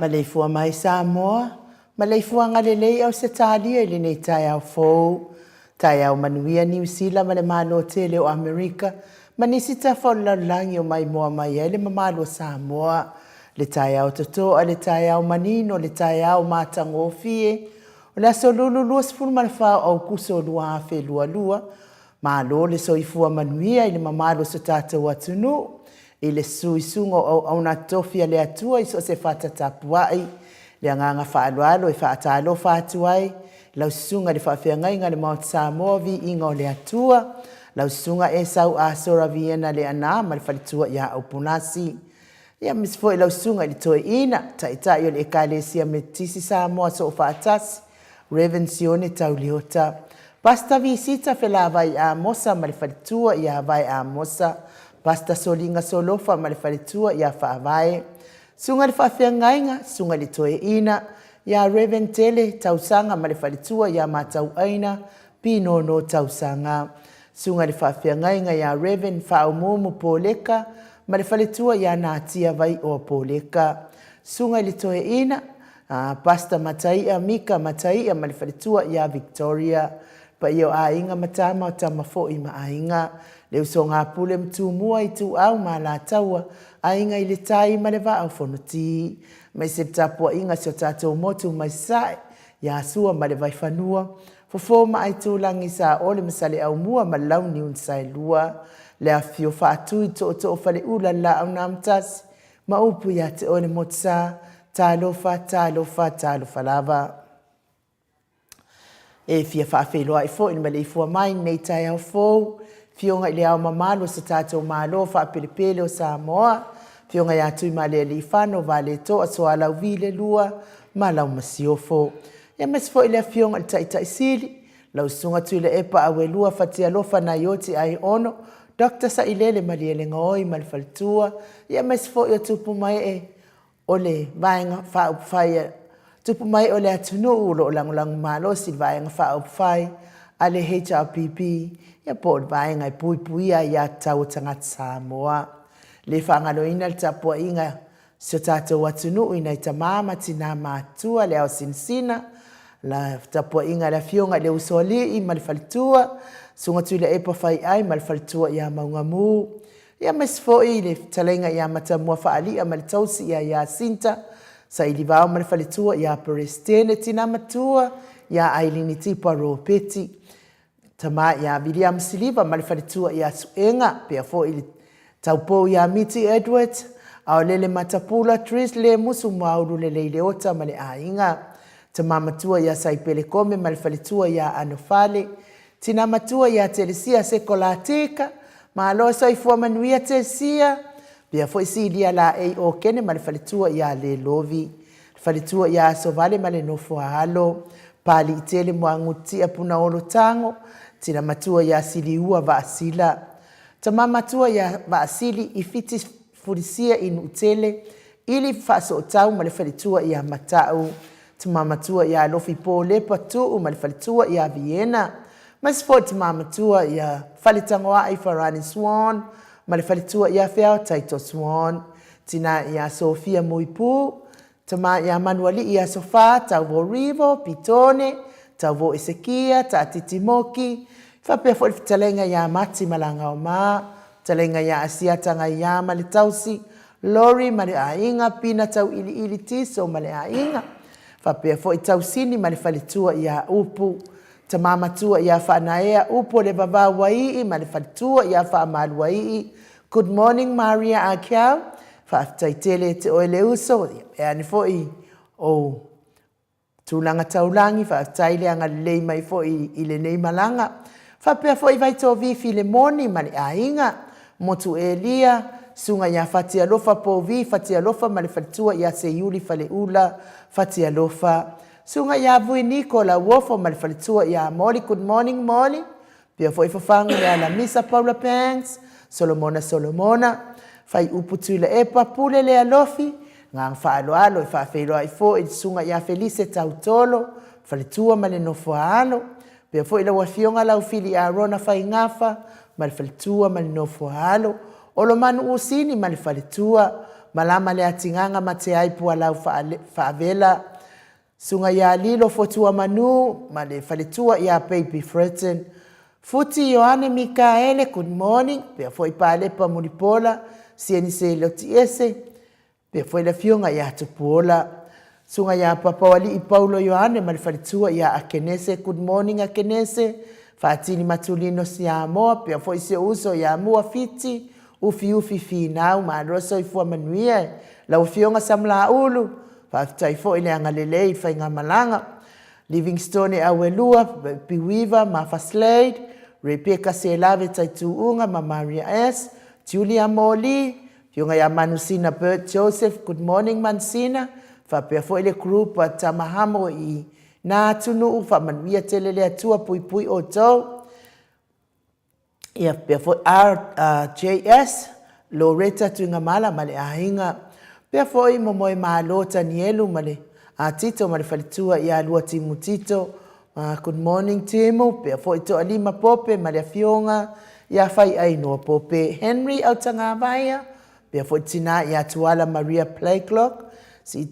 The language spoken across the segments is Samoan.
Maleifua mai Samoa, maleifuaga lelei Ausetalia i lenei taeao fou. Taeao manuia Niu Sila ma le Malo tele o Amerika ma nisi tafa o le lalolagi o maimoa mai ai le mamalu o Samoa. Le taeao totoa, le taeao manino, le taeao matagofie o le aso Lulu 24 o Aukuso 2022. Malo le soifua manuia i le mamalu o so tatou atunuu, i le suisuga o auauna totofi a le Atua i so o se fata tapuai. Le agaga faaaloalo e faatalofa atu ai lau susuga i le faafeagaiga a le Maota Samoa, Viiga o le Atua, lau susuga Esau Asora Viena Leaana ma le faletua ia Aupolasi. Ia aemaise foi lau susuga i le Toeaina, Taitai o le Ekalesia Metotisi Samoa Soofaatasi, Rev. Sione Tauliota, Pastor Visita Felavai Amosa ma le faletua ia Vae Amosa, Pastor Soliga Solofa ma le faletua ia Faavae, Susuga i le Faafeagaiga, Susuga i le Toeaina, ia Rev. Tele Tausaga ma le faletua ia Matauaina Pinono Tausaga, Susuga i le Faafeagaiga ia Rev. Faaumuumu Poleka ma le faletua ia Natia Vaioa Poleka, Susuga i le Toeaina, a Pastor Mataia Mika Mataia ma le faletua ia Victoria, paia o aiga ma tama o tama foi ma aiga, le usoga a Pule ma Tumua, Ituau ma Alataua, Aiga i le Tai ma le Vaa o Fonoti, aemaise le tapuaiga a si o tatou motu mai Sasae, ia Sua ma le Vaifanua, Fofo ma Aitulagi, Saole ma Saleaaumua ma le Launiu na Saelua, le afifio Faatui, Tootoo Faleula, le Laau na Amotasi, ma upu ia te oe le Motusa, talofa, talofa, talofa lava. E fia faafeiloai foi le maleifua mai i lenei taeao fou, Afioga i le Ao Mamalu o so tatou Malo faapelepele o Samoa, Afioga ia Tuimalealiifano Vaaletoa Sualauvi le Lua ma lau Masiofo. Ia aemaise foi le Afioga i le Taitai Sili, lau Susuga Tuilaepa Auelua Fatialofa Naioti Aiono, Doctor Sailele Malielegaoi ma le faletua, ia aemaise foi o tupu ma ee o le Vaega Faaupufai a Tupu ma Ee o le atunuu o lo o lagolago malosi i le Vaega Faaupufai a le HRPP, ia po o le Vaega e Puipuia Aiatatau a Tagata Samoa. Le faagaloina le tapuaiga a si o tatou atunuu i nai tama ma tina matutua, le ao sinasina, le tapuaiga a le Afioga i le Usoalii ma le faletua, Susuga Tuilaepa Faiai ma le faletua ia Maugamu, Ia aemaise foi le fetalaiga ia Matamua Faalia ma le tausi ia Iasinta, Sailivao ma le faletua ia Peresetene, Tina Matua ia Ailini Tipa Ropeti, Tama ia Viliamu Siliva ma le faletua ia Suega, pea foi le taupou ia Miti Edwards, Aolele Matapula, Tris Lemusu Muaulu Lelei Leota ma le aiga, Tama Matua ia Saipele Kome ma le faletua ia Anofale, Tina matua ia Telesia Sekolatika, Malo soifua manuia Telesia, pea foi Silia Laei Okene ma le faletua ia Lelovi, le faletua ia Asovale ma le nofo a alo, Paliitele Muagututia Punaolo Tago, tina matua ia Siliua Vaasila, tama matua ia Vaasili Ifiti Fulisia i Nuutele, Ili Faasootau ma le faletua ia Matau, Tama Matua ia Alofi Po Lepa Tuu ma le faletua ia Viena, aemaise foi Tama Matua ia Faletagoai Farani Swan ma le faletua ia Feao Taito Swan, Tina ia Sofia Muipu, Tama ia Manualii ia Sofa Tauvo Rivo Pitone, Tauvo Esekia Taatiti Moki, faapea foi le fetalaiga ia Mati Malagaoma, fetalaiga ia Asiata Gaia ma le tausi, Lori ma le aiga, Pina Tauiliili Tiso ma le aiga, faapea foi Tausini ma le faletua ia Upu, Tama matua ia Faanaea Upu o le Vavau Waii ma le faletua ia Faamaluaii. Good morning Maria Akiau, faafetai tele e te oe le uso, e ane foi ou Tulaga taulagi, faafetai le agalelei mai foi i lenei malaga. Faapea foi Vaitovi Filemoni ma le aiga, Motu Elia, Susuga ia Fatialofa Povi Fatialofa ma le faletua ia Seiuli Faleula Fatialofa, Susuga ia Vui Niko Lauofo ma le faletua ia Moli Good morning Moli. Pia foi Fafagu le Alamisa Paula Banks, Solomona Solomona, Faiupu Tuilaepa, Pule Lealofi, Agaga Faaaloalo e faafeiloai foi i le Susuga ia Felise Tautolo, Faletua ma le Nofo a Alo. Pia foi lau Afioga Laufili Arona Faigafa ma le Faletua ma le Nofo a Alo, Olomanu Usini ma le Faletua, Malama Leatigaga ma Teai Pualau Faavela, Susuga ia Lilo Fotuamanu ma le faletua ia Baby Fredson. Futi Ioane Mikaele, good morning, pea foi Palepa Mulipola, Sienise Lotiese, pea foi le afioga ia Tupuola. Susuga ia Papaoalii Paulo Ioane ma le faletua ia Akenese, good morning Akenese, Faatili Matulino Siamoa, pea foi si ou uso ia Mua Fiti, Ufiufi Finau, malo soifua manuia lau afioga Samalaulu, Faafetai foi le agalelei i faigamalaga. Livingstone Auelua, Piuiva, Martha Slade, Rebecca Selave Taituuga ma Maria S, Julia Moli, Afioga ia Manusina Bert Joseph, good morning Manusina, faapea foi le group a Tamahamo i na atunuu, faamanuia tele le Atua, puipui outou. Ia faapea foi RJS, Loretta Tuigamala ma le aiga. Faapea foi Momoemalo Tanielu ma le Tito ma le faletua ia Lua Timu Tito. Good morning Timu. Faapea foi Toalima Pope ma le afioga ia Faiainoa Pope. Henry Autagavaia. Faapea foi tina ia Tuala Maria Playclock. Si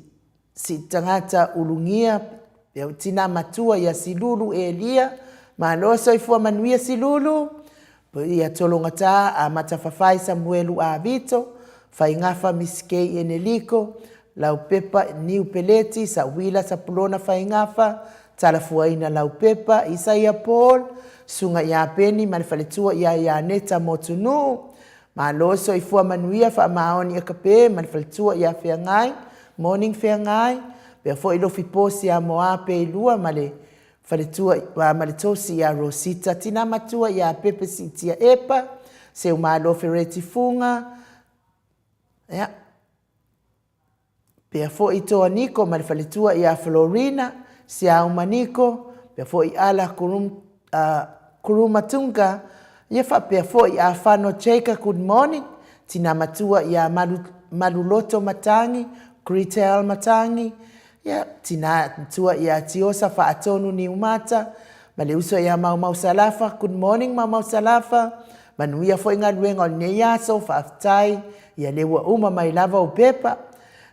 Si tagata ulugia pe o tina matua ia Silulu Elia, malo soifua manuia Silulu, ia Tologata a Matafafai Samuelu a Vito, Faigafa Miss Kay Eneliko, Laupepa Niu Peleti, Sauila Sapulona Faigafa, Talafuaina Laupepa, Isaia Paul, Susuga ia Peni ma le faletua ia Ianeta Motunuu, Malo soifua manuia faamaoni e kape ma le faletua ia Feagai, morning Feagai, pea foi Lofi Posi a Moa Peilua ma le faletua ma le tosi ia Rosita, tina matua ia Pepe Siitia Epa, Seumalo Fereti Fuga, ia. Pea foi Toa Niko ma le faletua ia Florina, Siauma Niko, pea foi Ala Kurum, uh, Kurumatunga, Ia faapea foi Afano Jacob, good morning. Tina matua ia Maluloto Matangi, Gretel Matangi, ia tina matua ia Tiosa Faatonu Niumata, ma le uso ia Maumau Salafa, good morning Maumau Salafa. Manuia foi galuega o lenei aso, faafetai, ia lea ua uma mai lava ou pepa.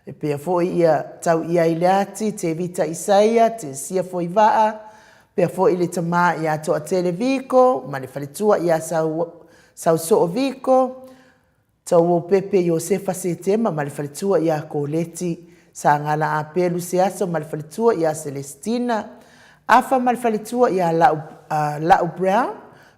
E pea foi ia tau ia i le ati, Tevita Isaia, Tesia Foivaa, pea foi le tama ia Toatele Viko, ma le faletua ia Sausoo Viko, Tauou Pepe Iosefa Setema ma le faletua ia Koleti, Sagala Apelu Seaso ma le faletua ia Celestina, Afa ma le faletua ia Lau Brown,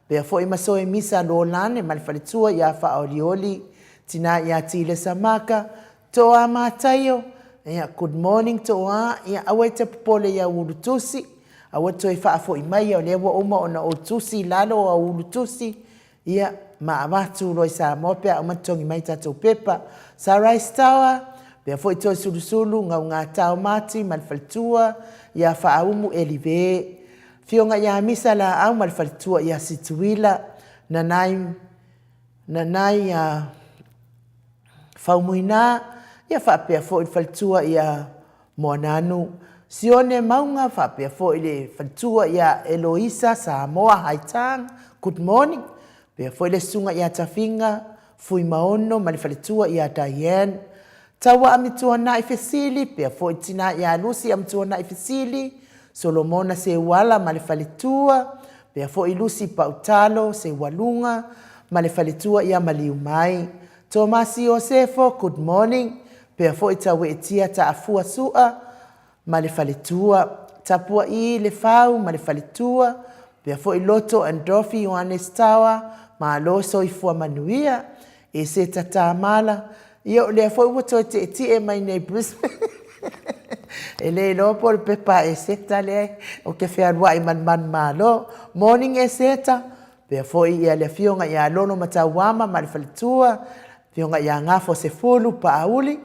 pea foi ma Soe Misa Lolane ma le faletua ia Faaolioli, tina ia Tile Samaka, Toa Mataio, ia good morning Toa, ia aua e te popole i au ulutusi, aua toe faafoi mai o lea ua uma ona ou tusi i lalo o au ulutusi, ia ma avatu loa i Samoa pe a uma totogi mai tatou pepa. Sunrise Tower, pea foi toe sulusulu Gaugatao Mati ma le faletua ia Faaumu Elive. Afioga ia Misa Laau ma le faletua ia Situila, Nanai Nanai a Faumuina, ia faapea foi le faletua ia Moananu. Sione Mauga faapea foi le faletua ia Eloisa Samoa Haitang, good morning. Pea foi le susuga ia Tafiga Fuimaono ma le faletua ia Diane. Taua Amituanai Fesili, pea foi tina ia Lucy Amituanai Fesili, Solomona Seuala ma le faletua, pea foi Lucy Pautalo Seualuga ma le faletua ia Maliumai. Tomasi Iosefo, good morning, pea foi Taueetia Taafua Sua ma le faletua. Tapua'i Lefau ma le faletua, pea foi Loto and Dorothy Ioannes Tawa, malo soifua manuia. Eseta Tamala, ia o lea foi ua toe tietie mai nei Brisbane. E le iloa po o le pepa a Eseta lea ou te fealuai ma le manumalo. Morning Eseta, pea foi ia le afioga ia Lolo Matauama ma le faletua, afioga ia Gafo Sefulu Paauli,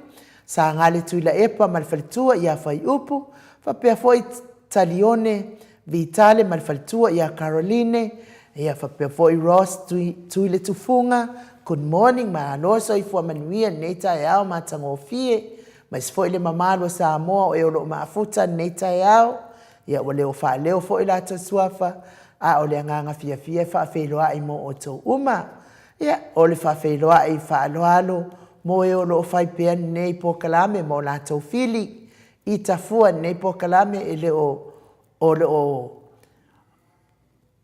Sagale Tuilaepa ma le faletua ia Faiupu, faapea foi Talione Vitale ma le faletua ia Caroline, ia faapea foi Ross Tuiletufuga, good morning, malo soifua manuia lenei taeao matagofie, aemaise foi le mamalu o Samoa o e o lo o mafuta lenei taeao, ia ua leo faaleo foi latou suafa, a o le agaga fiafia e faafeiloai mo outou uma. Ia, o le faafeiloai faaaloalo mo e o lo o fai pea lenei polokalame ma o latou fili i tafua lenei polokalame e le o o lo o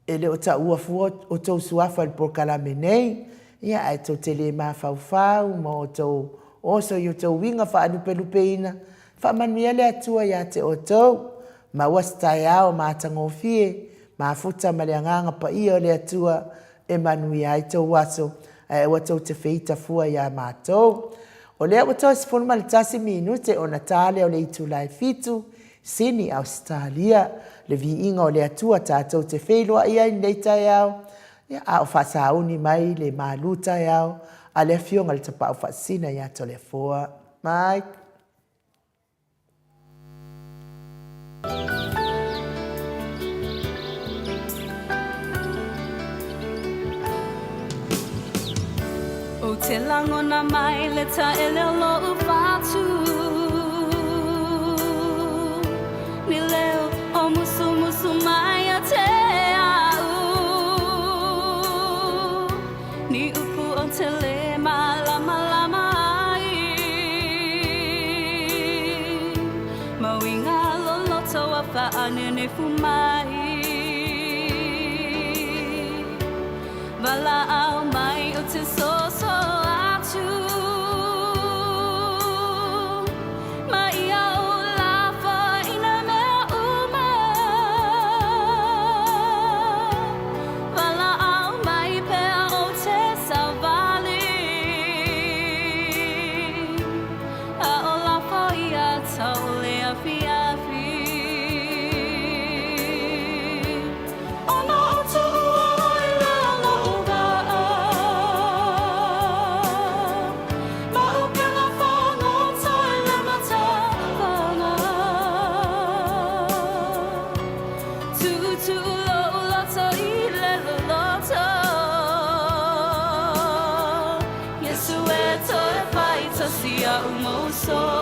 e le o taua fua outou suafa i le polokalame nei, ia ae tou te le mafaufau ma outou oso i outou uiga faalupelupeina. Faamanuia le Atua ia te outou, maua se taeao matagofie, mafuta ma le Agaga Paia o le Atua e manuia ai tou aso, ae aua tou te feita fua iā matou. O lea ua toe 11 minute ona ta lea o le itula e 7, Sini, Ausetalia, le viiga o le Atua tatou te feiloai ai i lenei taeao, ia, a o faasauni mai le malu taeao a le Afioga i le Tapaau Faasisina ia Toleafoa. Mike. Ou te lagona mai le taele o lo'u fatu Ni leo o musumusu mai ia te a'u Ni upu ou te le malamalama ai Ma uiga loloto ua faanenefu mai Valaau mai ou te soso atu Ma ia ou lafo i nā mea uma Valaau mai pea ou te savali A o lafo ia tau le afiafi Ona ou tuua ʻoe lea loʻu waʻa. a'u mau soo.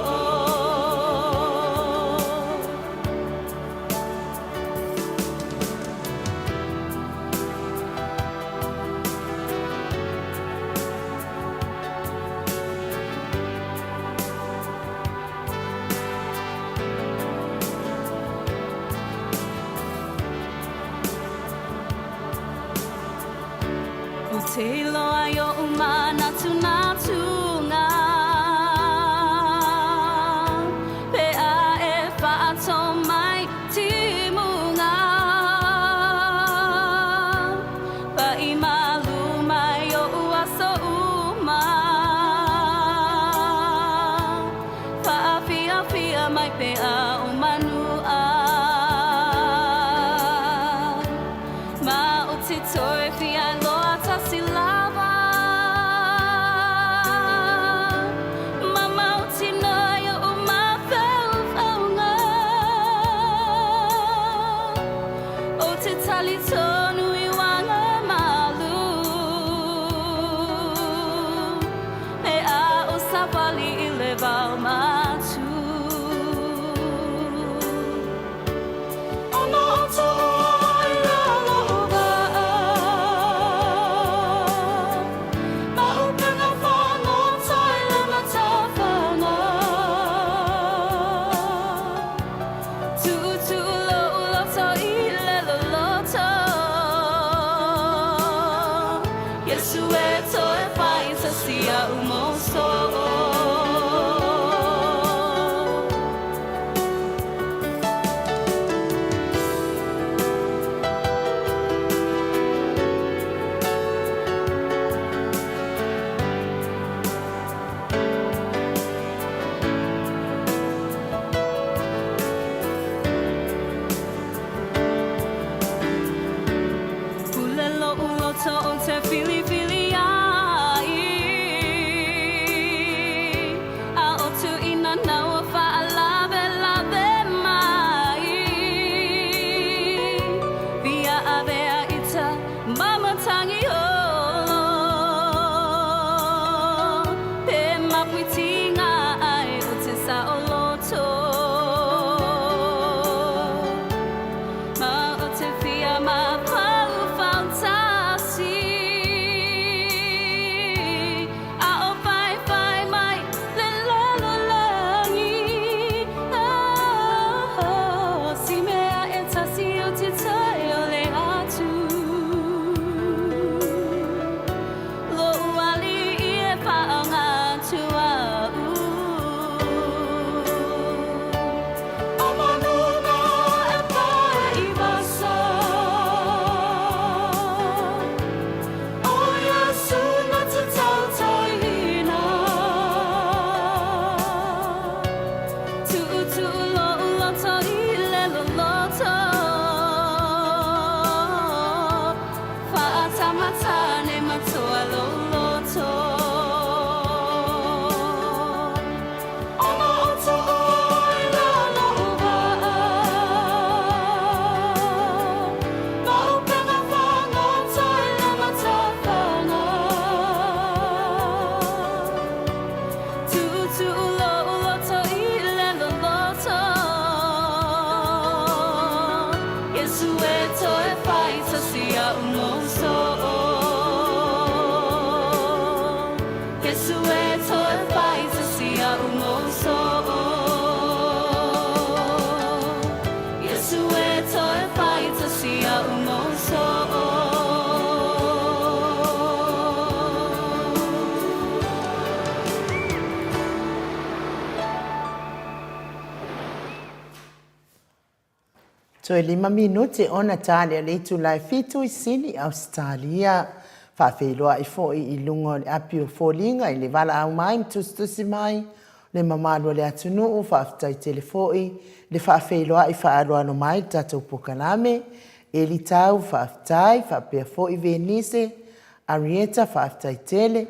Ou te iloa i oʻu manatunatuga, Pe a e faato mai timuga, Paʻi malu mai oʻu aso uma, Faafiafia mai pe a o manuʻa. Ma o te toe fia loa tasi lava, Ma mautinoa i oʻu mafaufauga, Ou te talitonu i uaga malu, Pe a o savali i le vao matu. Ona oto i lalo o waa, Ma upega fagota i le matafaga. Tuutuu lou loto i le loloto, Iesu e toe fai tasi a'u mau soo. Pule loʻu loto ou te filifili ai, A o tuʻina naua faalawelawe mai. Via avea ita ma matangi olo, Pe mapuitinga ai o te saoloto. Ma o te fia mafaufau tasi, A o faifai mai le lalolagi. Oh, si mea e tasi o te toe o le atu, Loʻu alii e faaoga atu a'u. O manuga e pae i vasa, O Iesu na te tautoina. Tuutuu loʻu loto i le loloto, Faatamatane matoa lou loto. Ona oto i lalo o waa, Ma upega fagota i le matafaga. Tuutuu loʻu loto i le loloto, Iesu e toe fai tasi a'u mau soo. Iesu e toe fai tasi a'u mau soo. Iesu e toe fai tasi a'u mau soo. Toe lima minute ona tali a le itula e fitu i Sini, Ausetalia. Faafeiloai foi i luga o le api o foliga i le valaau mai ma tusitusi mai le mamalu o le atunuu. Faafetai tele foi le faafeiloai faaaloalo mai i le tatou pokalame. Eli Tau, faafetai. Faapea foi Venise, Arieta, faafetai tele.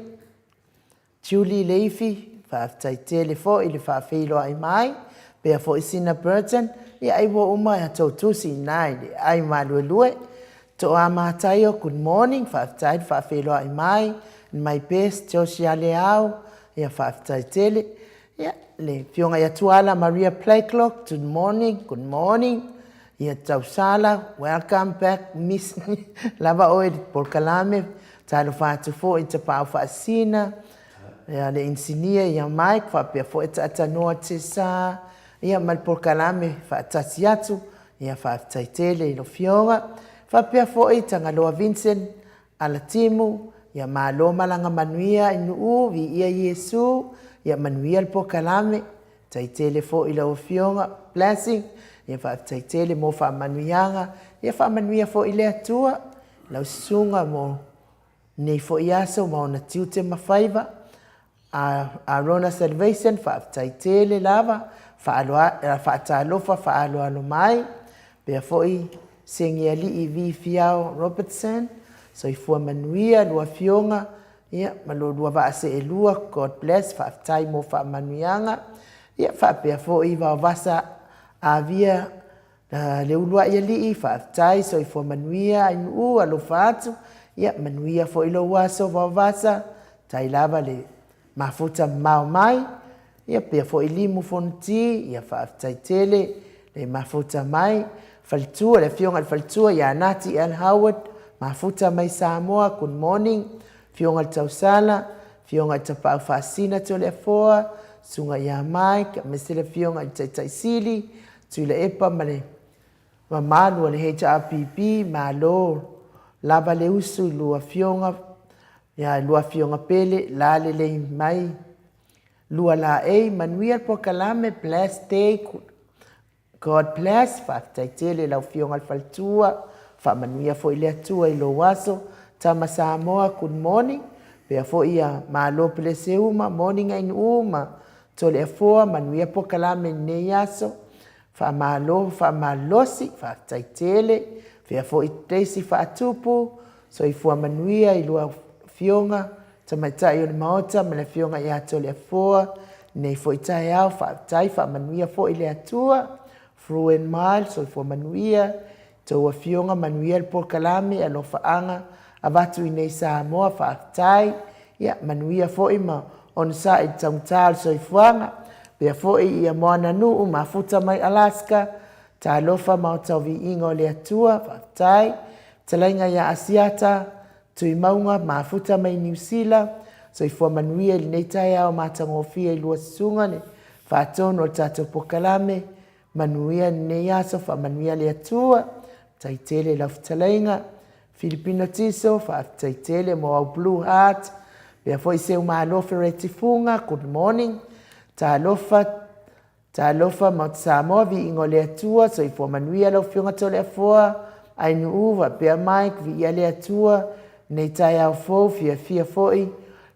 Julie Leifi, faafetai tele foi i le faafeiloai mai, pea foi Sina Burton, ia ai ua uma e atou tusi ina i le ai maluelue. Toa Mataio, good morning, faafetai le faafeiloai mai, and my best, Josia Leao, ia faafetai tele. Ia, le Afioga ia Tuala Maria Playclock, good morning, good morning. Ia Tausala, welcome back, Miss lava oe i le polokalame. Talofa atu foi i Tapaau Faasina, ia le inisinia ia Mike, faapea foi Taatanoa Tesa, ia ma le polokalame faatasi atu. Ia faafetai tele i lau Afioga. Faapea foi Tagaloa Vincent Alatimu, ia malo malaga manuia i Nuu, viia Iesu, ia manuia le polokalame. Faafetai tele foi i lau Afioga Blessing, ia faafetai tele mo faamanuiaga, ia faamanuia foi le Atua i lau susuga mo lenei foi aso ma ona tiute ma faiva. Arona Salvation, faafetai tele lava, faatalofa faaaloalo mai. Pea foi Segialii V. Fiao Robertson, soifua manuia lua afioga, ia, ma lo lua vaa seelua, God bless, faafetai mo faamanuiaga. Ia, faapea foi Vaovasa Avia le uluai alii, faafetai, soifua manuia, Ainuu, alofa atu, ia manuia foi lou aso Vaovasa, tai lava le mafuta mamao mai. Ia pea foi Limu Fonoti, ia faafetai tele le mafuta mai. Faletua, le afioga i le faletua ia Nati L. Howard, mafuta mai Samoa, good morning. Afioga i le Tausala, afioga i Tapaau Faasina Toleafoa, susuga ia Mike, aemaise le afioga i le Taitai Sili, Tuilaepa ma le mamalu o le HRPP, malo lava le usu i lua afioga, ia lua afioga pele, la lelei mai, lua laei, manuia le polokalame, blessed day, God bless, faafetai tele i lau afioga i le faletua, faamanuia foi le Atua i lou aso. Tama Samoa, good morning, pea foi ia malo Peleseuma, morning Ainuu ma Toleafoa, manuia polokalame i lenei aso. Faamalo, faamalosi, faafetai tele. Pea foi Daisy Faatupu, soifua manuia i lua afioga, tamaitai o le Maota ma le afioga ia Toleafoa, lenei foi taeao, faafetai, faamanuia foi le Atua. Fru and Miles, soifua manuia, tou afioga, manuia le polokalame, alofaaga, avatu i nei Samoa, faafetai. Ia, manuia foi ma onosai i le taugata o le soifuaga. Pea foi ia Moananuu, mafuta mai Alaska, talofa maota o viiga o le Atua, faafetai. Fetalaiga ia Asiata, Tuimauga, mafuta mai Niu Sila, soifua manuia i lenei taeao matagofie i lua susuga le faatonu o le tatou polokalame, manuia lenei aso, faamanuia le Atua, faafetai tele i lau fetalaiga. Filipino Tiso, faafetai tele mo au Blue Heart, pea foi Seumalo Fereti Fuga, good morning, talofa, Talofa Maota Samoa, viiga o le Atua, soifua manuia lau Afioga Toleafoa, Ainuu faapea Mike, viia le Atua, nei taeao fou, fiafia foi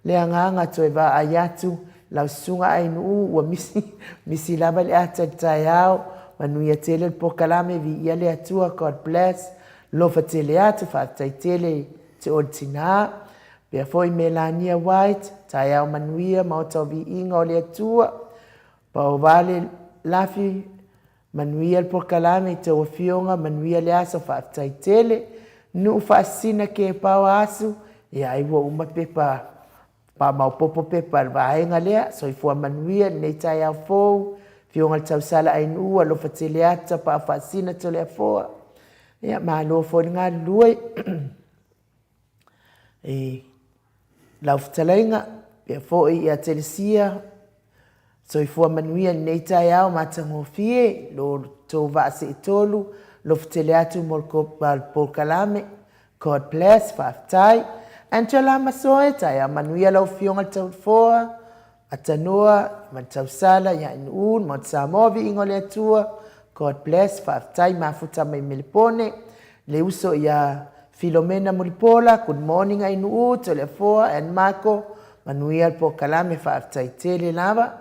le agaga toe vaai atu lau susuga Ainuu ua misi, misi lava le ata i le taeao, manuia tele le polokalame, viia le Atua, God bless, lofa tele atu, faafetai tele te oe le tina. Pea foi Melania White, taeao manuia, Maota o viiga o le Atua, Paovale Lafi, manuia le polokalame i tou afioga, manuia le aso, faafetai tele. Nuu Faasisina Kepaoa Asu, ia ai ua uma pepa, faamaopoopo pepa a le vaega lea. Soifua manuia i lenei taeao fou, afioga i le Tausala Ainuu, alofa tele atu, Tapaau Faasisina Toleafoa. Ia, malo foi le galulue i lau fetalaiga, pea foi ia Telesia, soifua manuia i lenei taeao matagofie, lo tou vaa seetolu, alofa tele atu mo le polokalame, God bless, faafetai. Angela Masoe, taeao manuia lau afioga i le Taufoa, Atanoa ma le Tausala ia Ainuu, le Maota Samoa, viiga o le Atua, God bless, faafetai, mafuta mai Melepone, le uso ia Filomena Mulipola, good morning Ainuu, Toleafoa and Michael, manuia le polokalame, faafetai tele lava.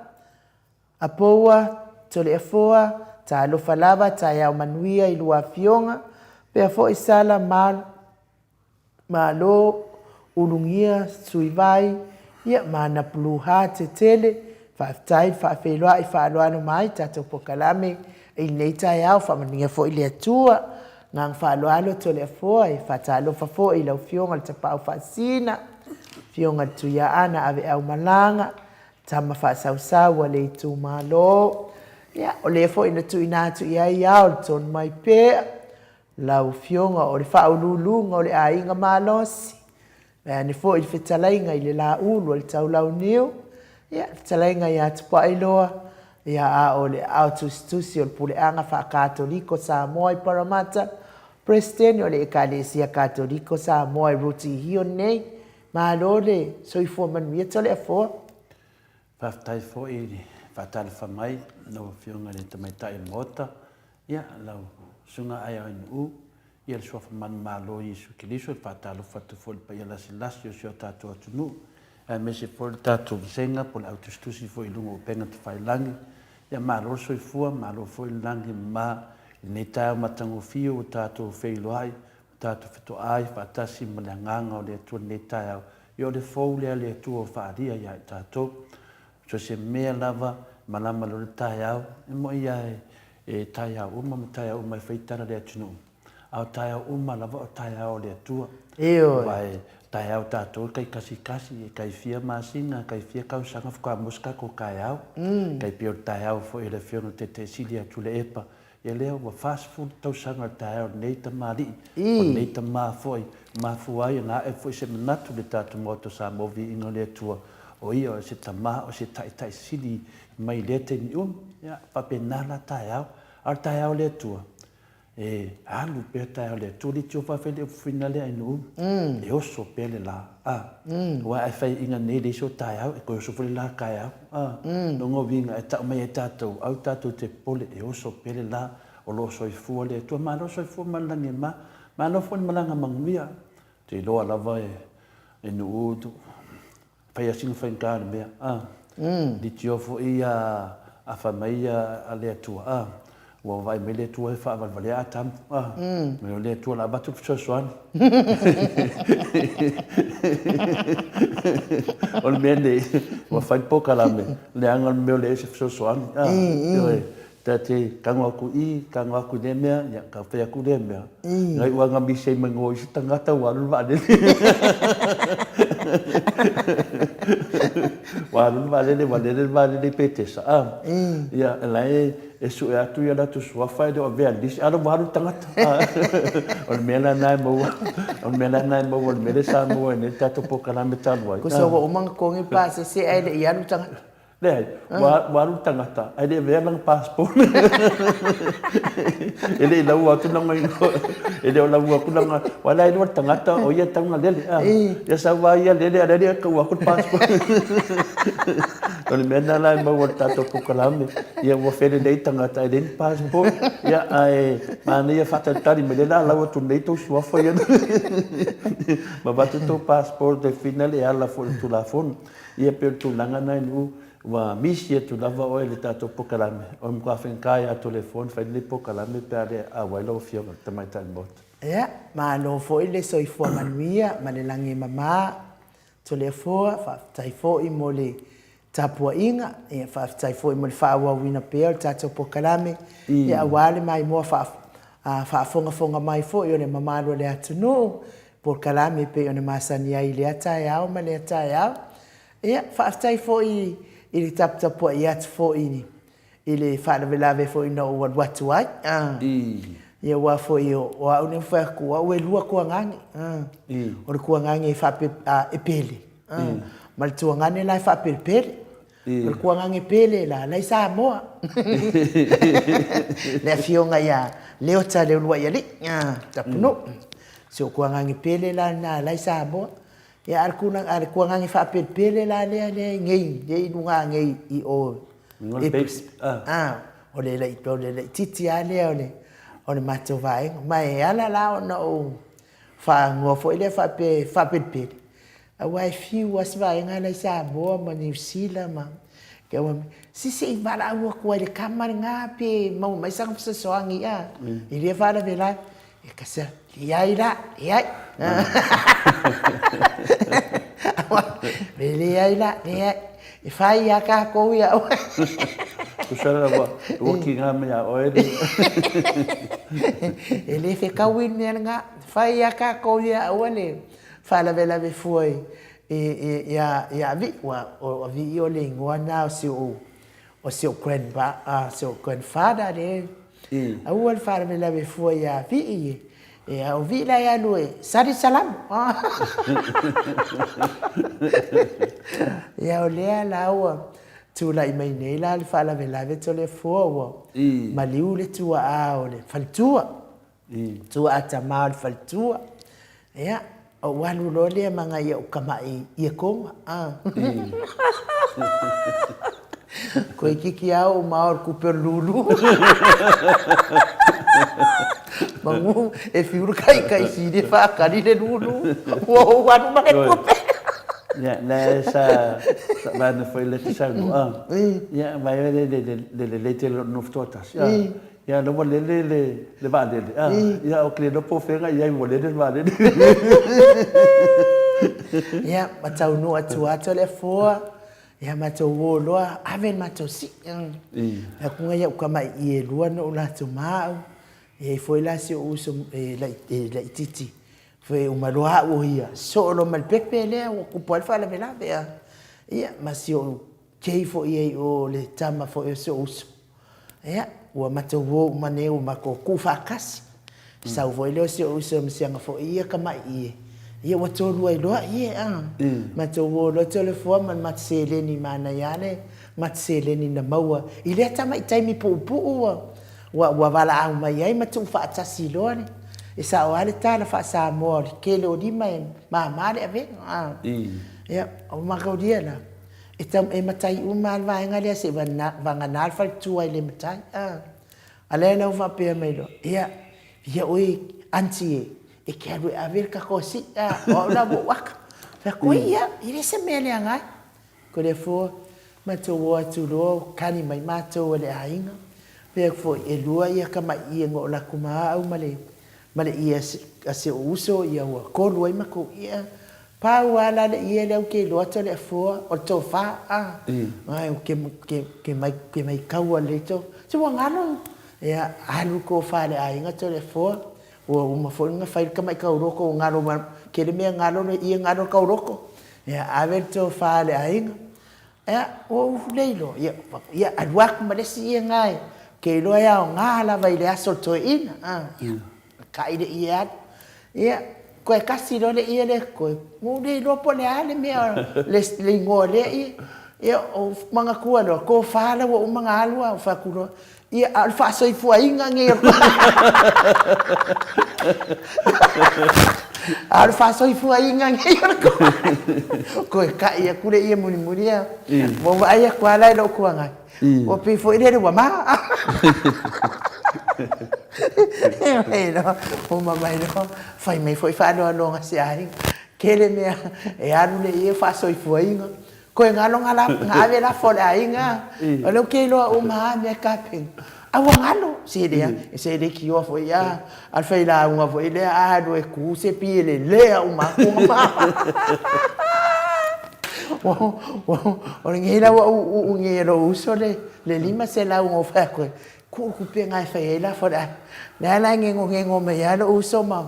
Apoua, Toleafoa, talofa lava, taeao manuia i lua afioga, pea foi Sala Mal, Malo, ulugia, Suivai, ia ma ana blue heart e tele. Faafetai le faafeiloai faaaloalo mai tatou polokalame i lenei taeao. Faamanuia foi le Atua. Agaga faaaloalo Toleafoa e faatalofa foi i lau Afioga i le Tapaau Faasisina, Afioga i le Tuiaana Aveaumalaga, Tama faasausau a le itumalo. Ia, o lea foi na tuuina atu i ai ao le tonu mai pea, lau Afioga o le faauluuluga o le aiga malosi, vaeane foi le fetalaiga i le Laulu a le Taulauniu, ia, le fetalaiga ia Tupuailoa, ia, a o le aao tusitusi o le Puleaga Faa-Katoliko Samoa i Paramata, Peresetene o le Ekalesia Katoliko Samoa i Rutihio nei. Malo le soifua manuia Toleafoa. Faafetai foi i le faatalofa mai lau Afioga i le Tamaitai o le Maota, ia, lau Susuga Aiaoinuu, ia le Suafa Manumalo Iesu Keriso, e faatalofa atu foi i le paia lasilasi o si o tatou atunuu, aemaise foi le tatou vasega po o le au tusitusi foi i luga o upega tafailagi. Ia malo le soifua, malo foi le lagi e mama i lenei taeao matagofie ua tatou feiloai, ua tatou fetoai faatasi ma le Agaga o le Atua i lenei taeao. Ia o le fou lea a le Atua ua faaalia ia i tatou. So o se mea lava e malama loa le taeao, e moi lava e taeao uma ma taeao uma e fai tala le atunuu, a o taeao uma lava o taeao o le Atua. Ioe. Aua e taeao tatou e kaikasitasi, e kai fia masina, kai fia tausaga faatoa maua se tatou taeao. Tai pei o le taeao foi o le Afioga i le Taitai Sili ia Tuilaepa, Ia lea ua 40 tausaga o le taeao o lenei tamalii, o lenei tama foi, mafua ai ona ae foi se manatu i le tatou Maota o Samoa Viiga o le Atua, o ia o se tama, o se taitai sili mai lea taimi uma. Ia, faapena la taeao. A o le taeao o le Atua, e alu pea taeao o le Atua, leitioa faafeai le upu lea i nuu, e oso pea le la. Aua a faiaina nei le isi o taeao, e toe oso foi le la taeao. Lona uiga e tau mai e tatou, au tatou te popole e oso pea le la o lo o soifua le Atua. Malo soifua ma le lagi e mama. Malo foi le malaga manuia. Ou te iloa lava e Nuu fai lava sina faigata o le mea. Leitioa foi a fai mai le Atua, Ua vaai mai le Atua e faavalevalea Atamu. Ah, mai o le Atua la avatu le fesoasoani. O le mea nei, ua fai le polokalame, leaga le mea o leai se fesoasoani. Ah, ioe, ta te tago atu i, tago atu i lea mea, ia, ta fai atu lea mea. Nai ua misi ai mai isi tagata ua alu le vaalele. Ua alu le vaalele, ua lele le vaalele i Petesa. Ah, ia, la e e sue atu ia latou suafa e le o avea e le isi, a o la ua alu le tagata. O le mea la lena e maua, o le mea la lena e maua, o le mea lea sa maua ai nei le tatou polokalame talu ai. Tusa ua uma ona totogi le pasese ae le i alu le tagata. Leai, ua alu le tagata ae le i avea lana passport. E le i laua atu lana igoa, e le o laua atu lana, aua la e iloa le tagata o ia e tatau ona lele. Ia sau lava ia lele ae la e le i taua atu le passport. O le mea lena la e maua i le tatou polokalame, ia ua felelei tagata e leai ni passport, ia ae manaia faatalitali mai, lea o le a lau atu nei tou suafa ia ma avatu tou passport e finale e ala foi i le Tulafono. Ia pei o le tulaga lena i Nu'u, ua misi atu lava oe i le tatou polokalame, o le matua faigata ia Toleafoa ona fai lenei polokalame pe a le auai lau Afioga i le Tamaitai Maota. Ia, malo foi le soifua manuia ma le lagi e mama. Toleafoa, faafetai foi mo le tapuaiga, ia faafetai foi mo le faaauauina pea o le tatou polokalame, ia aua le maimoa faafogafoga mai foi o le mamalu o le atunuu, polokalame e pei ona masani ai i lea taeao ma lea taeao. Ia, faafetai foi i le taputapuai atu foi i le faalavelave foi na ou alu atu ai. Ia aua foi o au nei ua fai atu, o au e lua tuagane. O le tuagane e faape, e pele. Ma le tuagane la e faapelepele. O le tuagane pele la, la i Samoa. Le afioga ia Leota Leuluaialii, Tapunuu. Si ou tuagane pele la lena la i Samoa. Ia a o le tuagane faapelepele la lea lea i nei, lea i luga nei i o i Brisbane. O le laitiiti lava lea o le matou vaega. Ma e ala la ona ou faaigoa foi lea faapea e faapelepele, aua e fiu lava si vaega la i Samoa ma Niu Sila ma se se i valaau atu ai i le tama lena pe maua mai sana fesoasoani i lea faalavelave. E kasi a, leai la, leai. E leai la, leai. E fai lava tatou ia oe. Tusa la ua, ua kiga mai ia oe le. E le fetaui le mea lena. E fai lava tatou ia aua le faalavelave fua i, Ia ia Vi'i, ua o Vi'i o le igoa na o si ou o si ou grandpa si ou grandfather le aua le faalavelave fua ia Vi'i e. Ia o Vi'i la e alu e sali salamo. Ia o lea la ua tulai mai nei la le faalavelave Toleafoa ua maliu le tuaa o le faletua. Tuaa tama o le faletua. Ia, ou alu loa lea ma nai ou kamaʻi iekoga. Toeitiiti lava ou mao i le tupe o le lulu. Manu e fiu le taitai sili e faatali le lulu, ua ou alu ma le tupe. Ia, lea sa vaeane foi lea e te saunoa. Ia, vaai le lelei tele o le nofo toatasi. Ia lea ua lele le vaalele, a, ia ou te le iloa po o fea na i ai ua lele le vaalele. Ia, ma taunuu atu lava Toleafoa, ia matou o loa ave le matou sii. Fai atu nai au tama i e lua na ou latou ma au, e i ai foi la si ou uso e laitiiti foi e uma loa au o ia, soo loa ma le pepe lea ua tupu ai le faalavelave. Ia, ma si ou kei foi i ai i o le tama foi o si ou uso. Ia, ua matou o uma nei ua matou tuufaatasi. Sau foi lea o si ou uso ma si ana foi ia tamai ie. Ia ua tolu ai loa ie a. Matou o loa Toleafoa ma le matou seleni manaia lava le matou seleni na maua i lea tamai taimi puupuu ua ua valaau mai ai ma tuufaatasi loa le E sao lava le tala faa-Samoa o le tele o lima e mama le avega a. Ia, ua mataulia la, E tau, e matai uma lava le vaega lea seia vagana le faletua e le matai. A, a lea la ua faapea mai loa, ia, ia oe aunty e, e te alu e ave le tatou sii, a, o au la ua ou aka. Fai atu, oi ia, e le se mea leaga ai. Toleafoa, matou o atu loa, kali mai matou e le aiga. Fai atu foi, e lua ia tamai ie na ou alu atu ma au ma le, ma le ie a si ou uso, ia ua tolu ai matou ie. Pau lava la le ie lea ou te iloa Toleafoa, o le tofa, a. Ai, ke, ke, ke mai, ke maitaua lelei to. Se ua galo. Ia, alu le tofa a le aiga Toleafoa, ua uma foi ona fai le tamai tauloko ua galo ma, tele mea galo le ie galo le tauloko. Ia, ave le tofa a le aiga. Ia, ua ou le iloa, ia, ia alu atu ma le isi ie na e, ou te iloa e aoga lava i le aso o le toeaina, a. Ia, Kai le ie alu. Ia, toe tasi loa le ie lea totoe, ua ou le iloa po o le a le mea, le igoa o lea ie. Ia, ou manatua loa, tofa la ua uma ona alu a, ou fai atu loa, ia, a o le faasoifuaina lenei o le A o le faasoifuaina lenei o le tofa. Toe kai atu le ie mulimuli a. Ua ou vaai atu lava la i lou tuanai, Ua pei foi lele ua ma. Uma mai loa, fai mai foi faaloaloga a si aiga. Tele mea e alu le ie faasoifuaina. Koe galo na ave lafo a le aiga. O lea ou te iloa uma lava mea tapena. A ua galo, se lea, se leitioa foi a le failauga foi lea, a alu e tu se pielelea uma atu ona ma. O lenei la ua ou uu nei e lou uso le 500 na ou fai atu ai, tuu le tupe lena e fai ai lafo a le aiga. O lea la e negonego mai lava lou uso ma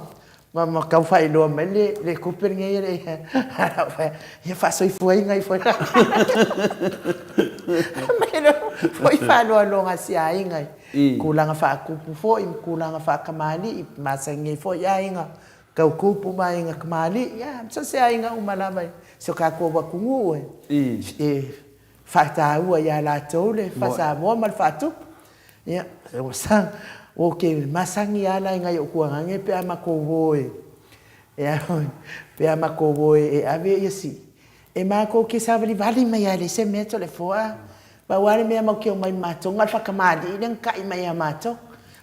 tau faailoa mai le tupe lenei e le i Ia faasoifuaina ifo mai lea foi faaloaloga a si aiga i tulaga faatupu foi ma tulaga faatamalii, masani ai foi aiga tau tupu ma aiga tamalii, ia so o se aiga uma lava i si o tatou atunuu e faataua ia latou le faa-Samoa ma le faatupu. Ia, ou te masani lava la i nai ou tuagane pe a matou o e, pe a matou o e ave ia si, e matou te savalivali mai lava e leai se mea Toleafoa. Pau lava le mea matou te omai ma matou, na o le faatamalii lea na ta'i mai ia matou.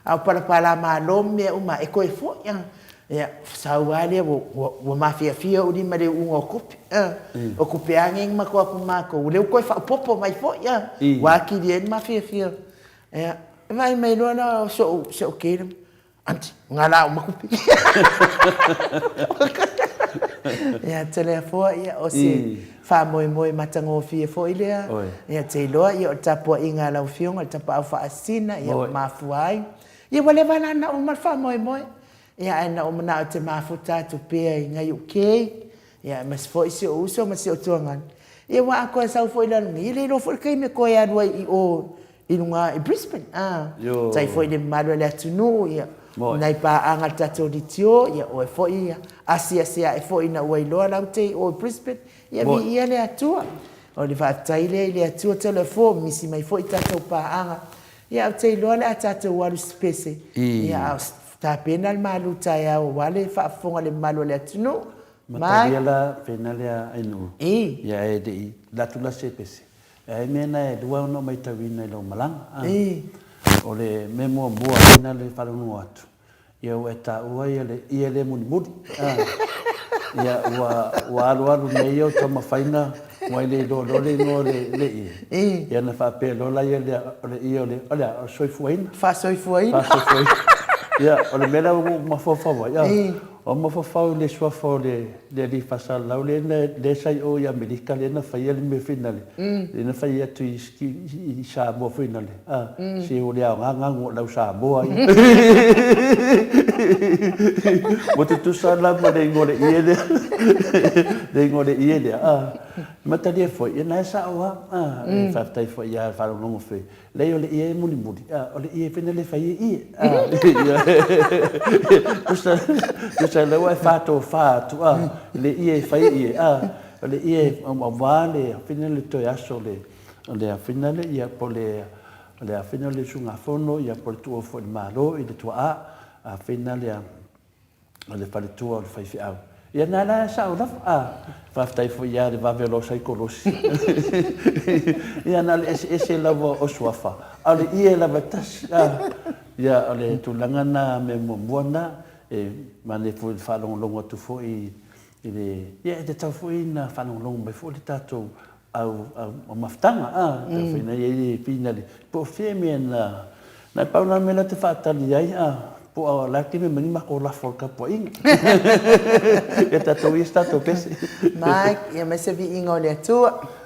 A o palapalamalo ma mea uma e toe foi. Ia, sau lava lea ua mafiafia ou lima i le uuga o tupe. O tupe lava nei na matou o atu ma matou, o lea ua toe faaopoopo mai foi, ua atili ai le mafiafia. Ia, vaai mai loa la o si ou kei, Aunty, nga la uma kupe. Ia, Toleafoa, ia, o se faamoemoe matagofie foi lea. Ia, te iloa, ia, o le tapuaiga a lau Afioga, le Tapaau Faasisina, ia, ua mafua ai. Ia, ua leva la ona uma le faamoemoe. Ia, ae na ou manao e te mafuta atu pea i nai ou kei. Ia, aemaise foi si ou uso ma si ou tuagana. Ia, ua atoa e sau foi i lalo nei, e le iloa foi le taimi e toe alu ai i o i luga i Brisbane. A, tai foi i le mamalu o le atunuu, ia, nai paaga a le tatou litio, ia, oe foi, ia, asiasi ae foi ina ua iloa la u te i o i Brisbane, ia, viia le Atua. O le faafetai lea i le Atua Talofa, misi mai foi tatou paaga. Ia, ou te iloa o le a tatou alu i se pese, ia, a o tapena le malu taeao aua le faafofoga a le mamalu o le atunuu. Matalia la pena lea ainuu ia e lei latu la se pese. E ai mea na e lua ona ou maitauina i lou malaga. O le mea muamua pena le faalogologo atu, ia ua e taua ia le ie lea mulimuli. Ia ua ua alualu nei ia o taumafaiga ua e le iloa loa le igoa o le ie. Ia ona faapea loa laia lea o le ie o le, o le a? O le soifuaina. Faasoifuaina. Faasoifuaina. Ia o le mea la ua ou mafaufau ai, Ua mafaufau i le suafa o le alii faasalalau lea sa i o i Amerika lea na faia le mea foi lale, lea na fai atu i Samoa foi lale, a, se ua le aoga ganu o le au Samoa ia. Ua tutusa la ma le igoa o le ie lea, le igoa o le ie lea, a. Matalie foi, ia na e sao lava, a, e faafetai foi ia faalogologo foi Leai o le ie e mulimuli, a, o le ie foi lea e fai e ie. A, tusa, tusa lea ua e fatofa atu, a, le ie e fai e ie, a, o le ie aua le foi le toe aso o le, o le foi lea, ia, po o le, o le foi lea o le usugafono, ia, po o le tuua foi i le Malo i le tuaa, a foi lea, o le faletua o le faifeau. Ia na la e sao lava. A, faafetai foi ia le vave o lau saikolosi. Ia na o le eseese lava o suafa, a o le ie lava e tasi. A, ia o le tulaga na mea muamua na, e manaia foi le faalogologo atu foi i le, ia e tatau foi ona faalogologo mai foi le tatou au au mafutaga a mm. Foi na iai pina le po fia mea na na pau na mea la te faatali ai a po o la te me mani mako lafo o le tapuaiga ia tatou ia se tatou pese. Mike, ia mai se viiga o le Atua.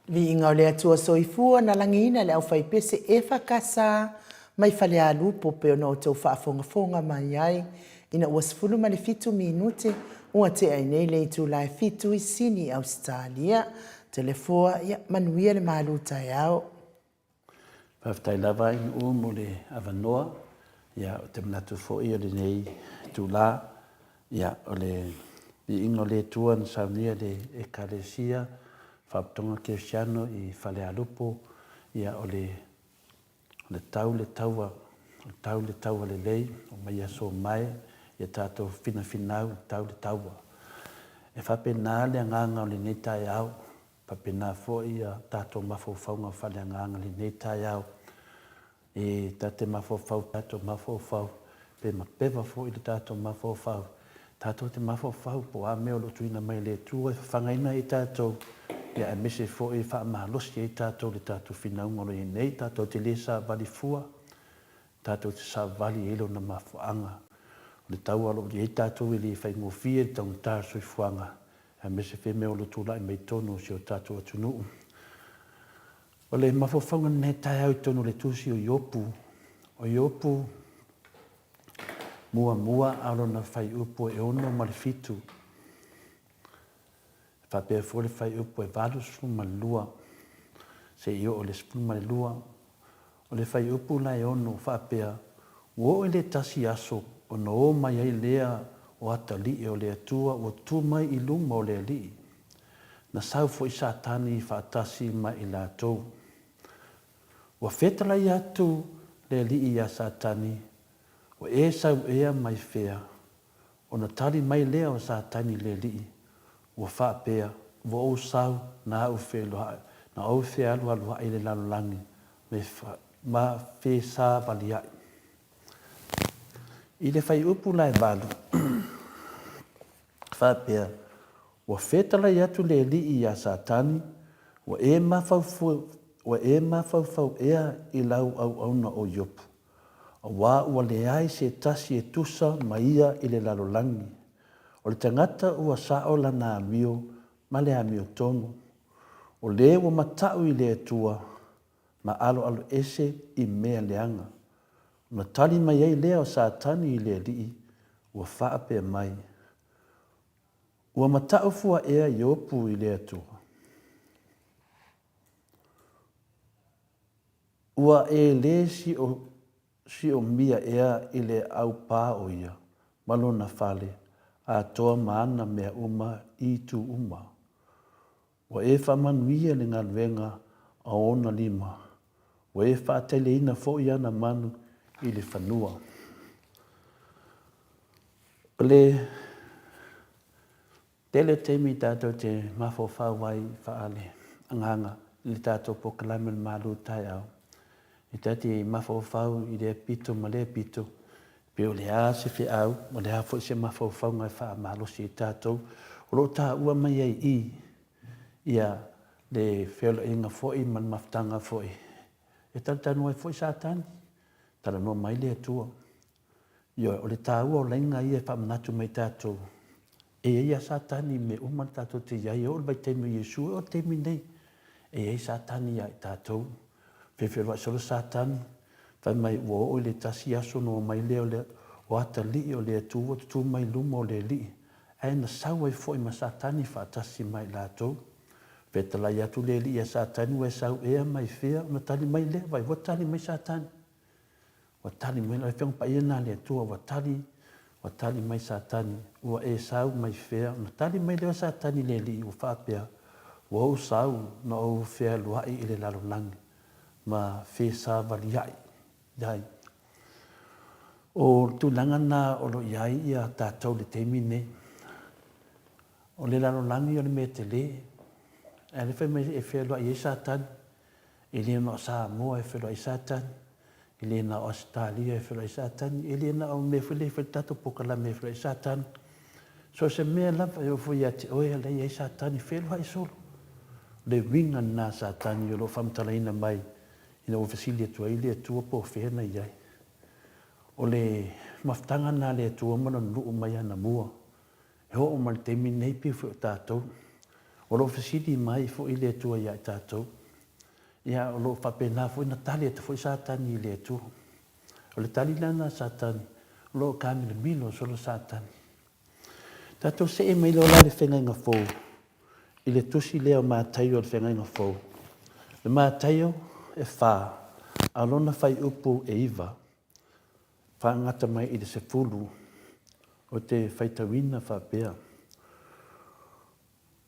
Viiga o le Atua Soifua na lagiina le aufaipese EFKS mai Falealupo pei ona outou faafogafoga mai ai ina ua 17 minute ua tea ai nei le itula e fitu i Sini, Ausetalia. Toleafoa, ia manuia le malu taeao. Faafetai lava i Nu'u mo le avanoa. Ia, ou te manatu foi o lenei itula, ia, o le viiga o le Atua na saunia e le Ekalesia Faapotopotoga Kerisiano i Falealupo, ia, o le, o le tau le taua, o le tau le taua lelei, omai aso mae, ia tatou finafinau, tau le taua. E faapena le agaga o lenei taeao. Faapena foi a tatou mafaufauga faaleagaga i lenei taeao. E ta te mafaufau tatou mafaufau, pe mapeva foi le tatou mafaufau, tatou te mafaufau po o a mea o lo o tuuina mai e le Atua e fafagaina ai tatou, ia aemaise foi e faamalosi ai tatou i le tatou finauga o lo o i ai nei. Tatou te le savali fua, tatou te savali i ai Lona mafuaaga. O le taua o lo o i ai tatou e le faigofie le taugata o le soifuaga, aemaise foi mea o lo o tulai mai i totonu o si o tatou atunuu. O le mafaufauga lenei taeao i totonu o le Tusi o Iopu, o Iopu muamua a o lona fuaiupu e 67, e faapea foi le fuaiupu e 82 seia oo i le 12. O le fuaiupu la e 6 faapea, Ua oo i le tasi aso ona o mai ai lea o atalii o le Atua ua tu mai i luma o le Alii. Na sau foi Satani faatasi ma i latou. Ua fetalai atu le Alii iā Satani, Ua e sau ea mai fea? Ona tali mai lea o Satani i le Alii, Ua faapea, Ua ou sau na au feloaʻi, na ou fealualuaʻi i le lalolagi me, ma fesavaliaʻi. I le fuaiupu la e valu, faapea, Ua fetalai atu le Alii iā Satani, Ua e mafaufau, ua e mafaufau ea i lau auauna o Iopu, aua ua leai se tasi e tusa ma ia i le lalolagi, O le tagata ua sao lana amio ma le amiotonu, o le ua mataʻu i le Atua ma aloalo ese i mea leaga. Ona tali mai ai lea o Satani i le Alii, ua faapea mai, Ua mataʻu fua ea Iopu i le Atua? Ua e lē siomia ea i le aupā o ia ma lona fale atoa ma ana mea uma i itu uma. Ua e faamanuia le galuega a ona lima, ua e faateleina foi ana manu i le fanua. O le Tele taimi tatou te mafaufau ai faaleagaga i le tatou polokalame o le malu taeao. E ta te mafaufau i lea pito ma lea pito, pe o le a se feau, o le a foi se mafaufauga e faamalosi ai tatou. O lo o taua mai ai i i ia le feoloaiga foi ma le mafutaga foi e talatalanoa ai foi Satani, talanoa mai le Atua. Ioe, o le taua o laina ia e faamanatu mai tatou, e i ai lava Satani i mea uma tatou te i ai, e oo i le vaitaimi o Iesu, e oo i le taimi lenei, e i ai Satani ia i tatou. Fefeloai solo Satani, fai mai ua oo i le tasi aso ona omai lea o le, o atalii o le Atua ua tutū mai i luma o le Alii, ae na sau ai foi ma Satani faatasi ma i latou. Fetalai atu le Alii ia Satani, ua e sau ea mai fea? Ona tali mai lea, vaai, ua tali mai Satani. Ua tali mai, o le Afioga Paia lena a le Atua, ua tali, ua tali mai Satani, ua e sau mai fea? Ona tali mai lea o Satani i le Alii, ua faapea, Ua ou sau na ou fealuai i le lalolagi, ma fesavaliai ai. O le tulaga lena o lo o i ai ia tatou i le taimi lenei. O le lalolagi o le mea tele, ae o lea fai mai e fealuai ai Satani, E le na o Samoa e feiloai Satani, e le na o Ausetalia e feiloai Satani, e le na o mea foi lea e fai le tatou polokalame e feiloai Satani. So o se mea lava e oo foi ia te oe o la e i ai Satani, feiloai solo. O le uiga lena a Satani o lo o faamatalaina mai ina ua fesili atu ai le Atua po o fea na i ai. O le mafutaga lena a le Atua ma lona nuu mai anamua. E oo mai le taimi lenei pei foi o tatou. O lo o fesili mai foi le Atua ia i tatou. Ia, o lo o faapena foi ona tali atu foi Satani i le Atua. O le tali la lena a Satani, o lo o kamilomilo solo Satani. Tatou see mai loa la i le Feagaiga Fou, i le tusi lea o Mataio o le Feagaiga Fou. O le Mataio e fa, a o lona fuaiupu e 9, faagata mai i le 10, ou te faitauina faapea,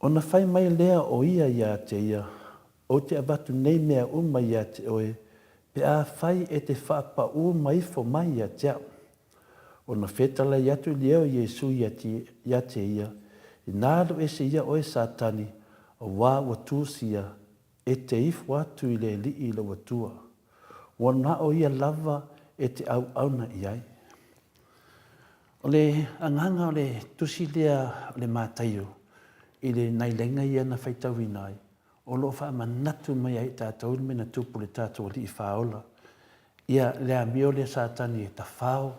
Ona fai mai lea o ia ia te ia, Ou te avatu nei mea uma ia te oe, pe afai e te faapaū maifo mai ia te au. Ona fetalai atu lea o Iesu ia te ia, Inā alu ese ia oe Satani, auā ua tusia, e te ifo atu i le Alii lou Atua. Ua na o ia lava e te auauna i ai. O le agaga o le tusi lea o le Mataio i le nailaiga ia na faitauina ai, o lo o faamanatu mai ai i tatou le mea na tupu i le tatou Alii Faaola. Ia, le amio lea Satani e tafao,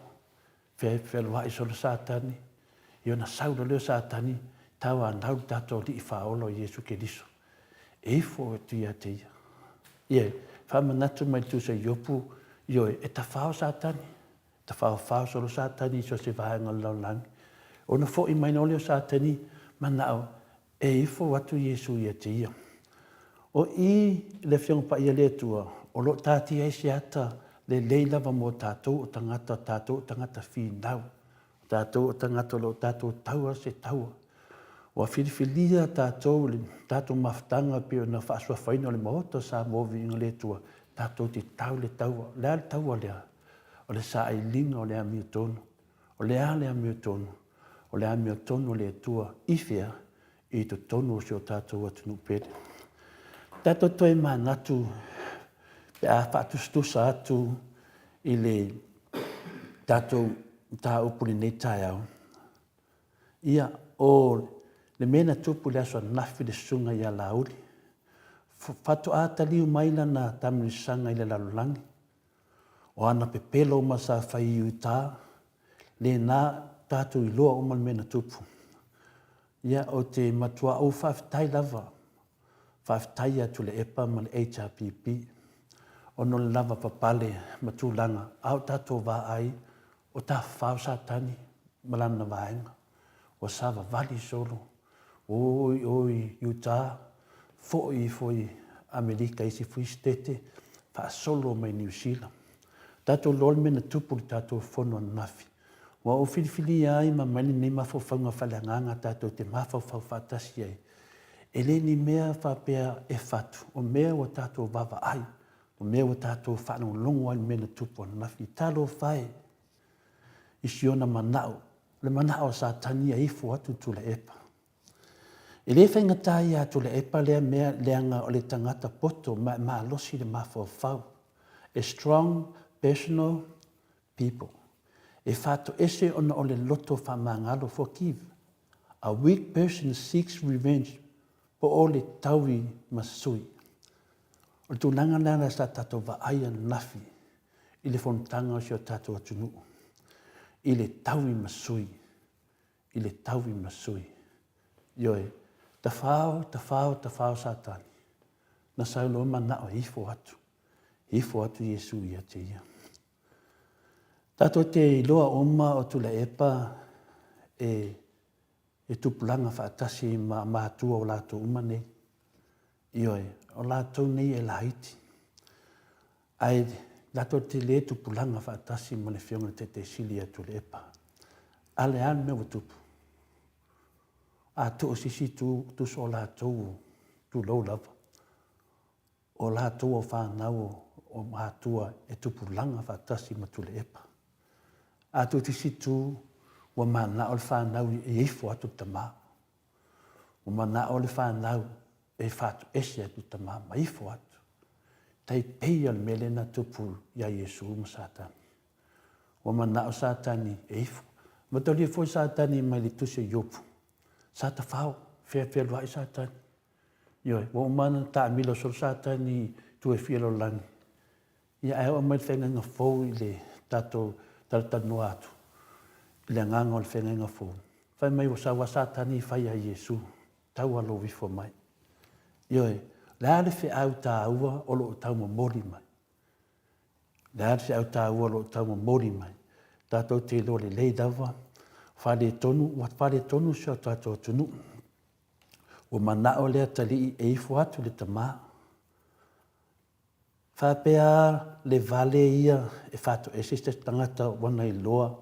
fealuai solo Satani, ia ona sau loa lea o Satani tauanau le tatou Alii Faaola o Iesu Keriso. E ifo atu ia te ia. Ia, faamanatu mai le tusi a Iopu, ioe, e tafao Satani, Tafaofao solo Satani i so o se vaega o le lalolagi. Ona foi mai loa lea o Satani, manao e ifo atu Iesu ia te ia. O i le Afioga Paia le Atua, o lo o taatia ai se ata lelei lava mo tatou o tagata, tatou o tagata finau, o tatou o tagata o lo o tatou taua se taua. Ua filifilia tatou i le tatou mafutaga e pei ona faasuafaina o le Maota o Samoa Viiga le Atua, tatou te tau le taua. O le a le taua lea? O le sailiga o le amiotonu. O le a le amiotonu? O le amiotonu o le Atua i fea? I totonu o si o tatou atunuu pele. Tatou toe manatu pe a faatusatusa atu i le tatou mataupu i lenei taeao. Ia, o le mea na tupu i le aso ananafi i le susuga ia Laauli, faatoa taliu mai lana taamilosaga i le lalolagi, O ana pepelo uma sa fai i Utah, lena tatou iloa uma le mea na tupu. Ia, ou te matua ou faafetai lava, faafetai ia Tuilaepa ma le HRPP, ona o le lavapapale ma tulaga a o tatou vaai o tafafao Satani ma lana vaega. Ua savavali solo, o i o i Utah, foi ifo i Amerika i isi foi Setete, faasolo mai Niu Sila. Tatou iloa le mea na tupu i le tatou fono ananafi. Ua ou filifilia ai ma aumai lenei mafaufauga faaleagaga tatou te mafaufau faatasi ai. E le ni mea faapea e fatu, o mea ua tatou vaavaai, o mea ua tatou faalogologo ai i le mea na tupu ananafi. Talofa e i si ona manao, le manao o Satani ia ifo atu Tuilaepa. E le faigata ia Tuilaepa lea mea leaga o le tagata poto ma e malosi le mafaufau. A strong personal people. E faatoese ona o le loto faamagalo, forgive. A weak person seeks revenge, po o le taui ma sui. O le tulaga lea sa tatou vaai ananafi i le fonotaga o si o tatou atunuu, i le taui ma sui, i le taui ma sui. Ioe, tafao, tafao, tafao Satani, na sau loa manao e ifo atu, ifo atu Iesu ia te ia. Tatou te iloa uma o Tuilaepa e e tupulaga faatasi ma matua o latou uma nei. Ioe, o latou nei e laiti. Ae latou te le tupulaga faatasi ma le Afioga i le Taitaisili ia Tuilaepa. A le a le mea ua tupu? A tuu se isi itu, tusa o latou, tulou lava, o latou o fanau o matua e tupulaga faatasi ma Tuilaepa. A tuu se isi itu, ua manao le fanau e ifo atu le tama. Ua manao le fanau e faatoese atu le tama ma ifo atu. Tai pei o le mea lea na tupu iā Iesu ma Satani. Ua manao Satani e ifo. Matalia foi Satani mai le tusi o Iopu. Sa tafao, feafealuai Satani. Ioe, ua uma ona taamilo solo Satani i itu e fia o le lalolagi. Ia, ae oo mai le feagaiga fou i le tatou talatalanoa atu i le agaga o le feagaiga fou. Fai mai ua sau lava Satani e fai ia Iesu. Tau alo ifo mai. Ioe, o le a le feau taua o lo o taumomoli mai? O le a le feau taua o lo o taumomoli mai? Tatou te iloa lelei lava, faaletonu, ua faaletonu si o tatou atunuu. Ua manao le atalii e ifo atu le tama. Faapea le vale ia e faatoese se tagata ua na iloa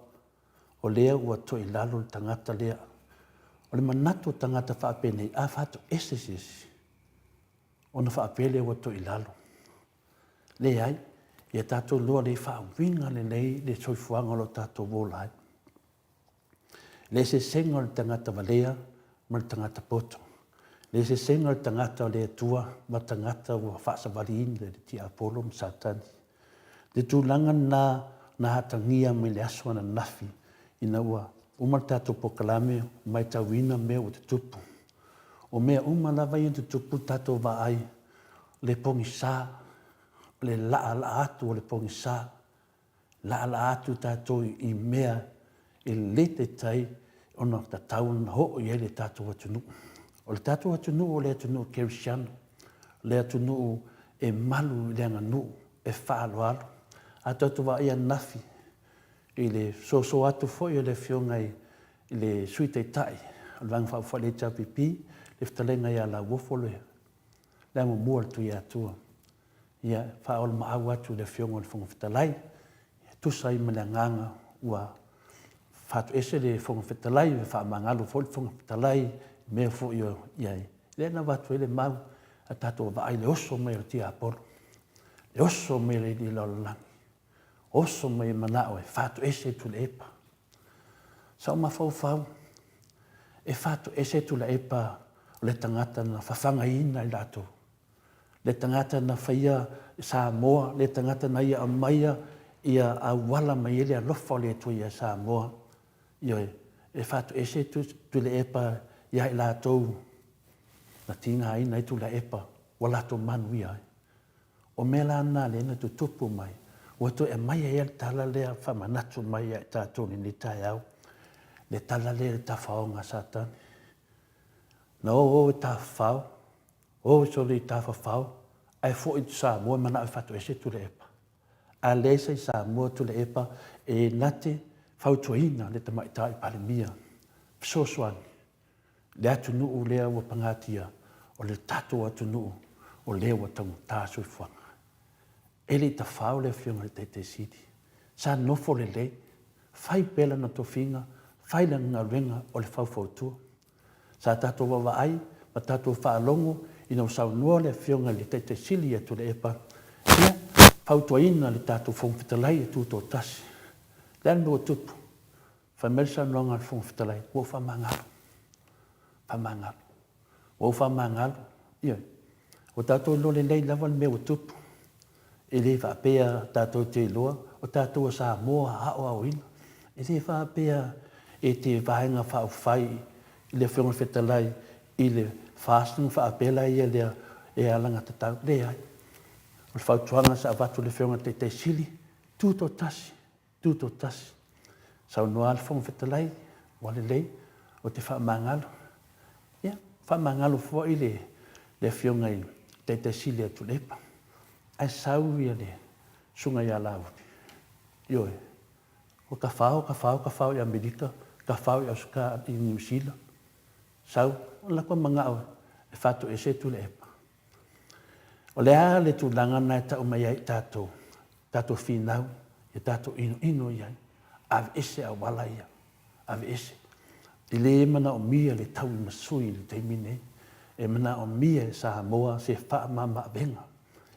o lea ua toilalo le tagata lea. O le manatu o tagata faapenei, a faatoese se isi, ona faapea lea ua toilalo. Leai, ia tatou iloa lelei faauiga lelei le soifuaga o lo o tatou ola ai. Le eseesega o le tagata valea ma le tagata poto. Le eseesega o le tagata o le Atua ma tagata ua faasavaliina e le tiapolo ma Satani. Le tulaga lena na atagia mai le aso ananafi ina ua uma le tatou polokalame matauina mea ua tutupu. O mea uma lava ia na tutupu tatou vaai le pogisa, le laalaa atu o le pogisa laalaa atu tatou i mea e le taitai ona tatau ona oo i ai le tatou atunuu. O le tatou atunuu o le atunuu kerisiano, o le atunuu e malu i le aganuu, e faaaloalo. A tatou vaai ananafi i le soso atu foi o le Afioga i le Sui Taitai o le Vaega Faaupufai a le HRPP, le fetalaiga ia Lauofo le amomua a le Tuiatua, Ia, faaolomaau atu i le Afioga i le Fofoga Fetalai, e tusa ai ma le agaga ua fatoese le Fofoga Fetalai, ua faamagalo foi le Fofoga Fetalai i mea foi o i ai. Lea na avatu ai le mau a tatou vaai i le oso mai o le tiapolo, le oso mai o le alii lalolagi, oso mai e manao e fatoese Tuilaepa. Sa ou mafaufau e fatoese Tuilaepa o le tagata na fafagaina i latou le tagata na faia Samoa, le tagata na ia aumaia ia auala mai ai le alofa o le Atua ia Samoa. Ioe, e fatoese Tuilaepa ia i latou na tigaina ai Tuilaepa ua latou manuia ai. O mea la na lea na tutupu mai, ua toe aumai ai le tala lea faamanatu mai ia i tatou i lenei taeao, le tala lea i le tafaoga a Satani. Na o o e tafafao, O sole i tafafao ae foi i Samoa e manao e fatoese Tuilaepa. A leai sa i Samoa Tuilaepa e na te fautuaina le Tamaitai Palemia fesoasoani le atunuu lea ua pagatia o le tatou atunuu o lea ua taugata soifuaga. E le i tafao le Afioga i le Taitai Sili. Sa nofo lelei, fai pea lana tofiga, fai lana galuega o le faufautua. Sa tatou vaavaai ma tatou faalogo ina ua saunoa le Afioga i le Taitai Sili ia Tuilaepa, ia, fautuaina le tatou Fofoga Fetalai e tutoatasi. O le a le mea ua tupu? Fai mai le saunoaga a le Fofoga Fetalai, ua ou faamagalo. Faamagalo. Ua ou faamagalo. Ioe. Ua tatou iloa lelei lava le mea ua tupu. E le faapea tatou te iloa, o tatou o Samoa aoaoina. E le faapea e te Vaega Faaupufai i le Afioga i le Fetalai i le FAST ona faapea laia lea e alagatatau. Leai. O le fautuaga sa avatu e le Afioga i le Taitai Sili, tutoatasi, Tutoatasi. Saunoa le Fofoga Fetalai, ua lelei, ou te faamagalo. Ia, faamagalo foi le, le Afioga i le Taitai Sili a Tuilaepa. Ae sau ia le Susuga ia Laauli. Ioe, ua tafao, tafao, tafao i Amerika, tafao i Auseta, i Niu Sila. Sau, o le latou manao e faatoese Tuilaepa. O le a le tulaga lena e tau mai ai i tatou, tatou finau, ia tatou inoino i ai, aveese auala ia, aveese. E le manaomia le tauimasui i le taimi nei, e manaomia e Samoa se faamamaavega.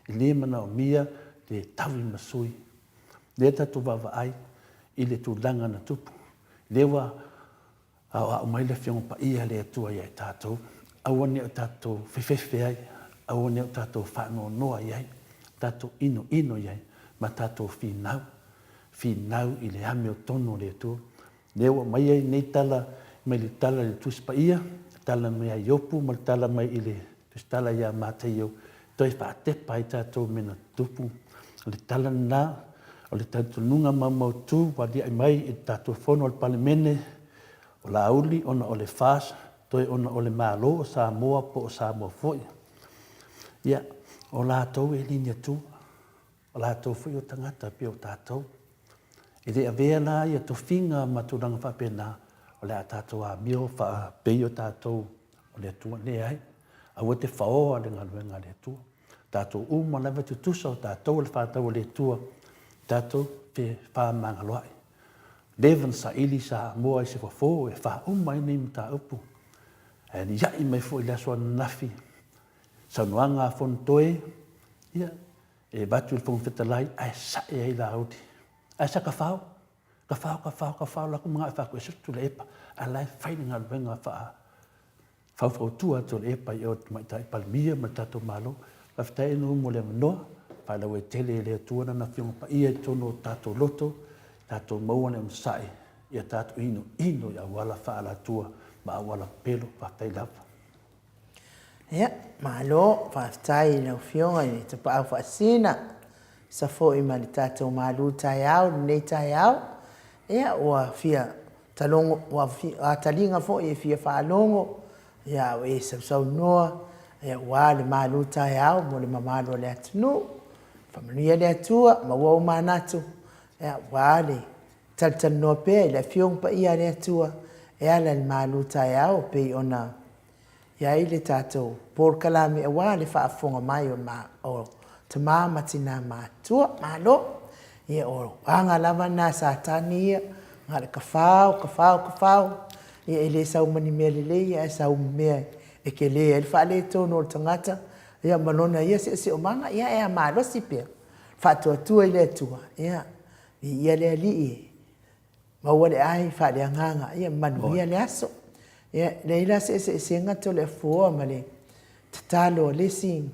E le manaomia le tauimasui. Lea tatou vaavaai i le tulaga na tupu. Lea ua Aoao mai le Afioga Paia a le Atua ia i tatou, aua ne i o tatou fefefe ai, aua ne i o tatou faanoanoa i ai, tatou inoino i ai, ma tatou finau, finau i le amiotonu o le Atua. Lea ua aumai ai nei tala mai le tala i le Tusi Paia, le tala mai ia Iopu ma le tala mai i le Tusitala ia Mataio, toe faatepa ai tatou mea na tutupu. O le tala lena, o le talitonuga maumautu ua aliae mai i le tatou Fono a le Palemene, o Laauli ona o le FAST. Toe ona o le Malo o Samoa po o Samoa foi. Ia, o latou e le ni Atua. O latou foi o tagata pei o tatou. E le avea la ia tofiga ma tulaga faapena, o le a tatou amio faapei o tatou o le Atua. Leai, aua te faoa le galuega a le Atua. Tatou uma lava e tutusa o tatou o le fanau a le Atua, tatou te fefaamagaloai. Leva na saili Samoa i se fofo e faauma ai nei mataupu. Ae alia'i mai foi i le aso ananafi, saunoaga a Fonotoe, ia, e avatu i le Fofoga Fetalai ae sae ai Laauli. Ae sa tafao, tafao, tafao, tafao, alu atu manao e faatoese atu Tuilaepa, ae la e fai le galuega faa faufautua atu o le epa i o i le Tamaitai Palemia ma le tatou Malo. Faafetai inu mo le avanoa, faalauaitele e le Atua Lana Afioga Paia i totonu o tatou loto, tatou maua le onosai ia tatou inoino i auala faaalatua ma auala pelo. Faafetai lava. Ia, malo, faafetai i lau Afioga i le Tapaau Faasina, sa foi ma le tatou malu taeao i lenei taeao. Ia, ua fia talogo, ua taliga foi e fia faalogo, ia, a o e sausaunoa, ia, aua le malu taeao mo le mamalu o le atunuu. Faamanuia le Atua, maua ou manatu, ia, aua le talatalanoa pea i le Afioga Paia a le Atua e ala i le malu taeao pei ona i ai le tatou polokalame aua le faafofoga mai o tama ma tina matutua. Malo! Ia o aga lava na a Satani ia, na o le tafao, tafao, tafao, ia e le sau ma ni mea lelei ae sau ma mea e tele ai le faaletonu o le tagata ia ma lona ia siosiomaga, ia e malosi pea, faatuatua i le Atua, ia viia le Alii e Maua le ai faaleagaga, ia manuia le aso. Ia, leai la se eseesega Toleafoa ma le tatalo a le isi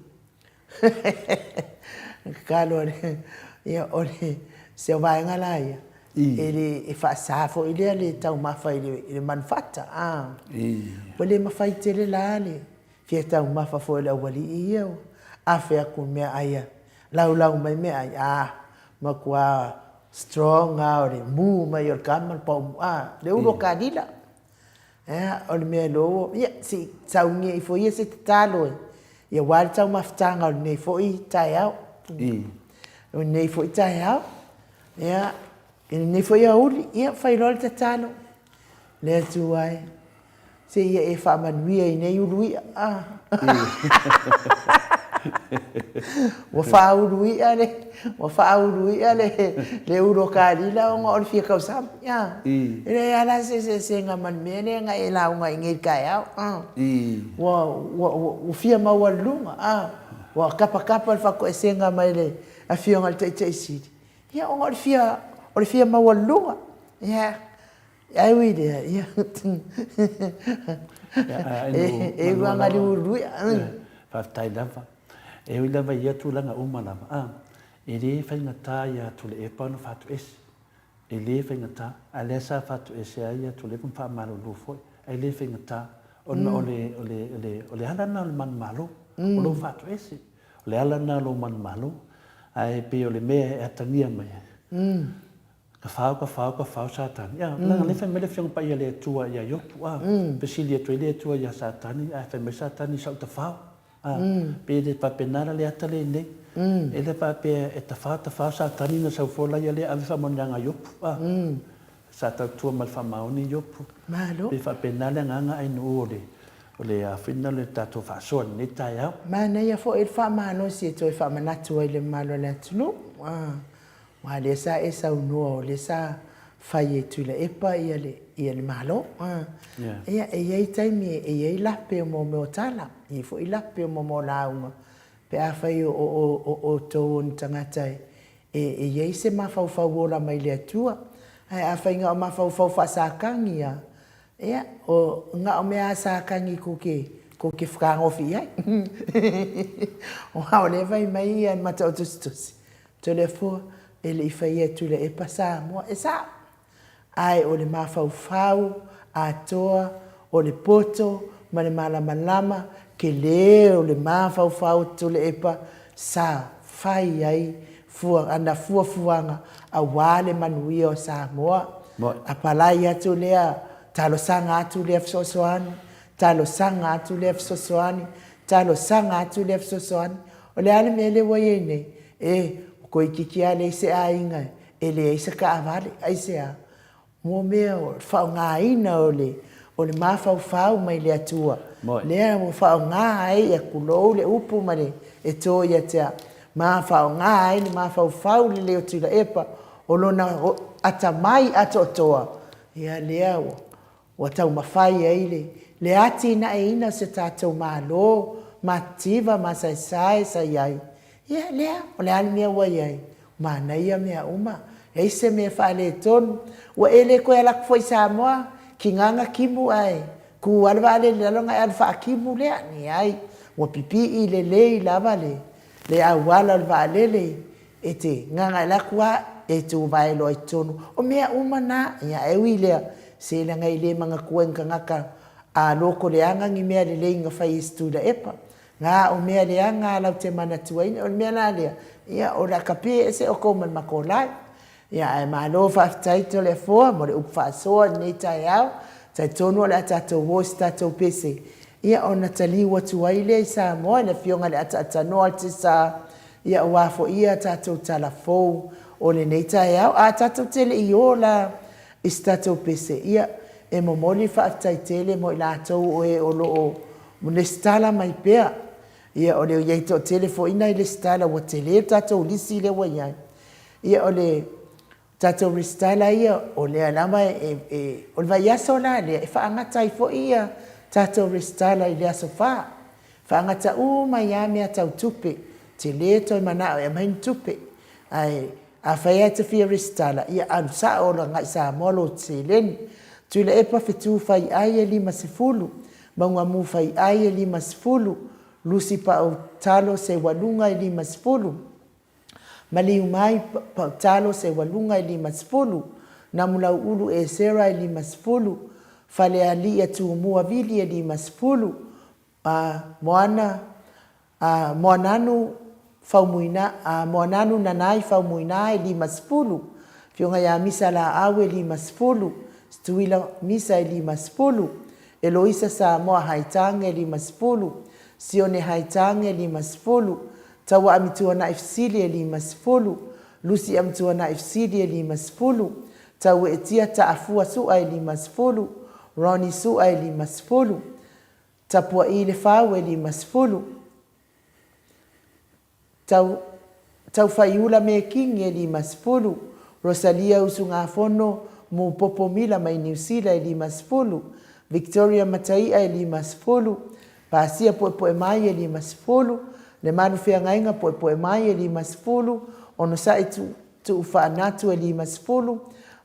tatalo a le, ia o le, se o vaega la ia, e le, e faasa foi lea le taumafa i le, i le manufata, a. Ua le mafai tele la le fia taumafa foi o le aualii ia, ua afe atu i meaai a laulau mai meaai, a, Matua strong lava o le mu mai o le tama le pau a le ulu o kalila. Ia o le mea loa ua ia se i saunia ifo ia se tatalo e ia aua le taumafataga o lenei foi taeao. O lenei foi taeao ia i lenei foi aoauli ia fai loa le tatalo. Le Atua e. Se ia e faamanuia i nei ulu i'a a. Ua faaulu i'a le, ua faaulu i'a le, le ulu o Kalila ona o le fia tausami a. E leai lava la se eseesega ma le mea lea na e lauga ai nei i le taeao a. Ua, ua, ua fia maualuluga a. Ua tapatapa le faatoesega mai le Afioga i le Taitai Sili, ia ona o le fia, o le fia maualuluga. Ia. Ae ui i lea, ia, e ua galiului. Faafetai lava. E ui lava i ia tulaga uma lava, a, e le faigata ia Tuilaepa ona faatoese. E le faigata. A lea sa faatoese ai ia Tuilaepa ma faamalulu foi. Ae le faigata, ona o le, o le, o le, o le ala lena o le manumalo, o lou faatoese. O le ala lena o lou manumalo. Ae pei o le mea e atagia mai ai, Ka whao, ka whao, ka whao Sātani. Ia, leaga lea fai mai le Afioga Paia le Atua ia Iopu, a, fesili atu ai le Atua ia Sātani, ae fai mai Sātani i sau tawhao. A, pe le faapena la le ata lenei. E le faapea e tawhao, tawhao Sātani na sau fola ia lea ave faamanuiaga a Iopu, a. Sa tautua ma le faamaoni Iopu. Malo. Pe faapena le agaga ai nuu o le, o le afina le tatou faasoa i lenei taeao. Manaia foi le faamalosi e toe faamanatu ai i le mamalu o le atunuu. A. Aua lea sa e saunoa o lea sa fai e Tuilaepa ia le ia le Malo. Ia e i ai taimi e i ai lape o mea o tala, e i ai foi lape o mea o lauga pe afai o o outou o ni tagata e e i ai se mafaufau ola mai le Atua. Ae afai na o mafaufau faasakagi lava, ia o na o mea lava sakagi kou te kou te fetagofi i ai. Aua o lea e fai mai ia le Matautusitusi, Toleafoa, e le i faia e Tuilaepa Samoa, e sao. Ae o le mafaufau atoa o le poto ma le malamalama tele o le mafaufau o Tuilaepa sa fai ai fua, ana fuafuaga aua le manuia o Samoa. Apalai atu lea talosaga atu lea fesoasoani. Talosaga atu lea fesoasoani, talosaga atu lea fesoasoani. O le a le mea lea ua i ai nei? E, ua toeitiiti lava leai se aiga e leai se taavale. Aisea? Mo mea o le faaaogaina o le o le mafaufau mai le Atua, lea ua faaaoga ai, ia tulou le upu ma le e to ia te au, ma faaaoga ai le mafaufau lelei o Tuilaepa, o lona atamai atoatoa, ia lea ua ua taumafai ai le le atinaeina o se tatou Malo matitiva masaesae sa i ai. Ia, lea, o le a le mea ua i ai? Manaia mea uma, leai se mea faaletonu. Ua e le toe alu atu foi i Samoa, tiga na timu ae tu lava le vaalele i lalo ona e alu faatimu lea. Leai, ua pipii lelei lava le le auala o le vaalele E te gagae atu lava, e tuvae loa i totonu. O mea uma na, ia ae ui i lea, se leaga e le manatua e ni tagata a loto leaga ni mea lelei na fai e si Tuilaepa. Na o mea leaga lava latou te manatuaina. O le mea la lea, ia o le a tapie ese outou ma le matou live. Ia ae malo faafetai Toleafoa mo le upu faasoa i lenei taeao. Talitonu o le a tatou o i se tatou pese, ia ona taliu atu ai lea i Samoa i le Afioga i le Ataatsanoa o le Tiasa, ia aua foi ia tatou tala fou o lenei taeao. Ae tatou te le i o la i se tatou pese, ia e momoli le faafetai tele mo i latou o e o lo o lesitala mai pea. Ia o le i ai toatele foi nai lesitala ua tele le tatou lisi lea ua i ai. Ia o le tatou resitala ia, o lea lava e, o le vaiaso la lea e faagata ai foi ia tatou resitala i le aso Fa. Faagata uma ai lava mea tau tupe, tele toe manao e aumai ni tupe. Ae afai lava e te fia resitala, ia alu sao agai i Samoa lou seleni. Tuilaepa Fetu Faiai e 50, Maugamu Faiai e 50, Lucy Pau Talo Seualuga e 50, Maliu mai Pautalo Seualuga e 50, Namulauulu Esera e 50, Falealii a Tumua Vili e 50, Moana Moananu Faumuina Moananu Nanai Faumuina e 50, Afioga ia Misa Laau e 50, Situila Misa e 50, Eloisa Samoa Haetange e 50, Sione Haetange e 50, Taua Amituanai Fesili e 50, Lusi Amituanai Fesili e 50, Taueetia Taafua Su'a e 50, Ronnie Su'a e 50, Tapua'i Lefau e 50, Tau Taufaiula Mekini e 50, Rosalia Usugafono Mupopo Mila mai Niu Sila e 50, Victoria Matai'a e 50, Pasia Puepuemai e 50, Lemalu Feagaiga Puepuemai e 50, Onosai Tuufaanatu e 50,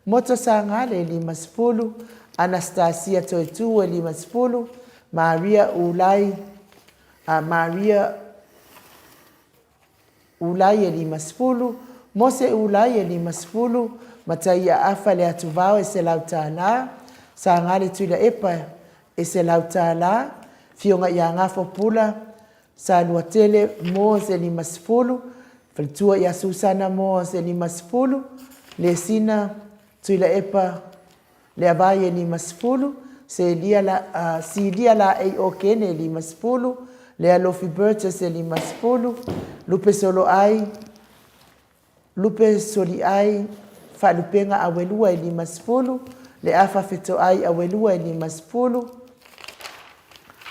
Moto Sagale e 50, Anastasia Toetu e 50, Maria Ulai Maria Ulai e 50, Mose Ulai e 50, Mataia Afa Leatuvao e $100, Sagale Tuilaepa e $100, Fioga ia Gafo Pula Saluatele Moores e 50, Faletua ia Susana Moores e 50, Lesina Tuilaepa Leavai e 50, Selia la, Silia Laei Okene e 50, Lealofi Burgess e 50, Lupe Soloai, Lupe Soliai Faalupega Awelua e 50, Leafa Fetoai Awelua e 50,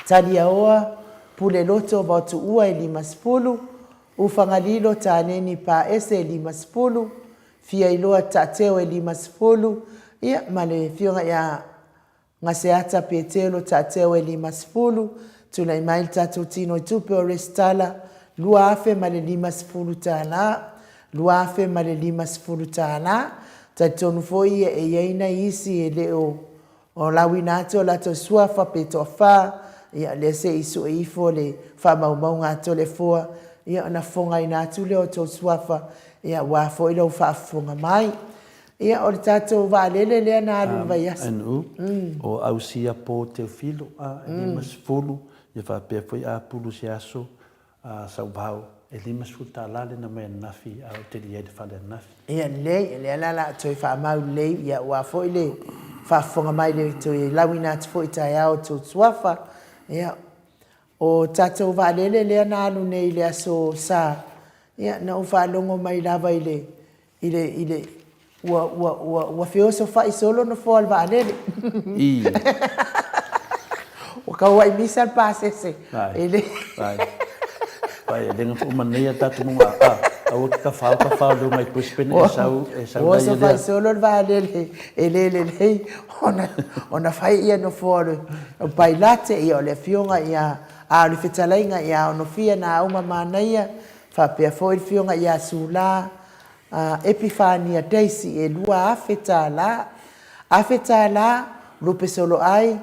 Taliaoa Puleloto Vaotuua e 50, Ufagalilo Taleni Paese e 50, Fiailoa Taateo e 50, ia, ma le Afioga ia Gaseata Petelo Taateo e 50, tulai mai le tatou tino i tupe o resitala $2,050, $2,050. Talitonu foi e i ai nai isi e le o O lauina atu o latou suafa pe toafa, ia lea se i sue ifo le faamaumauga a Toleafoa, ia ona fofogaina atu lea o tou suafa, ia aua foi lou faafofoga mai. Ia o le tatou vaalele lea na alu i le vaiaso. NU, o Ausia Po Teofilo, a, e 50, ia faapea foi Apulu Seaso, A Sauvao, e $50 lena mai ananafi a ou te le i ai i le fale ananafi. Ia lelei, o lea la o le a toe faamau lelei, ia aua foi le faafofoga mai le toe lauina atu foi i taeao o tou suafa. Ia, o tatou vaalele lea na alu nei i le aso Sa, ia na ou faalogo mai lava i le, i le, i le, ua, ua, ua, ua feosofai solo nofoa o le vaalele. I. Ua tauai misa le pasese. Vai. E le... Vai. Vai, e lenga fo manaia tatou mo a aua ke tafao tafao le mai Brisbane e sau e sau Ua osofai solo le vaalele e le lelei ona, ona fai ia nofoa o le o Pailate, ia o le afioga ia a o le fetalaiga ia Onofia na auma manaia, faapea foi le afioga ia Sula a Epifania Daisy e $2,000. $1,000 lupe soloai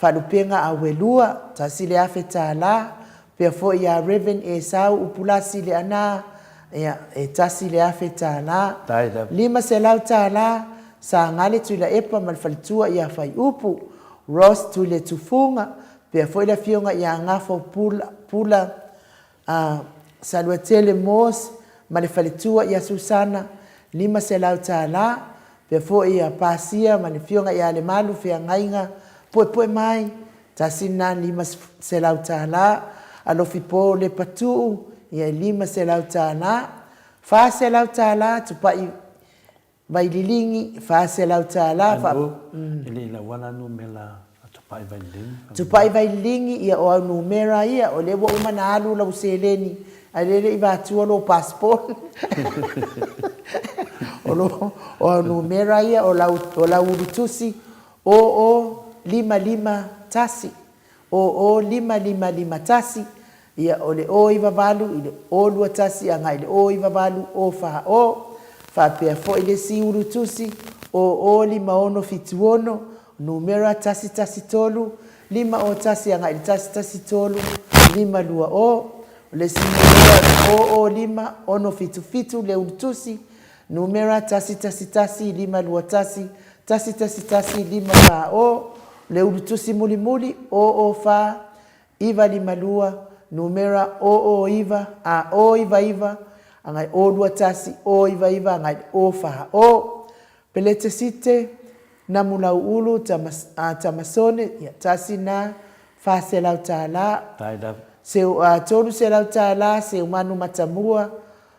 Faalupega Auelua, $1,000, pea foi ia Rev. Esau Upulasi Leaana, ia, e $1,000. $500, Sagale Tuilaepa ma le faletua ia Faiupu, Ross Tuiletufuga, pea foi le afioga ia Gafo Pula, Pula a Saluatele Moss ma le faletua ia Susana, $500, pea foi ia Pasia ma le afioga ia Lemalu Feagaiga Puepue Mai, tasi lena $500, Alofipo Lepatuu, ia e $500, $400 Tupai Vaililigi, $400 fa. Anu, e le i lau ala numera a Tupai Vaililigi. Tupai Vaililigi, ia o au numera ia, o lea ua uma ona alu lau seleni, ae lea e le i vatua lou passport. O lo, o au numera ia, o lau, o lau ulutusi, 00551. 00551, ia o le 098 i le 021 agai i le 098 040, faapea foi le isi ulutusi 005676, numera 113 501 agai i le 113 520, o le isi numera 005677 le ulutusi, numera 111 521 111 540, le ulutusi mulimuli 004 952, numera 009 a 099 agai 021 099 agai 040. Pelete Site, Namulauulu, Tamasone, ia tasi na $400. Seu, $300 Seumanu Matamua,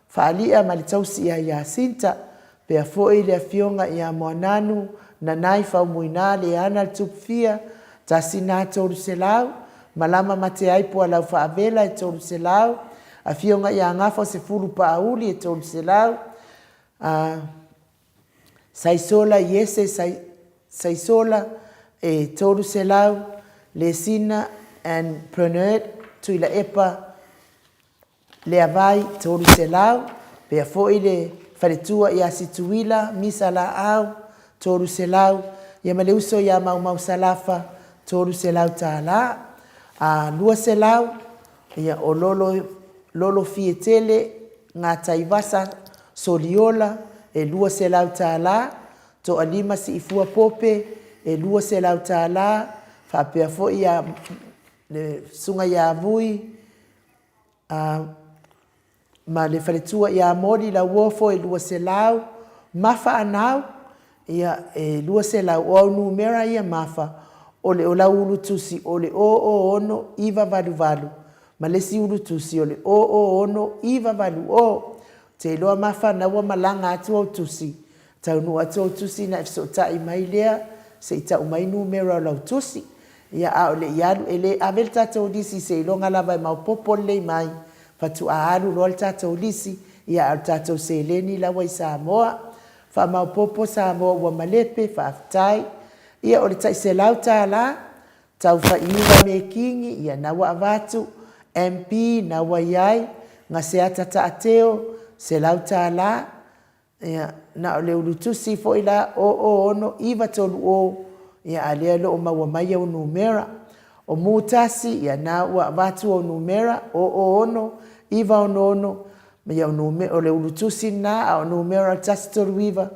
Faali'a ma le tausi ia Iasinta, pea foi le afioga ia Moananu, Nanai Faumuina, Leana le Tupufia, tasi na 300, Malama Mateai Pualau Faavela e 300, afioga ia Gafa Sefulu Paauli e 300, a Saisola Iese Saisola e 300, Lesina and Pernerd Tuilaepa Leavai 300, pea foi le faletua ia Situila Misa Laau 300, ia ma le uso ia Maumau Salafa $300. A 200, ia o Lolo, Lolo Fietele Gataivasa Soliola e $200, Toalima Siifua Pope e $200, faapea foi ia le Susuga ia Vui A ma le faletua ia Moli Lauofo e 200, Mafa Anau, ia e 200, o au numera ia Mafa, o le o lau ulutusi o le 006988, ma le isi ulutusi o le 006980. Ou te iloa Mafa na ua malaga atu au tusi, Taunuu atu au tusi ona e fesootai mai lea se i tau mai numera o lau tusi. Ia, a o le i alu, e le ave le tatou lisi seiloga lava e maopoopo lelei mai, faatoa alu loa le tatou lisi, ia a o le tatou seleni la ua i Samoa. Faamaopoopo Samoa ua malepe, faafetai. Ia, o le tai $100, tau faiuga mekini, ia na ua avatu, MP na ua i ai, Gaseata Taateo, $100, Ia, na o le ulutusi foi la, 06930, ia, a lea e le o maua mai au numera. O Mu tasi, ia, na ua avatu au numera, 06966, ia, o nume, o le ulutusi lena, a o numera o le 139,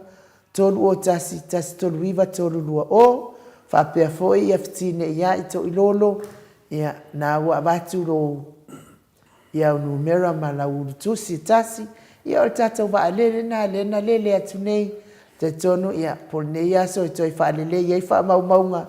301, 139, 320. Faapea foi ia fetineiai Toilolo, ia, na ua avatu lou i au numera ma lau ulutusi e tasi, ia o le tatou vaalele lena lea na lele atu nei, Talitonu ia, po o lenei aso e toe faalelei ai faamaumauga,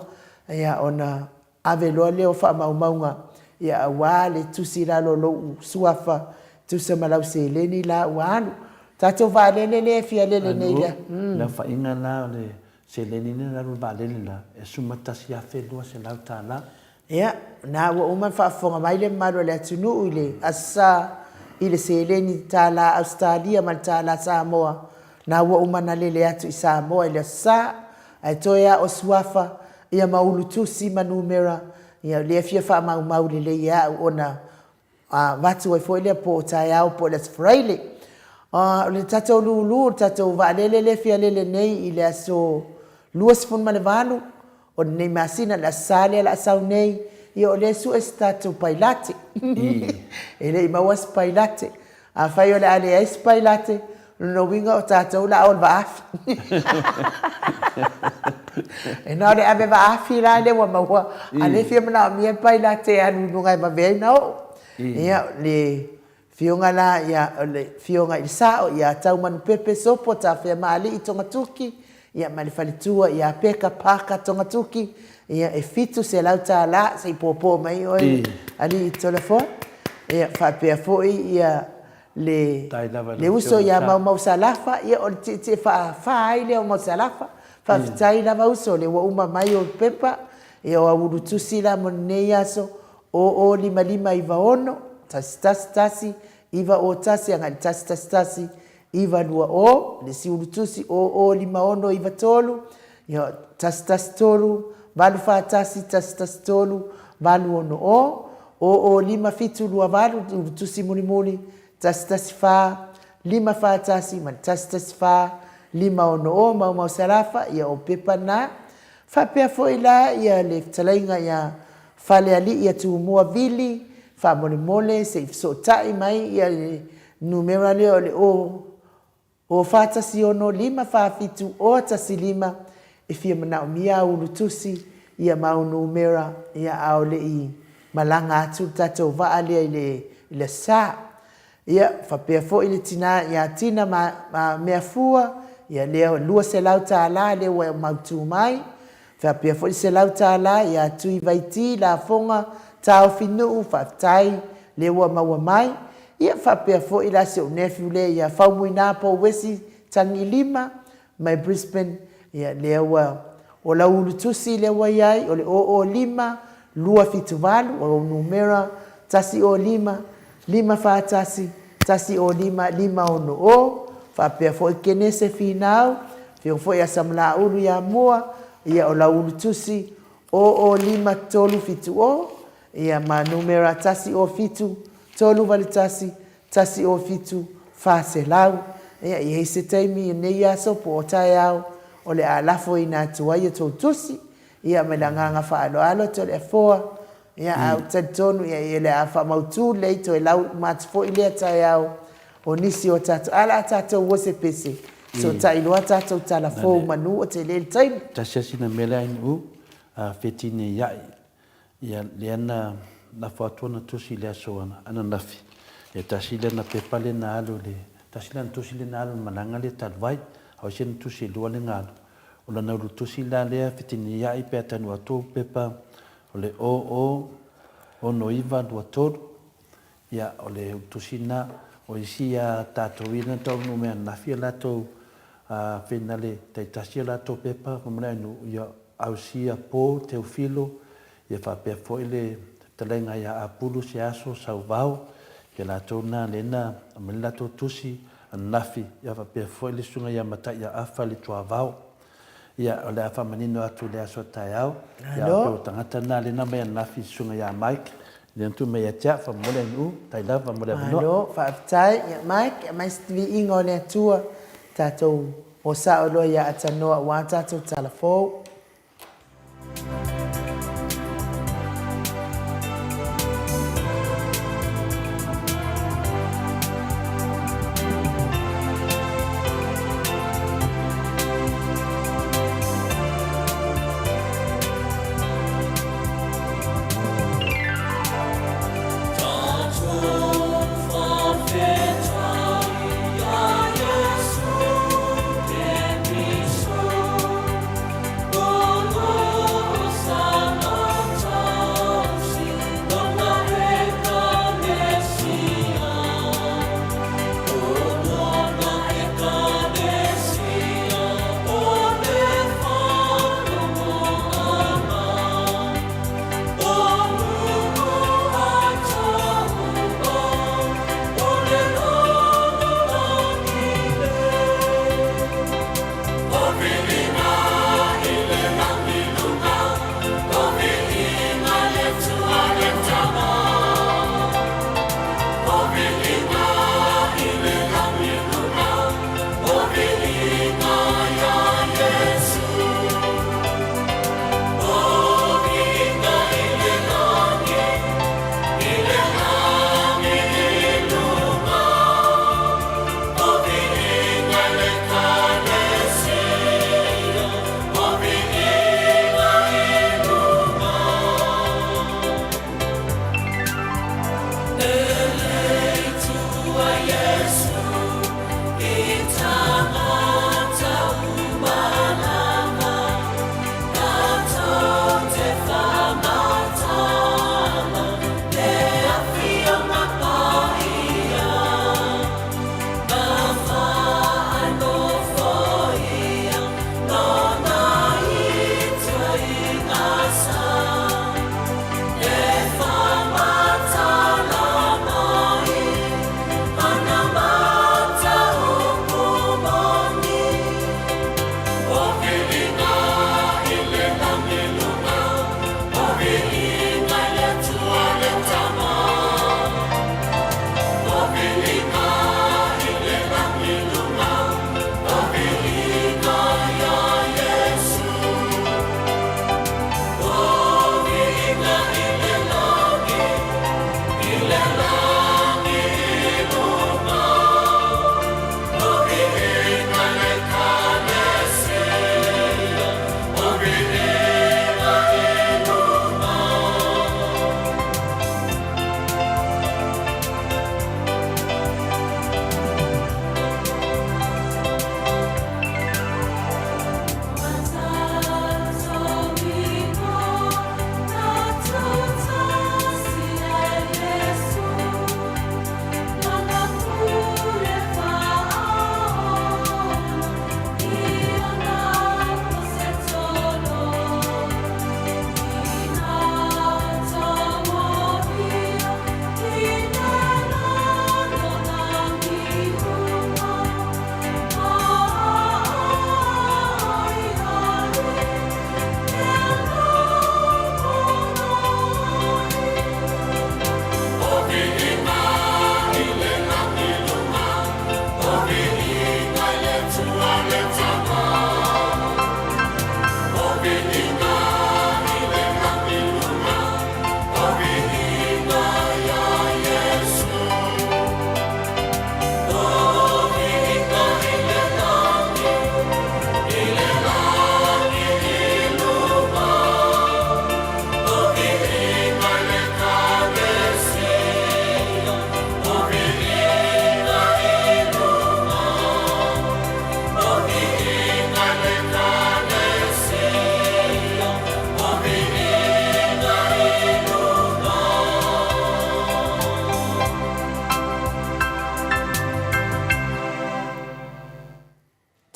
ia ona ave loa lea o faamaumauga, ia aua le tusi i lalo o lou suafa, tusa ma lau seleni la ua alu. Tatou vaalele lea e fia lele nei lea. Le aofaiga la o le seleni lea na alu i le vaalele la, e $11,200. Ia, o lena ua uma ona faafofoga mai le mamalu o le atunuu i le Aso Sa i le seleni tala Ausetalia ma le tala Samoa, o lena ua uma ona lele atu i Samoa i le Aso Sa, ae toe lava o suafa, ia ma ulutusi ma numera, ia o lea e fia faamaumau lelei e au ona avatu ai foi lea po o taeao po o le Aso Faraile. O le tatou lulu, o le tatou vaalele lea e fia lele nei i le aso 28 o lenei masina, le Aso Sa lea o le a sau nei, ia o lea e sue se tatou pailate. E le i maua se pailate. Afai o le a leai se pailate, o lona uiga o tatou o le a o i le vaafi. E na o le ave vaafi la lea ua maua, a o lea e fia manaomia le pailate e alu i luga e vave ai ona oo. Ia, o le Afioga la ia, o le Afioga i le Sao ia Taumanupepe Sopo Tafeamaalii Togatuki, ia ma le faletua ia Peka Parker Togatuki, ia e $700, se i popo mai oe alii Toleafoa. Ia faapea foi ia le le uso ia Maumau Salafa, ia o le tietie faafa ai lea o Mausalafa. Faafetai lava uso o lea ua uma mai ou pepa, ia o au ulutusi la mo lenei aso, 005596 111 901 agai le 111 920, le isi ulutusi 005693, ia, 113 841 113 860, 005728, ulutusi mulimuli 114 541 ma le 114 560, Maumau Salafa, ia o pepa na. Faapea foi la ia le fetalaiga ia Falealii ia Tumua Vili, faamolemole se i fesootai mai ia le numera lea o le 0 0 4 1 6 5 4 7 0 1 5 e fia manaomia au ulutusi ia ma au numera ia a o le i malaga atu le tatou vaa lea i le i le Aso Sa. Ia, faapea foi le tina ia Tina ma Meafua, ia lea $200 lea ua mautu mai. Faapea foi le $100 ia Tui Vaiti Lafoga Taofinuu, faafetai lea ua maua mai. Ia faapea foi la si ou nephew lea ia Faumuina Pouesi Tagilima mai Brisbane, ia lea ua o lau ulutusi lea ua i ai o le 005 278, o ou numera 105 541 105 560, faapea foi Kenese Finau, afioga foi ia Samalaulu ia Mua, ia o lau ulutusi 005 370, ia ma numera 107 381 107 400. Ia, e i ai se taimi i lenei aso po o taeao o le a lafoina atu ai a outou tusi, ia ma le agaga faaaloalo atu o le Afoa, ia, ae ou te talitonu, ia, o le a faamautu lelei toe lau uma atu foi lea taeao o nisi o tatou, ae o le a tatou o se pese, fesootai loa tatou tala fou manu o tele le taimi. Tasi lava sina mea lea Ainuu, fetineiai Ia, lea na lafo atu ana tusi i le aso ananafi, ia tasi lea na pepa lea na alu i le, tasi lea na tusi lea na alu i le malaga lea talu ai, a o isi ana tusi e lua lea na alu. O lana ulu tusi la lea fetiniai pe a tanu atu pepa o le 006923, ia o le ulu tusi lena. O isi a tatou ia na taunuu mai ananafi a latou feinale taitasi a latou pepa, fai mai le ia Ausia Po Teofilo, ia faapea foi le fetalaiga ia Apulu Seaso Sauvao, ia latou na lea na aumai le latou tusi ananafi, ia faapea foi le susuga ia Mataiaafa Letuavao. Ia, o le a faamanino atu i le aso a taeao, ia a pei o tagata na lea na aumai ananafi i le susuga ia Mike, lea na tuu mai ia te au, faamolemole Ainuu, tai lava faamolemole avanoa. Malo, faafetai. Ia Mike, aumai se viiga o le Atua, tatou O sao loa ia Atanoa aua tatou tala fou.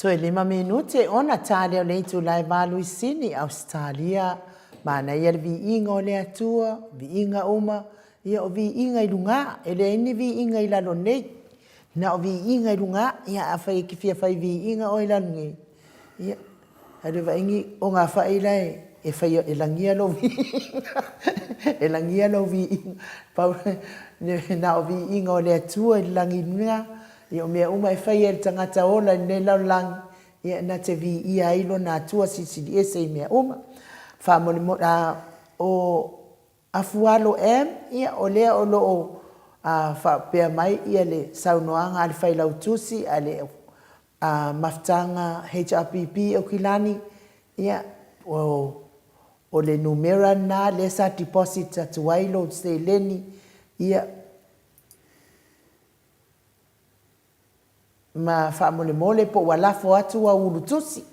Toe lima minute ona ta lea o le itula e valu i Sini, Ausetalia. Manaia le viiga o le Atua, viiga uma, ia o viiga i luga, e leai ni viiga i lalo nei. Na o viiga i luga, ia afai e te fia fai viiga oe i lalo nei, ia, ae le vaai ni ogafai la e faia e lagia lou viiga, e lagia lou viiga. Pau na o viiga o le Atua i le lagi i luga, ia o mea uma e faia e le tagata ola i lenei lalolagi, ia na te viia ai lona Atua Silisili Ese i mea uma. Faamolemole, a o Afualo M, ia o lea o lo o faapea mai ia le saunoaga a le Failautusi a le Mafutaga HRPP Aukilani, ia o le numera lena lea sa deposit atu ai lou seleni, ia Ma faamolemole po ua lafo atu au ulutusi,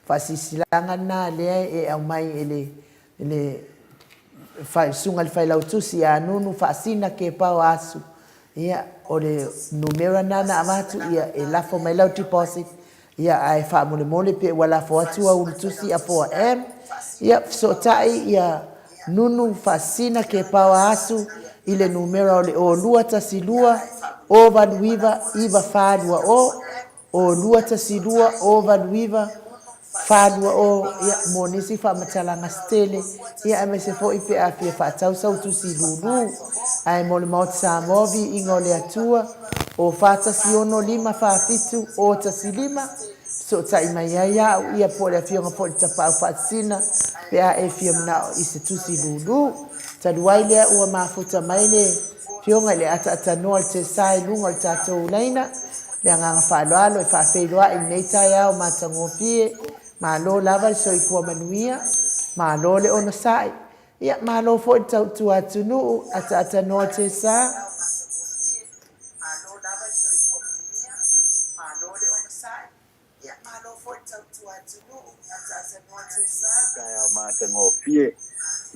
faasilasilaga lena lea e aumai e le le susuga i le failautusi ia Nunu Faasina Kepao Asu, ia o le numera lena na avatu ia e lafo mai lau deposit, ia ae faamolemole pe ua lafo atu au ulutusi Apoa M, ia fesootai ia Nunu Faasina Kepao Asu i le numera o le 0212 089 9420, 0212 089 420, ia, mo nisi faamatalaga se tele, ia, aemaise foi pe a fia faatau sau tusi lulu. Ae mo le Maota Samoa, Viiga o le Atua, o 416 547 015, fesootai mai ai au, ia, po o le Afioga foi i le Tapaau Faasisina, pe a e fia manao i se tusi lulu. Talu ai lea ua mafuta mai le Afioga i le ataatānoa i le tesa i luga o le tatou laina, le agaga faaaloalo e faafeiloai i lenei taeao matagofie. Malo lava le soifua manuia, malo le onosai, ia malo foi le tautua atunuu, ataatānoa tesa. Malo lava le soifua manuia, malo le onosai. Ia, malo foi le tautua atunuu, ataatānoa tesa. Taeao matagofie,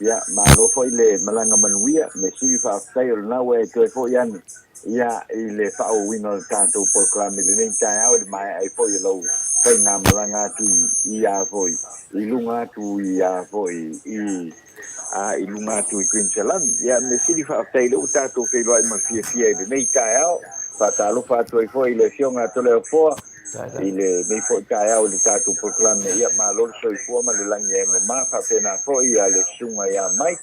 ia malo foi le malaga manuia, mea sili faafetai o lena ua e toe foi ane ia i le faaauauina o le tatou polokalame i lenei taeao i le maea ai foi o lau faigamalaga atu i a foi i luga atu i a foi i a i luga atu i Queensland. Ia mea sili faafetai o lea ua tatou feiloai ma le fiafia i lenei taeao. Faatalofa atu ai foi i le Afioga a Toleafoa i lenei foi taeao i le tatou polokalame. Ia malo le soifua ma le lagi e mama. Faapena foi ia le Susuga ia Mike.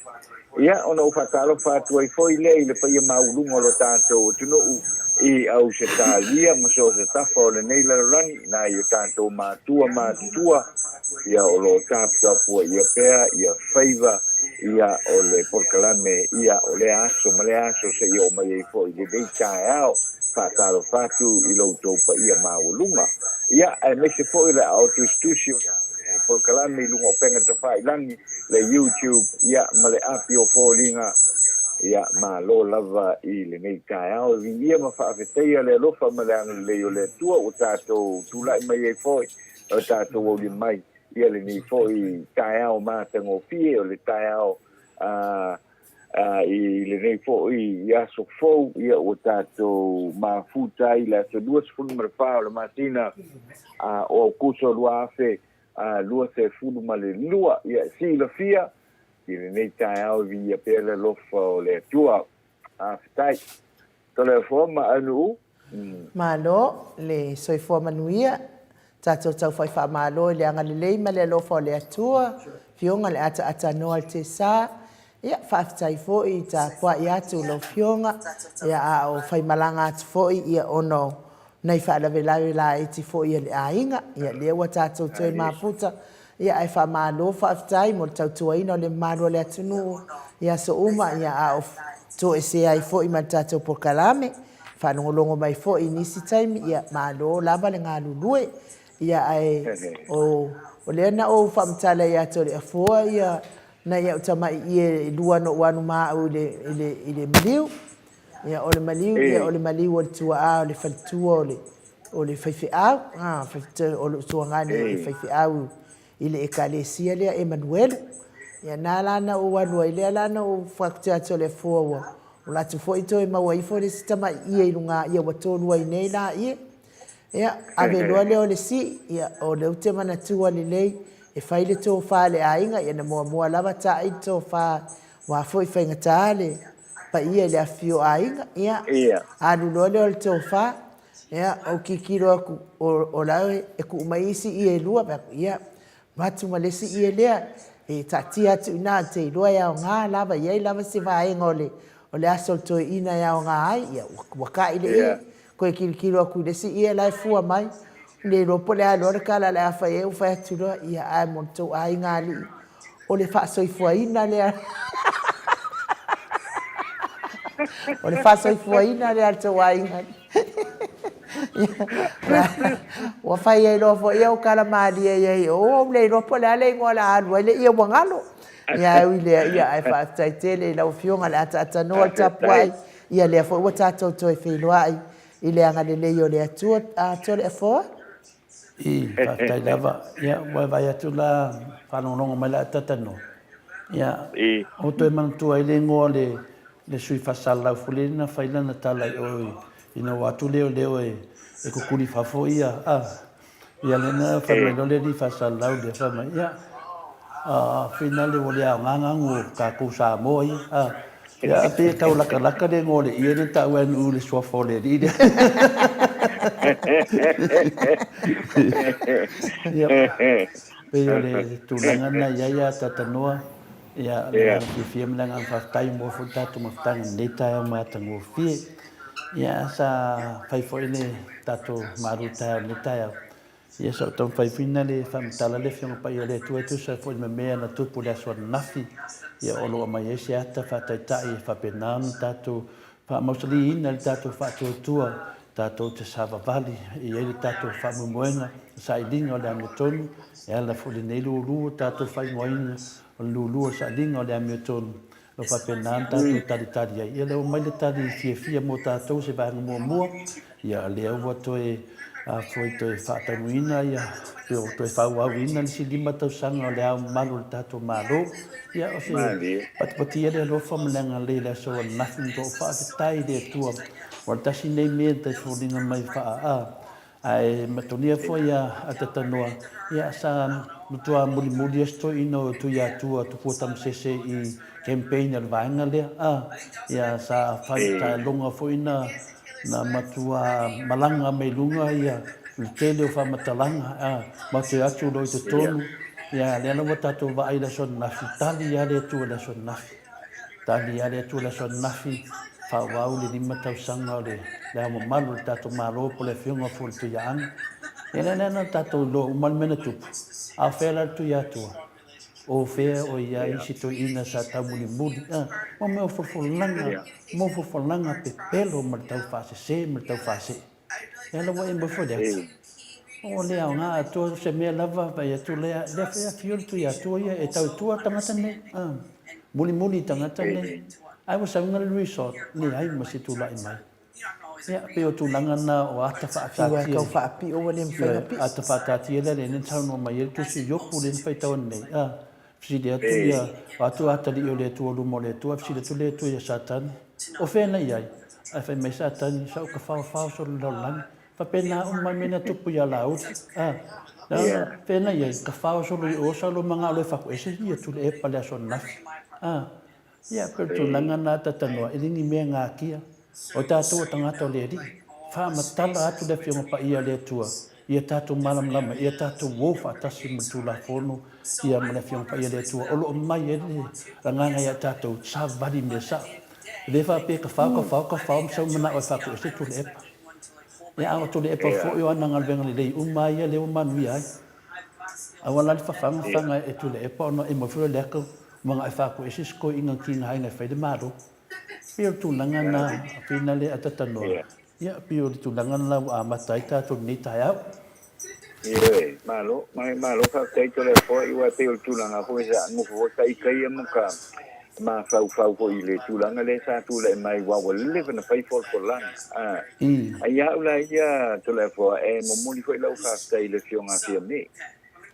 Ia ona ou faatalofa atu ai foi lea i le paia maualuga o lo tatou atunuu. i Ausetalia ma so o se tafa o lenei lalolagi, nai o tatou matua matutua, ia o lo o taputapuaia pea ia faiva ia o le polokalame ia o lea aso ma lea aso seia oo mai ai foi i lenei taeao. Faatalofa atu i lo outou paia maualuga, ia aemaise foi le aao tusitusi o le polokalame i luga o upega tafailagi, le YouTube, ia ma le api o foliga. Ia, malo lava i lenei taeao e viia ma faafetaia le alofa ma le agalelei o le Atua ua tatou tulai mai ai foi, o tatou auli mai ia lenei foi taeao matagofie o le taeao a i lenei foi aso fou, ia ua tatou mafuta ai le aso 24 o le masina o Aukuso 2022. Ia silafia i lenei taeao e viia pea le alofa o le Atua. Faafetai. Toleafoa ma Aunuu. Malo le soifua manuia. Tatou tauwhai faamalo i le agalelei ma le alofa o le Atua, Fioga le ataatanoa le Tesa. Ia, faafetai foi i tapuai atu lau Fioga, ia a o faimalaga atu foi ia ona o nai faalavelave laiti foi a le aiga. Ia, lea ua tatou toe mafuta, ia ae faamalo faafetai mo le tautuaina o le mamalu o le atunuu i aso uma, ia a o toesea ai foi ma le tatou polokalame. Faalogologo mai foi i nisi taimi, ia malo lava le galulue. Ia ae o o lea na ou faamatala ia Toleafoa ia nai au tamai ie e lua na ou alu ma au i le i le i le maliu. Ia o le maliu ia o le maliu o le tuaa o le faletua o le o le faifeau, a o le tuagane o le faifeau i le ekalesia lea Emanuelu. Ia na la na ou alu ai lea la na ou faakuti atu o le afua ua ola atu foi toe maua ifo le isi tamai ie i luga ia ua tolu ai nei la ie. Ia ave loa lea o le sii, ia o lea ou te manatua lelei e fai le tofa a le aiga, ia na muamua lava taai le tofa aua foi faigata le paia i le afifio o aiga. Ia alu loa lea o le tofa, Ia, ou tilotilo atu, o la e tuu mai isi ie e lua, fai atu, ia, avatu ma le isi ie lea, e taatia atu i ina, ou te iloa e aoga lava, e i ai lava se vaega o le, o le aso o le toeaina e aoga ai, ia, ua ta'i le ie. Toe tilotilo atu i le isi ie la e fua mai, le iloa po o le a loa le tala o le a fai ai, ou fai atu loa, ia, ae mo le tou aiga alii, O le faasoifuaina lea O le faasoifuaina lea a le tou aiga. Ua fai ai loa foi au tala malie i ai, ua ou le iloa po o le a le igoa o le a alu ai le ie ua galo. Ia ae ui lea, ia ae faafetai tele i lau Afioga le ataatanoa le tapuai, ia lea foi ua tatou toe feiloai i le agalelei o le Atua. Toleafoa. I, faafetai lava. Ia, ua e vaai atu la, faalogologo mai la e tatanoa. Ia, ua toe manatua ai le igoa o le, le sui faasalalau foi lea na fai lana tala i o ina ua atu leoleo e, e kukuli i fafo ia, a. Ia lea na fai mai loa le alii faasalalau lea, fai mai, ia, a, finale ua le aoga gagu o tatou Samoa ia, a. Ia, pei e tau lakalaka le igoa o le ie lea na taua e Nu'u i le suafa o le alii lea. Ia, pei o le tulaga lena i ai ia Tatanoa, ia, le agaga fiafia ma le agaga faafetai mo foi le tatou mafutaga i lenei taeao matagofie. Ia, sa fai foi le tatou malu taeao i lenei taeao. Ia sa ou taumafai foi na le faamatala le Afioga Paia o le Atua e tusa foi ma mea na tupu i le aso ananafi, ia o lo o aumai ai se ata faataitai e faapena ona tatou faamausaliina le tatou faatuatua tatou te savavali e i ai le tatou faamoemoega sailiga o le amiotonu e ala foi i lenei lulu ua tatou faaigoaina o le lulu o le sailiga o le amiotonu. O lo o faapena ona tatou talitali ai. Ia lea ua aumai le tali fiafia mo tatou se vaega muamua, ia lea ua toe foi toe faataunuuina ia pe ua toe faaauauina le isi 5 tausaga o le ao mamalu o le tatou Malo. Ia o se patipatia le alofa ma le agalelei i le aso ananafi ma tou faafetai i le Atua. Aua o le tasi lenei mea na tai foliga mai faa Ae matolia foi a Tatanoa, ia sa matua mulimuli ai si toeaina o Tuiatua Tupua Tamasese i campaign a le vaega lea, a, ia sa fai taaloga foi na na matua malaga mai luga ia le tele o faamatalaga, a, ma toe atu loa i totonu, ia lea la ua tatou vaai i le aso ananafi, tali lava le Atua i le aso ananafi. Tali lava le Atua i le aso ananafi. Faaauau le 5 tausaga o le Le Ao Mamalu o le tatou Malo po o le Afioga foi i le Tuiaana. Ia lea la na tatou iloa uma le mea na tupu, a o fea la le Tuiatua? O fea o i ai isi toeaina sa taumulimuli, a, mo mea o folafolaga, mo folafolaga pepelo ma le taufaasese ma le taufaasee. Ia la ua e moe foi le ata. O le aoga atoa se mea lava fai atu lea, lea foi e afio le Tuiatua ia e tau i tua tagata nei, a, mulimuli i tagata nei. Ae ua sauga le resort, leai ma se tulai mai. Ia, pei o tulaga na o ata faataatia. Fiu tau faapio ua le mafai ona pio. Ata faataatia lea lea na saunoa mai ai le tusi o Iopu lea na faitau nei. A, fesili atu ia, o atu atalii o le Atua luma o le Atua, fesili atu le Atua ia Satani, o fea na i ai? Ae fai mai Satani, sa ou tafaofao solo i le lalolagi. Faapena uma mea na tupu ia Laauli. A, leaga, fea na i ai, tafao solo i o, sa lua manao loa e fatu ese ia Tuilaepa i le aso ananafi. A, Ia, pei o le tulaga lena Tatanoa, e le ni mea natia. O tatou o tagata o le Alii. Faamatala atu le Afioga Paia a le Atua ia tatou malamalama, ia tatou o faatasi ma le Tulafono ia ma le Afioga Paia a le Atua o lo o mai ai le agaga ia tatou savali mea sao. E le faapea tafao, tafao, tafao ma sau manao e faatoese Tuilaepa. Ia, a o Tuilaepa foi o ana galuega lelei uma lava ia lea ua manuia ai. Aua la le fafaga faga e Tuilaepa ona e moe foi o le ata Manao e faatoese se toeaina tigaina e fai le Malo. Pei o le tulaga lena finale a Tatanoa. Ia, pei o le tulaga lena ua amata ai tatou i lenei taeao. Ioe, malo, malo faafetai Toleafoa, aua e pei o le tulaga foi sa nofo foi ta ita ia ma ka mafaufau foi i le tulaga lea sa tulai mai aua ua leva ona fai folafolaga. A, a ia au la ia Toleafoa, e momoli foi lau faafetai i le Afioga a Fiame.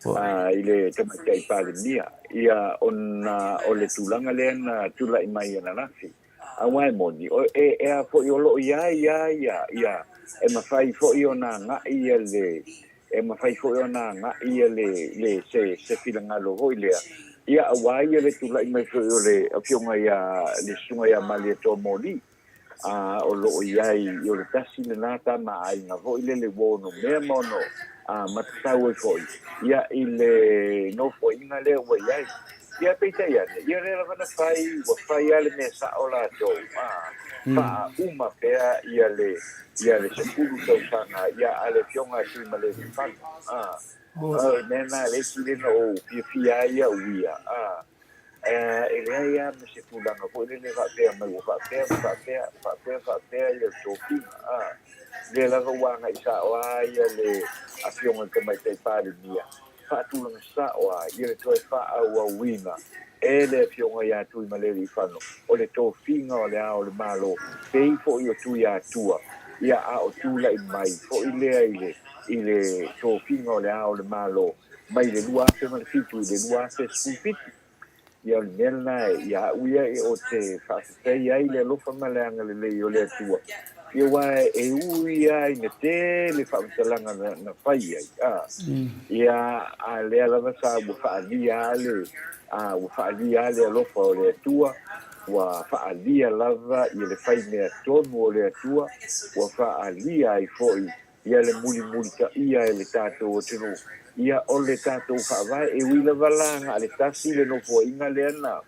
i le Tamaitai Palemia, ia, ona o le tulaga lea na tulai mai ananafi. Aua e moni, o, e, e a foi o lo o i ai lava ia, ia, e mafai foi ona agai ia le, e mafai foi ona agai ia le, le, se, se finagalo foi lea, ia, aua ia le tulai mai foi o le Afioga ia, le Susuga ia Malietoa Moli. a o lo o i ai, o le tasi lena tama aiga foi lele ua ono mea ma ono matatau ai foi ia i le nofoaiga lea ua i ai. Ia peitai ane, ia lea lava na fai, ua fai lava le mea sao latou, a faauma pea ia le ia le 10 tausaga ia a le Afioga a Tuimalealiifano, a o le mea lena le isi lea na ou fiafia ai au ia, a. E leai lava ma se tulaga foi lele faapea mai ua faapea ma faapea, faapea faapea ia le tofiga. A, lea lava ua agai sao lava ia le Afioga i le Tamaitai Palemia, faatulaga sao lava ia le toe faaauauina e le Afioga ia Tuimalealiifano o le tofiga o Le Ao o le Malo, pei foi o Tuiatua, ia a o tulai mai foi lea i le i le tofiga o Le Ao o le Malo mai le 2007 i le 2017. Ia o le mea lena ia au ia ou te faafetai ai i le alofa ma le agalelei o le Atua, ia aua e ui lava ina tele faamatalaga na fai ai, a, ia a lea lava sa ua faaalia lava le, a, ua faaalia lava le alofa o le Atua, ua faaalia lava ia le fai mea tonu o le Atua, ua faaalia ai foi ia le mulimulitaia e le tatou atunuu, ia o le tatou Faavae. E ui lava la na o le tasi le nofoaiga lea na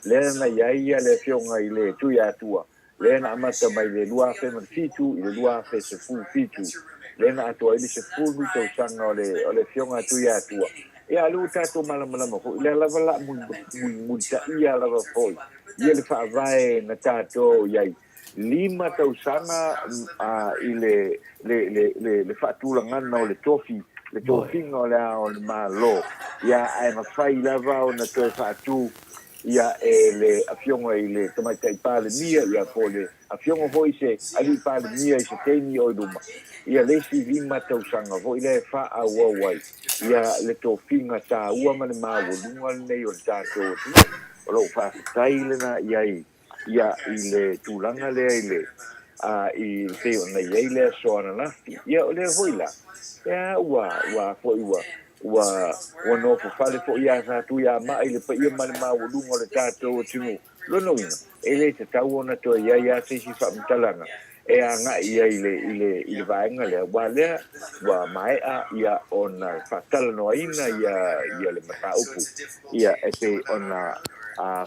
lea na i ai ia le Afioga i le Tuiatua, lea na amata mai le 2007 i le 2017, lea na atoa ai le 10 tausaga o le o le Afioga a Tuiatua, ia a o lea ua tatou malamalama foi, lea lava la mulimulitaia lava foi ia le Faavae na tatou i ai. 5 tausaga i le le faatulagana o le tofi, le tofiga o Le Ao o le Malo, ia ae mafai lava ona toe faatu ia e le Afioga i le Tamaitai Palemia, ia po o le Afioga foi i se Alii Palemia i se taimi o i luma, ia le isi 5 tausaga foi lea e faaauau ai ia le tofiga taua ma le maualuga lenei o le tatou atunuu. O lou faafetai lena i ai. Ia, i le tulaga lea i le, a, i pei ona i ai le aso ananafi, ia, o lea foi la, ia, ua, ua foi, ua, ua, ua nofo fale foi ia Satuiamaa i le paia ma le maualuga o le tatou atunuu. Lona uiga, e le tatau ona toe i ai lava se isi faamatalaga e agai i ai i le, i le, i le vaega lea, aua lea ua maea ia ona faatalanoaina ia, ia le mataupu, ia, e pei ona.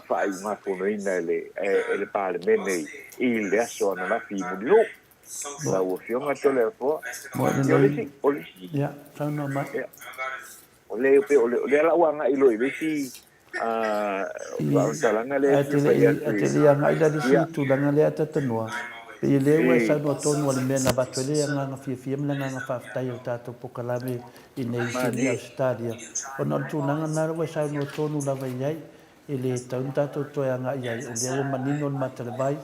faaiugafonoina e le e le Palemene i le aso ananafi i Mulinuu. Lau Afioga Toleafoa, ia o le isi, o le isi, ia, saunoa mai. Ia, o le, o le, o lea la ua agai loa i le isi faamatalaga lea e fia fai atu. Ae te le i agai la i le isi tulaga lea a Tatanua, pei o lea ua e saunoa tonu i le mea na avatu ai le agaga fiafia ma le agaga faafetai o le tatou polokalame i nei i Sini Ausetalia, ona o le tulaga lena ua e saunoa tonu lava i ai, E le tatau ona tatou toe agai i ai, o lea ua manino le mata le vai.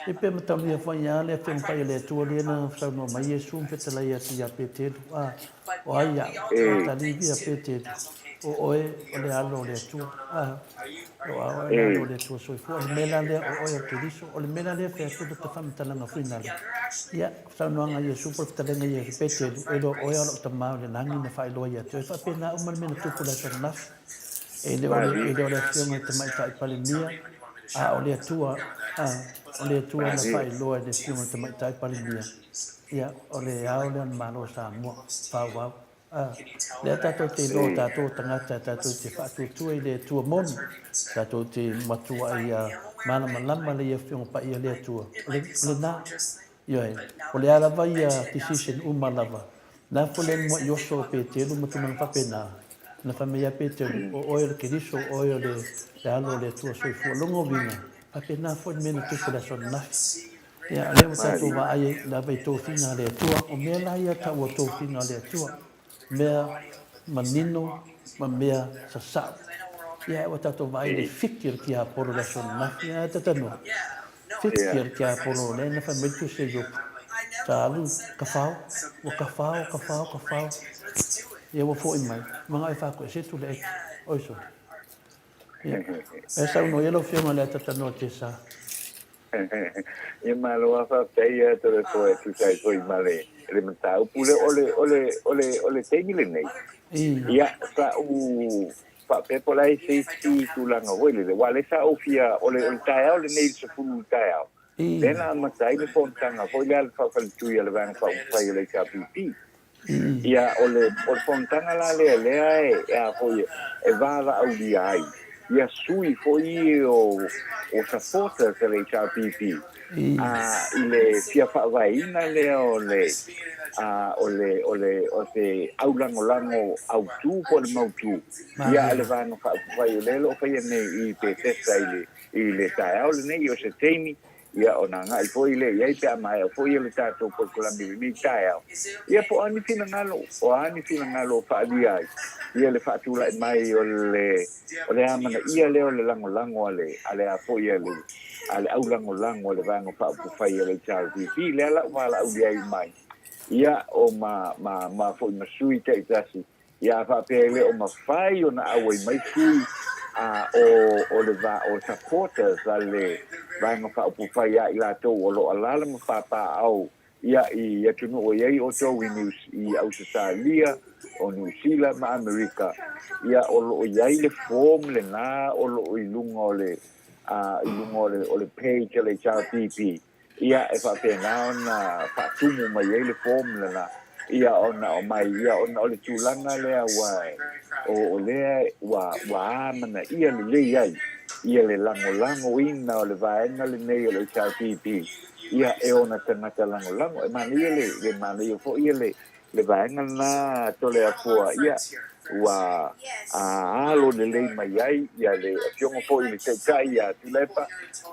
E pei mataulia foi lava le Afioga Paia le Atua lea na saunoa mai Iesu ma fetalai atu ia Petelu, a, o ai au? Na tali ia Petelu, O oe o le Alo o le Atua. A, o a oe le Alo o le Atua Soifua. O le mea la lea, o oe o Keriso. O le mea la lea e fai atu lata faamatalaga fuainale. Ia, saunoaga a Iesu po o le fetalaiga a Iesu, Petelu, e le o oe a o lou Tama o le lagi na faailoa ia te oe. E faapena uma le mea na tupu i le aso ananafi. E le o le, e le o le Afioga i le Tamaitai Palemia, a o le Atua, a, o le Atua na faailoa i le Afioga i le Tamaitai Palemia, ia, o le ao lea o le Malo o Samoa, faaauau. A, lea tatou te iloa o tatou o tagata tatou te faatuatua i le Atua moni, tatou te matuai malamalama le Afioga Paia le Atua, o le, o lena. Ioe, o le a lava ia decision uma lava, na foi le mua'i oso o Petelu ma tulaga faapena, na fai mai ia Petelu, o oe o le Keriso, o oe o le Alo o le Atua Soifua. Lona uiga, faapena foi le mea na tupu i le aso ananafi. Ia, o lea ua tatou vaai ai lava i tofiga a le Atua, o mea la ia tau o tofiga a le Atua, mea manino ma mea sasao. Ia, ua tatou vaai i le fiki o le tiapolo i le aso ananafi, ae tatanua, fiki o le tiapolo lea na fai mai le tusi a Iopu, sa alu kafao, ua kafao, kafao, kafao, ia ua foi mai, manao e faakoese Tuilaepa. Oi sole. Ia, e saunoa ia lau Afioga i le Atatanua Tesa. Ia malo lava faafetai ia Toleafoa e tusa ai foi ma le le mataupu lea. O le o le o le o le taimi lenei, ia sa ou faapea po o le a se isi tulaga foi lele, aua o lea sa ou fia, o le o le taeao lenei i le 10 i le taeao, lea na amata ai le fonotaga foi lea a le faafaletui a le Vaega Faaupufai o le HRPP. Ia, o le, o le fonotaga la lea lea e, e a foi, e valaaulia ai ia sui foi ia o, o supporters a le HRPP, a, i le fia faavaeina lea o le, a, o le, o le, o se aulagolago autu po o le mautu, ia, a le Vaega Faaupufai o lea o lo o faia nei i Petesa i le, i le taeao lenei, o se taimi Ia, ona agai foi lea i ai pe a maea foi le tatou polokalame i lenei taeao. Ia, po o a ni finagalo, o a ni finagalo o faaalia ai, ia le faatulai mai o le, o le amanaia lea o le lagolago a le, a le a foi a le, a le aulagolago a le Vaega Faaupufai a le HRPP, lea la ua valaaulia ai mai, ia, o ma, ma, ma foi ma sui taitasi Ia a faapea e le o mafai ona auai mai sui a o o le va o supporters a le Vaega Faaupufai ia i latou o lo o alaala ma papaaao ia i atunuu e i ai outou i Niu i Ausetalia, o Niu Sila ma Amerika, ia o lo o i ai le form lena o lo o i luga o le a i luga o le o le page a le HRPP. Ia, e faapena ona faatumu mai ai le form lena, ia ona aumai, ia ona o le tulaga lea ua, o, o lea ua, ua amanaia lelei ai ia le lagolagoina o le vaega lenei o le HRPP, ia e ona tagata lagolago. E manaia le, le manaia foi ia le, le vaega lena Toleafoa, ia, ua alo lelei mai ai ia le Afioga foi i le Taitai ia Tuilaepa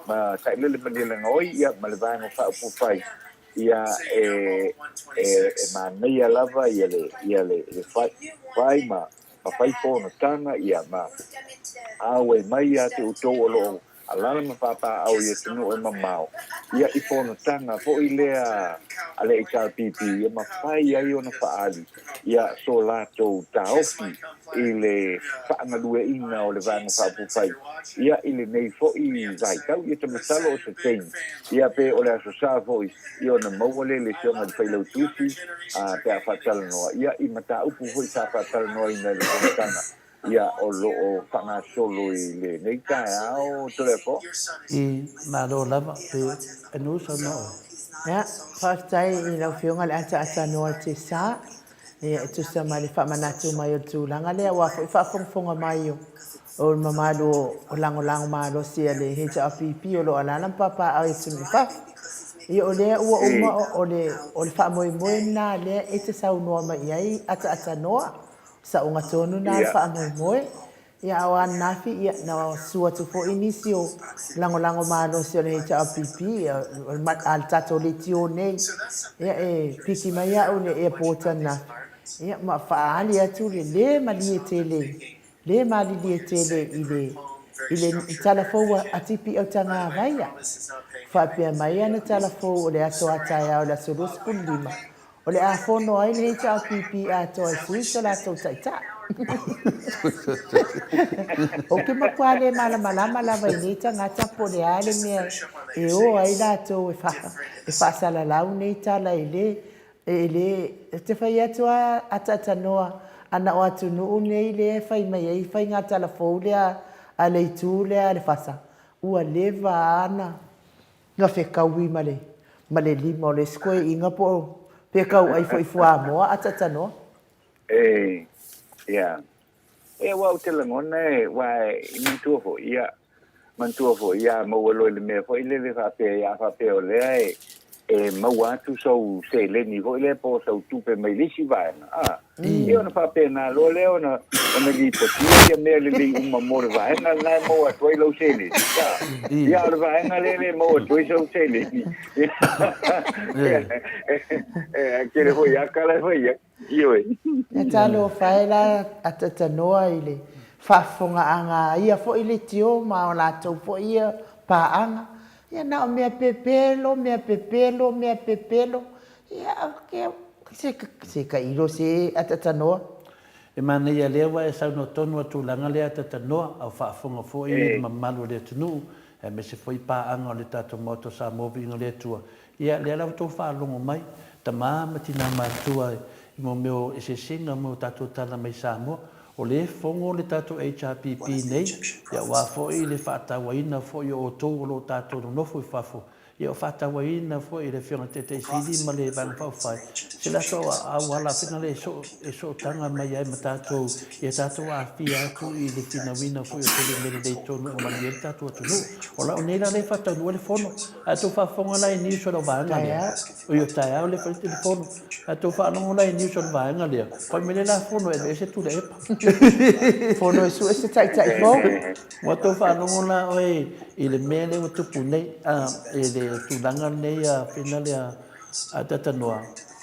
ma Sailele Malielegaoi, ia, ma le Vaega Faaupufai, ia, e, e, e manaia lava ia le, ia le, le fai, fai ma, ma fai fonotaga, ia, ma auai mai ia te outou o lo o Alaala ma papaaao i atunuu e mamao, ia i fonotaga foi lea a le HRPP e mafai ai ona faaali ia so latou taofi i le faagalueina o le Vaega Faaupufai ia i lenei foi vaitau. Ia te masalo o se taimi ia pe o le Aso Sa foi ia ona maua lea i le Afioga i le Failautusi pe a faatalanoa ia i mataupu foi sa faatalanoaina i le fonotaga Ia, o lo o faagasolo i lenei taeao, Toleafoa. I, malo lava, pe e nuu saunoa oe. Ia, faafetai i lau Afioga le ataatanoa te sa, ia, e tusa ma le faamanatu mai o le tulaga lea, aua foi faafogafoga mai o, O le mamalu o lagolago malosi a le HRPP o lo o alaala ma papaaao i atunuu i fafo. Ia o lea ua uma o le o le faamoemoe lena lea e te saunoa mai i ai ataatanoa. Saoga tonu lena o le faamoemoe. Ia a o ananafi ia na susu atu foi nisi o lagolago malosi o le HRPP ia a le tatou leitio nei ia e piki mai au i le airport ananafi ia ma faaali atu le le malie tele le malilie tele i le i le tala fou a Tipi Autagavaia. Faapea mai ana tala fou o le aso a taeao i le aso 25, o le a fono ai le HRPP atoa e sui so latou taitai. Ou te matua le malamalama lava i nei tagata po o le a le mea e o ai latou e faasalalau nei tala i le E le, ou te fai atu a ataatanoa ana o atunuu nei lea e fai mai ai faiga tala fou lea a le itu lea a le FASA, ua leva a na na fetaui ma le ma le lima o le isi koeina po o pe tau ai foi fuamoa ataatanoa. E, ia. E, aua ou te lagona e, aua e manatua foi, ia, manatua foi, ia, maua loa i le mea foi lele faapea, ia, faapea o lea e, e maua atu sou seleni foi lea po o sau tupe mai le isi vaega, a, ia ona faapena loa lea ona, ona lipotia ia mea lelei uma mo le vaega lena e maua atu ai lau seleni, a, ia, o le vaega lea e le maua atu ai sau seleni, ia, e, e tele foi a tala e fai ai. Ioe. E talofa e la a Tatanoa i le faafofogaaga a ia foi leitio ma o latou foi ia paaga. Ia na o mea pepelo, mea pepelo, mea pepelo, ia se, se tailo se a Tatanoa. E manaia lea ua e saunoa tonu a tulaga lea a Tatanoa, a o faafofoga foi le mamalu o le atunuu, aemaise foi paaga o le tatou Maota o Samoa Viiga o le Atua, Ia, lea la ua outou faalogo mai, tama ma tina matutua i mo mea o eseesega mo tatou tala mai Samoa. O lea e fono le tatou HRPP nei, ia aua foi le faatauaina foi o outou o lo o tatou nonofo i fafo, ia o faatauaina foi e le Afioga i le Taitai Sili ma le Vaega Faaupufai se latou auala fina lea e sootaga mai ai ma tatou, ia tatou aafia atu i le finauina foi o tele mea lelei tonu e manuia ai le tatou atunuu. O lau nei la lea e faataunuu ai le fono. A tou faafofoga la i news o lau vaega lea, oi o taeao lea fai le fono. A tou faalogo la i news o le vaega lea, fai mai le la fono e aveese Tuilaepa. Fono e sue se taitai fou. Ua tou faalogo la oe i le mea lea ua tupu nei, a, i le tulaga lenei a fina lea a Tatanoa,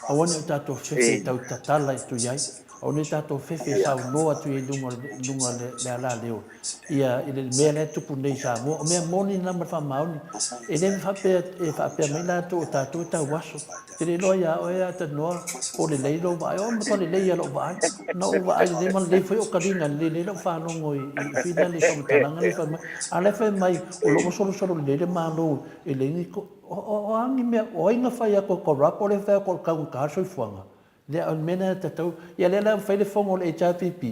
aua ne i o tatou fefe e tau tatala atu i ai, aua ne i o tatou fefe e saunoa atu i ai i luga o le alaleo. Ia, i le mea lea e tupu nei i Samoa. O mea moni na ma le faamaoni. E le faapea e faapea mai latou o tatou e tauaso. Ou te le iloa ia oe Atanoa po o lelei lou vaai. O, matua lelei ia lou vaai. Na ou vaai lelei ma lelei foi ou kaliga, lelei lau faalogo i fina le faamatalaga lea e fai mai. A o la e fai mai o lo o ua solosolo lelei le Malo e leai ni O a ni mea, o ai na fai atu e corrupt, o lea e fai atu o le taugata le soifuaga. Lea, o le mea lena e tatau, ia lea la ua fai le fono a le HRPP,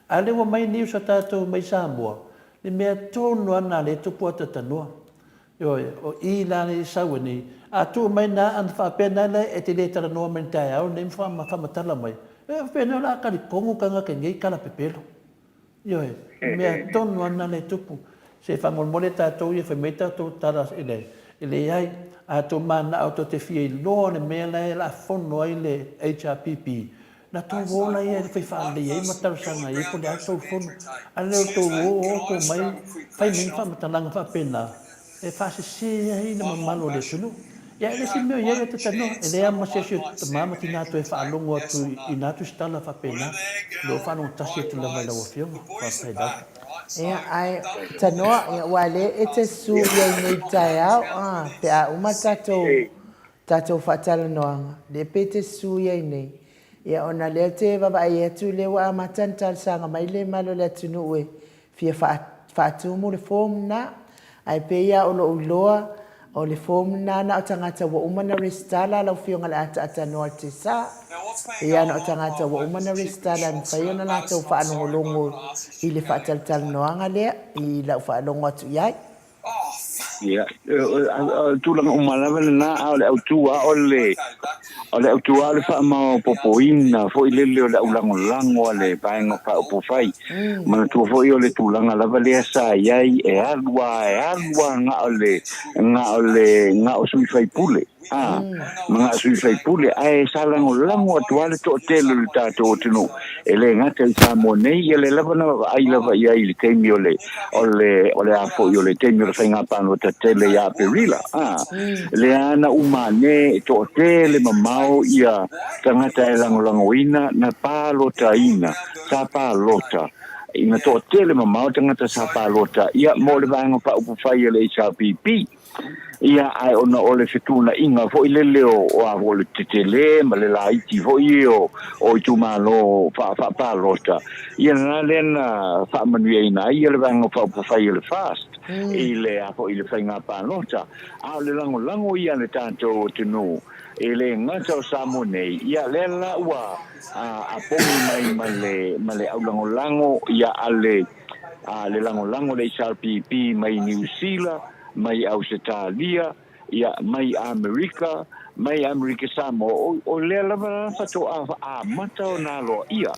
a o lea ua mai news a tatou mai Samoa, le mea tonu lava lena lea e tupu atatanoa. Ioe, o i la lea e sau ai nei, a tuu mai na ana faapea na la e te le talanoa mai i le taeao lenei ma faamatala mai, e faapena o le a talitonu tagata i nei tala pepelo. Ioe, o mea tonu lava na le tupu. Se faamolemole tatou ia fai mai tatou tala e le, e leai, a tou manao tou te fia iloa le mea la e lafono ai le HRPP, na tou o la ia e fai faalelei ai ma talosaga i ai po o le a le tou fono. A le o tou o o tou mai fai mai ni faamatalaga faapena, e faasese ai le mamalu o le atunuu. Ia, e le isi mea o i ai, e talanoa, e leai lava ma se isi o tama ma tina toe faalogo atu i nā tusitala faapena, o lo o faalogo tasi atu lava i lau Afioga. Faafetai lava. Ia, ae tanoa, ia, aua o lea e te susu i ai nei i le taeao, a, pe a uma le tatou, tatou faatalanoaga, lea pei e te susu i ai nei, ia, ona o lea ou te vaavaai atu o lea ua amata ona talosaga mai le mamalu o le atunuu e fia faatumu le form lena. Ae pei lava o lou iloa, o le form lena na o tagata ua uma ona resitala lau Afioga o le a taatanoa i le TESA. Pei lava na o tagata ua uma ona resitala e mafai ona latou faalogologo i le faatalatalanoaga lea i lau faalogo atu i ai. Ia, o le tulaga uma lava lena, a o le autu lava o le, o le autu lava o le faamaopoopoina foi lele o le aulagolago a le Vaega Faaupufai. Manatua foi o le tulaga lava lea sa i ai, e alu lava, e alu lava na o le, na o le, na o sui faipule. A, ma na sui faipule, ae sa lagolago atu lava le toatele o le tatou atunuu, e le gata i Samoa nei, ia lea lava na vaavaai lava i ai i le taimi o le, o le, o le a foi, o le taimi o le faiga palota tele ia Aperila, a, lea na uma ane e toatele mamao ia tagata e lagolagoina na palotaina, sa palota, ina toatele mamao tagata sa palota, ia mo le Vaega Faaupufai a le HRPP. Ia, ae ona o le fetuunaiga foi lele o, o a o le tetele ma le laiti foi o, o itumalo faa, faapalota, ia na lea na faamanuiaina ai ia le Vaega Faaupufai o le FAST i le a foi i le faiga palota. A o le lagolago ia a le tatou atunuu, e le gata o Samoa nei, ia lea la ua a, apogi mai ma le, ma le aulagolago ia a le, a le lagolago le HRPP mai Niu Sila, mai Ausetalia, ia, mai Amerika, mai Amerika Samoa, o, o lea lava la faatoa amata ona aloaia.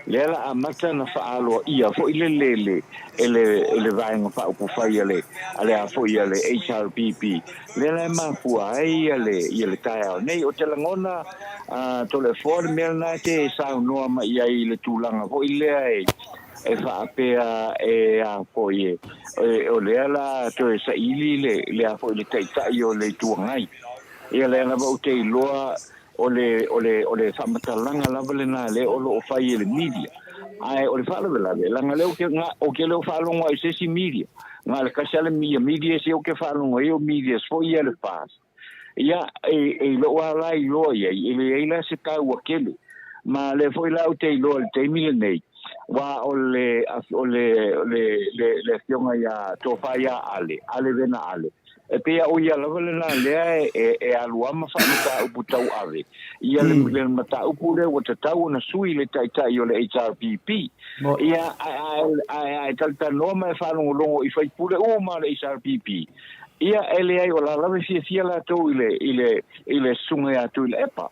Lea la amata ona faaaloaia foi le le le e le e le Vaega Faaupufai a le a le a foi a le HRPP. Lea la e mafua ai ia le ia le taeao nei. Ou te lagona a Toleafoa le mea lena e te saunoa mai i ai i le tulaga foi lea e e faapea e a foi e, e, o lea la toe saili le, le a foi le taitai o le Itu Agai. Ia lea lava ou te iloa o le, o le, o le faamatalaga lava lena lea o lo o fai e le media. Ae o le faalavelave, leaga lea ou te, na, ou te le o faalogo ai i se isi media. Na o le tasi lava le ia media se ou te faalogo ai o medias foi ia a le FAST. Ia, e, e i lou lava la iloa i ai, e leai la se taua tele. Ma lea foi la ou te iloa i le taimi lenei, aua o le, o le, o le, le, le afioga ia Tofa ia Ale, Ale Vena Ale, e pei o ia lava lena lea e, e, e alu lava ma faamataupu tauave. Ia le, le mataupu lea ua tatau ona sui le taitai o le HRPP. Ia, ae, ae, ae, ae talatalanoa ma e faalogologo i faipule uma o le HRPP. Ia, e leai, o la lava e fiafia latou i le, i le, i le susuga ia Tuilaepa,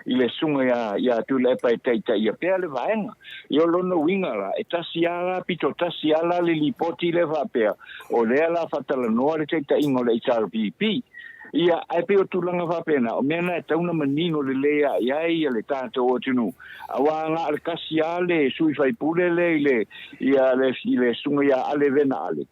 i le susuga ia, ia Tuilaepa e taitaia pea le vaega. Ia, o lona uiga la, e tasi lava la, pito tasi lava la le lipoti lea faapea, o lea la faatalanoa le taitaiga o le HRPP. Ia, ae pei o tulaga faapena, o mea na e tatau ona manino lelei lava i ai le tatou atunuu, aua na o le tasi lava le sui faipule lea i le, ia le, i le susuga ia Ale Vena Ale.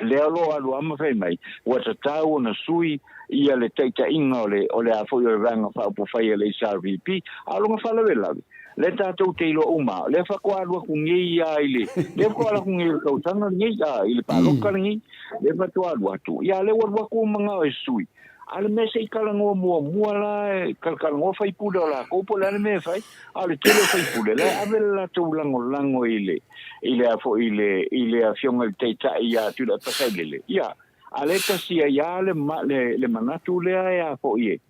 Lea o lo o alu lava ma fai mai, ua tatau ona sui ia le taitaiga o le, o le a foi o le Vaega Faaupufai a le HRPP, a o lona faalavelave, lea tatou te iloa uma lava, lea faatoa alu atu nei lava i le, lea faatoa alu atu nei i le tausaga lenei, a, i le palota lenei, lea faatoa alu atu, ia lea ua alu atu manao e sui. A o le mea se i talanoa muamua la, e talatalanoa faipule o latou po o le a le mea e fai, a o le tele o faipule, la e ave le latou lagolago i le, i le a foi, i le, i le Afioga i le Taitai ia Tuilaepa Sailele. Ia, a le tasi ai lava le, le, le manatu lea e a foi e,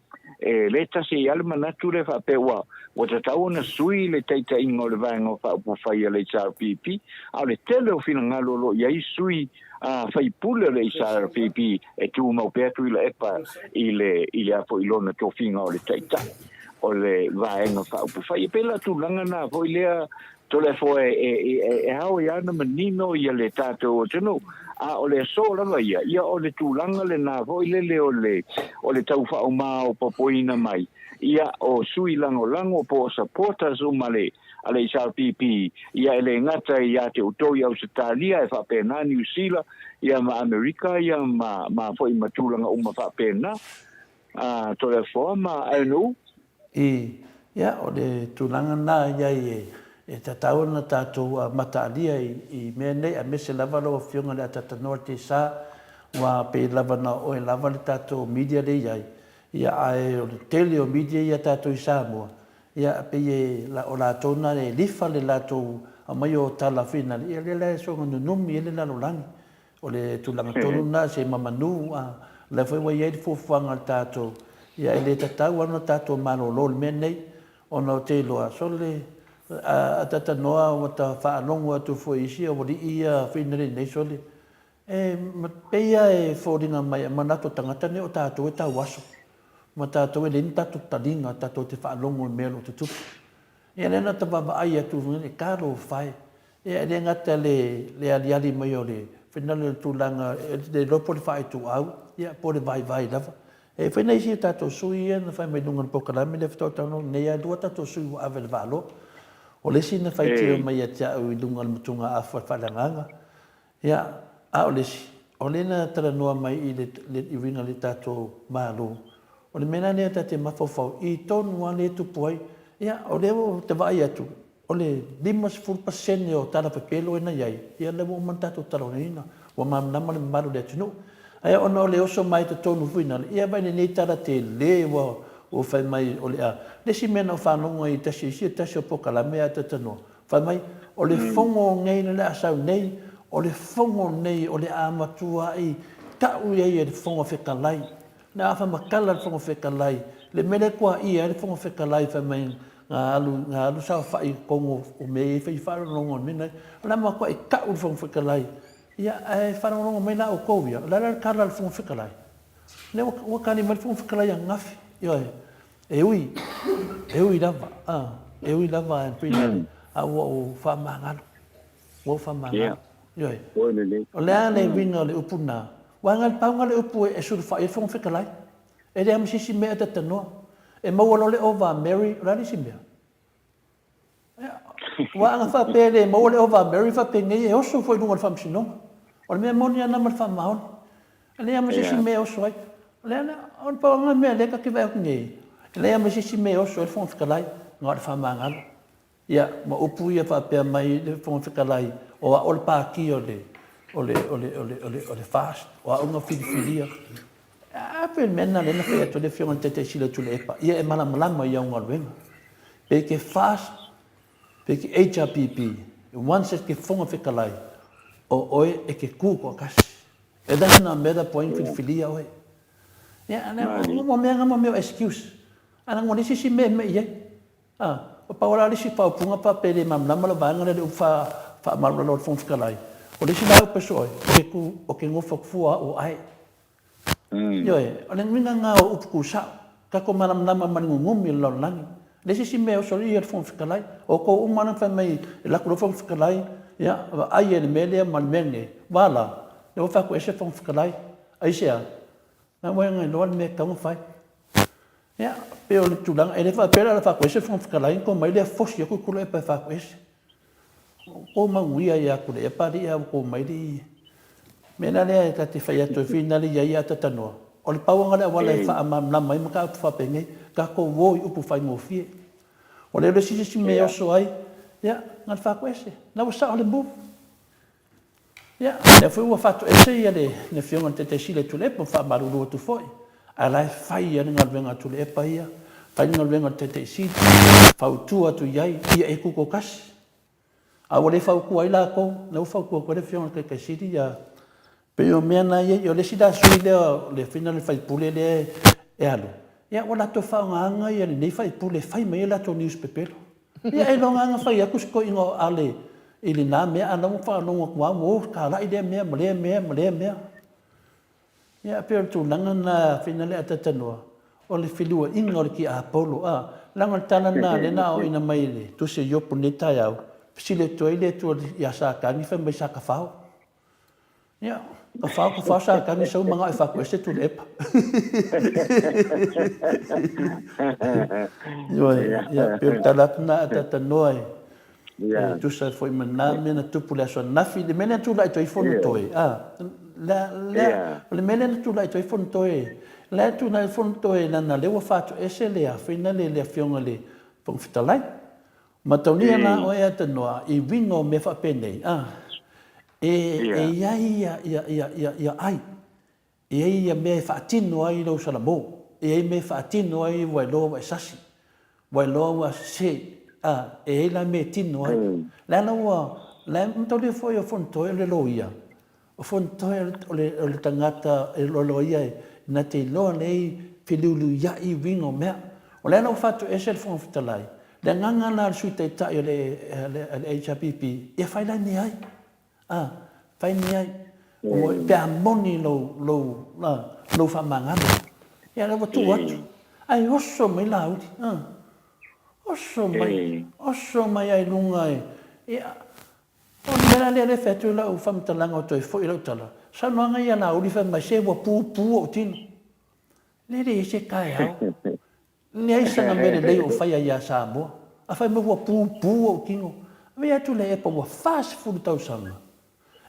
e le tasi ai lava le manatu lea faapea ua, ua tatau ona sui le taitaiga o le Vaega Faaupufai a le HRPP, a o le tele o finagalo o lo o i ai sui a faipule o le HRPP e tumau pea Tuilaepa i le, i le a foi lona tofiga o le Taitai o le Vaega Faaupufai. E pei la tulaga na foi lea Toleafoa e, e, e, e ao ai ona manino ia le tatou atunuu, a o le aso lava ia, ia o le tulaga lena foi lele o le, o le tau faaumaopopoina mai, ia o sui lagolago po o supporters uma le, a le HRPP, ia e le gata ia te outou i Ausetalia, e faapena Niu Sila, ia ma Amerika, ia ma, ma foi ma tulaga uma faapena. A Toleafoa ma Ainu. I, ia, o le tulaga lena e i ai e, e tatau ona tatou mataalia i, i mea nei, aemaise lava lau Afioga i le Atatanoa Tesa, ua pei lava na o oe lava le tatou media lea e i ai, ia, ae o le tele o media ia tatou i Samoa, ia, pei e, o latou na e lifa le latou aumaia o tala finale, ia lea la e soona nunumi ai le lalolagi. O le tulaga tonu lena, se mamanu, a, o lea foi ua i ai le fuafuaga a le tatou, ia e le tatau lava ona tatou malolo i le mea lenei, ona ou te iloa, sole, a, a ta tanoa ua ta faalogo atu foi i isi aualii ia finale nei, sole, E pei lava e foliga mai e manatu o tagata nei o tatou e tauaso, ma tatou e leai ni tatou taliga tatou te faalogo i mea o lo o tutupu. Ia lea na ta vaavaai atu e talofa e, ia e le gata i le aliali mai o le finagalo i le tulaga e le iloa po o le faaituau ia po o le vaivai lava. E fai nai isi a tatou sui ia na fai mai i luga o le polokalame lea faatoa talanoa nei lava, e lua tatou sui ua ave i le vaalua. O le isi na faitio mai ia te au i luga o le motugaafa o le faaleagaga, Ia, a o le isi, o lea na talanoa mai i le, le, i uiga i le tatou Malo, o le mea la lea ta te mafaufau i tonu lava lea e tupu ai. Ia, o lea ou te vaai atu, o le 50% o tala pepelo ia na i ai, ia lea ua uma ona tatou talanoaina, ua malamalama le mamalu o le atunuu. Ae ona o le oso mai totonu foi lale, ia vaai lenei tala tele ua, ua fai mai o le a. Le isi mea na ou faalogo ai i tasi, i se tasi o polokalame a talanoa, Fai mai, o le fono nei o le a sau nei, o le fono nei o le a matuai tau i ai e le Fofoga Fetalai, le a faamatala le Fofoga Fetalai, le mea lea e tuaia ai le Fofoga Fetalai fai mai na alu, na alu saofai i totonu o mea ia e fai faalogologo i mea na, o le a matuai tau le Fofoga Fetalai. Ia, ae faalogologo mai la outou ia, o le a la le tala a le Fofoga Fetalai? Lea ua tali mai le Fofoga Fetalai ananafi, ioe. E ui, e ui lava, a, e ui lava e pei mm. a ua ou faamagalo. Ua ou faamagalo. Yeah. Ioe. O le a le mm. uiga o le upu na? Ua nga pau nga le upu e sulufai e le Fofoga Fetalai. E leai ma se isi mea e tatanoa. E maua loa le ova a Mary, o le a le isi mea? Ua ana faapea e le maua le ova a Mary faapenei e oso foi i luga o le faamasinoga. O le mea moni lava lena ma le faamaoni. E leai lava ma se isi mea e oso ai. O le ala, o le pau lava mea lea ta te vaai atu nei, e leai lava ma se isi mea e oso ai le Fofoga Fetalai, na o le faamagalo. Ia, ma upu ia faapea mai le Fofoga Fetalai, o au o le Pātia o le, o le, o le, o le, o le, o le FAST, o au na filifilia. A pei o le mea lena lea na fai atu ai le Afioga i le Taitai Sili o Tuilaepa, ia e malamalama i au galuega. Pe ke FAST, pe ke HRPP, once e ke Fofoga Fetalai, o oe e ke kū toatasi. It does not matter po ai na filifilia oe. Ia, o mea na ma mea o excuse. A na ngone sisi mea me i ai. A, ua pau la le isi faaupuga faapea e le malamalama le vaega lea i le upu faamaualalo a le Fofoga Fetalai. O le isi la upu e soa ai, o ke ku, o ke ngofa fua o ae. Ioe, o le uiga lena o upu tusao, tatou malamalama ma le gugumi o le lalolagi. E leai se isi mea e oso ai le Fofoga Fetalai. O outou uma lava na fai mai e alu atu loa le Fofoga Fetalai, ia, vaai ai i le mea lea ma le mea lenei, ua la, lea ua fai atu ese le Fofoga Fetalai. Aisea? Na ua iloa le mea e tatau ona fai. Ia, pei o le tulaga, e le faapea la o le a faatoese le Fofoga Fetalai ona omai lea fosi atu Tuilaepa e faatoese. Ua manuia ia Tuilaepa alii ae ua tou mai le i mea la lea ta te fai atu ai finale i ai ia Tatanoa. O le pau lena o le auala e faamalamalama ai mataupu faapenei, tatou o i upu faigofie. Ua le o le isi isi mea e oso ai, ia, na o le faatoese. Na ua sao le move. Ia, lea foi ua faatoese ia le Afioga i le Taitai Sili a Tuilaepa, ua faamalulu atu foi, ae la e fai lava le galuega a Tuilaepa ia, fai le galuega a le Taitai Sili, fautua atu i ai, ia e tutoatasi. A ua le fautua ai latou, lea ua fautua atu ai le Afioga i le Taitai Sili ia, pei o mea na ia, o le isi la sui lea, o le Afioga i le sui usufono lea e alu, ia ua latou faaaogaina ia lenei sui usufono e fai mai ai latou news pepelo. Ia ailoga lava na fai atu si toeaina o Ale i lena mea, a o la ua faalogo atu lava ua talai lea mea ma lea mea ma lea mea. Ia pei o le tulaga lena faina le atatanoa, o le feluaiga o le tiapolo, a, leaga o le tala lena lea na aoaina mai e le Tusi a Iopo i lenei taeao, fesili atu ai le Atua ia Satani fai mai sa tafao. Ia, ka whao, ka whao sa tangi sau manga e whaku ese tu le epa. Ioe, ia, pe o tala atu nā atata noa e, e tusa foi ma nā mea na tupu le aso nafi, le mea lea tūlai toi fono toe, a, lea, lea, o le mea lea na tūlai toi fono toe, lea tūlai fono toe lana lea ua whātu ese le awhina le le afioga le Fofoga Fetalai. Matalia la oe ata noa i uiga o mea faapenei, a, e, e i ai ia, ia, ia, ia, ia ai, e i ai ia mea e faatino ai lou salamo, e i ai mea e faatino ai ua iloa ua e sasi, ua iloa ua sese, a, e i ai la mea e tino ai. Le ala ua, le mataulia foi o Fonotoe o le loia, O Fonotoe o le, o le tagata e loaloa ia na te iloa lei feliuliuiaʻi uiga o mea. O le ala ua faatoese le Fofoga Fetalai, le agaga la o le Sui Taitai o le, le, le HRPP, ia fai la ni ai. A, fai ni ai. Ua, pe a moni lou, lou, lou faamagalo. Ia lea ua tuu atu. Ae oso mai Laauli, a. Oso mai, oso mai ai luga e, ia, o le mea la lea lea e fai atu ai lau faamatalaga ua toe foi lau tala, saunoaga ia a Laauli fai mai, se ua pupu ou tino. Le leai se taeao. Leai sana mea lelei o faia ia Samoa. A fai mai ua pupu ou tino. Avea atu le epa ua 40 tausaga.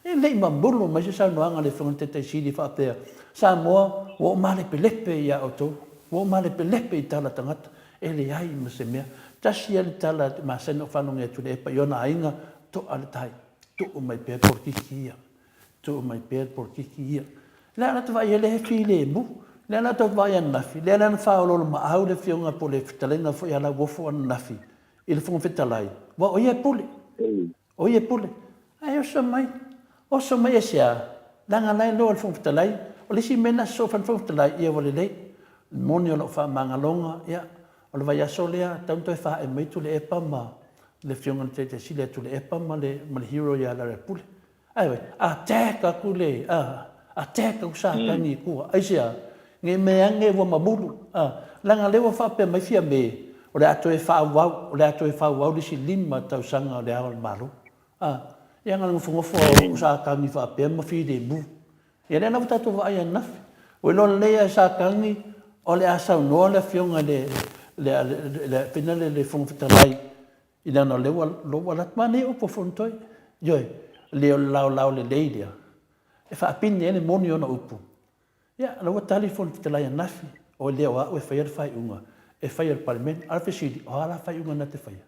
E le i mamulu mai se saunoaga a le Afioga i le Taitai Sili faapea, Samoa, ua ou malepelepe ia outou. Ua ou malepelepe i tala tagata. E leai ma se mea. Tasi lava le tala e masani ona ou faalogo atu i le epa i ona aiga, to'a le tai. Tuu mai pea le polokiki ia. Tuu mai pea le polokiki ia. Le a latou vaai ai lea he filemu. Le a latou vaai ananafi. Lea la na faaoloolomaau le afioga po o le fetalaiga foi a Lauofo ananafi i le Fofoga Fetalai, aua o ia e pule. O ia e pule. Ae oso mai, oso mai aisea? Leaga la e iloa e le Fofoga Fetalai, o le isi mea na sosoo fai le Fofoga Fetalai, ia ua lelei. E moni o lau faamagaloga, ia, o le vaiaso lea, tatau ona toe faaee mai Tuilaepa ma le afioga i le Taitai Sili ia Tuilaepa ma le, ma le hero ia Lealailepule. Ae oi, attack atu le, a, attack atu Satani i tua. Aisea? Ne i mea ane ua mamulu, a, leaga lea ua faapea mai Fiame, o le a toe faaauau, o le a toe faaauau le isi lima tausaga o Le Ao o le Malo. A, ia na nofonofo o Satani faapea ma filemu. Ia lea la ua tatou vaai ananafi. Ua iloa lelei lava e Satani o le a saunoa le afioga i le, le, le, le, le, le Fofoga Fetalai I leaga o lea ua lou alu atu. Manaia upu a Fonotoe. Ioe, le o le laolao lelei lea e faapine ai le moni o ona upu. Ia, o la ua tali le Fofoga Fetalai ananafi, o lea o au e faia le faaiuga e faia e le Palemene. A o le fesili, o a la faaiuga na te faia?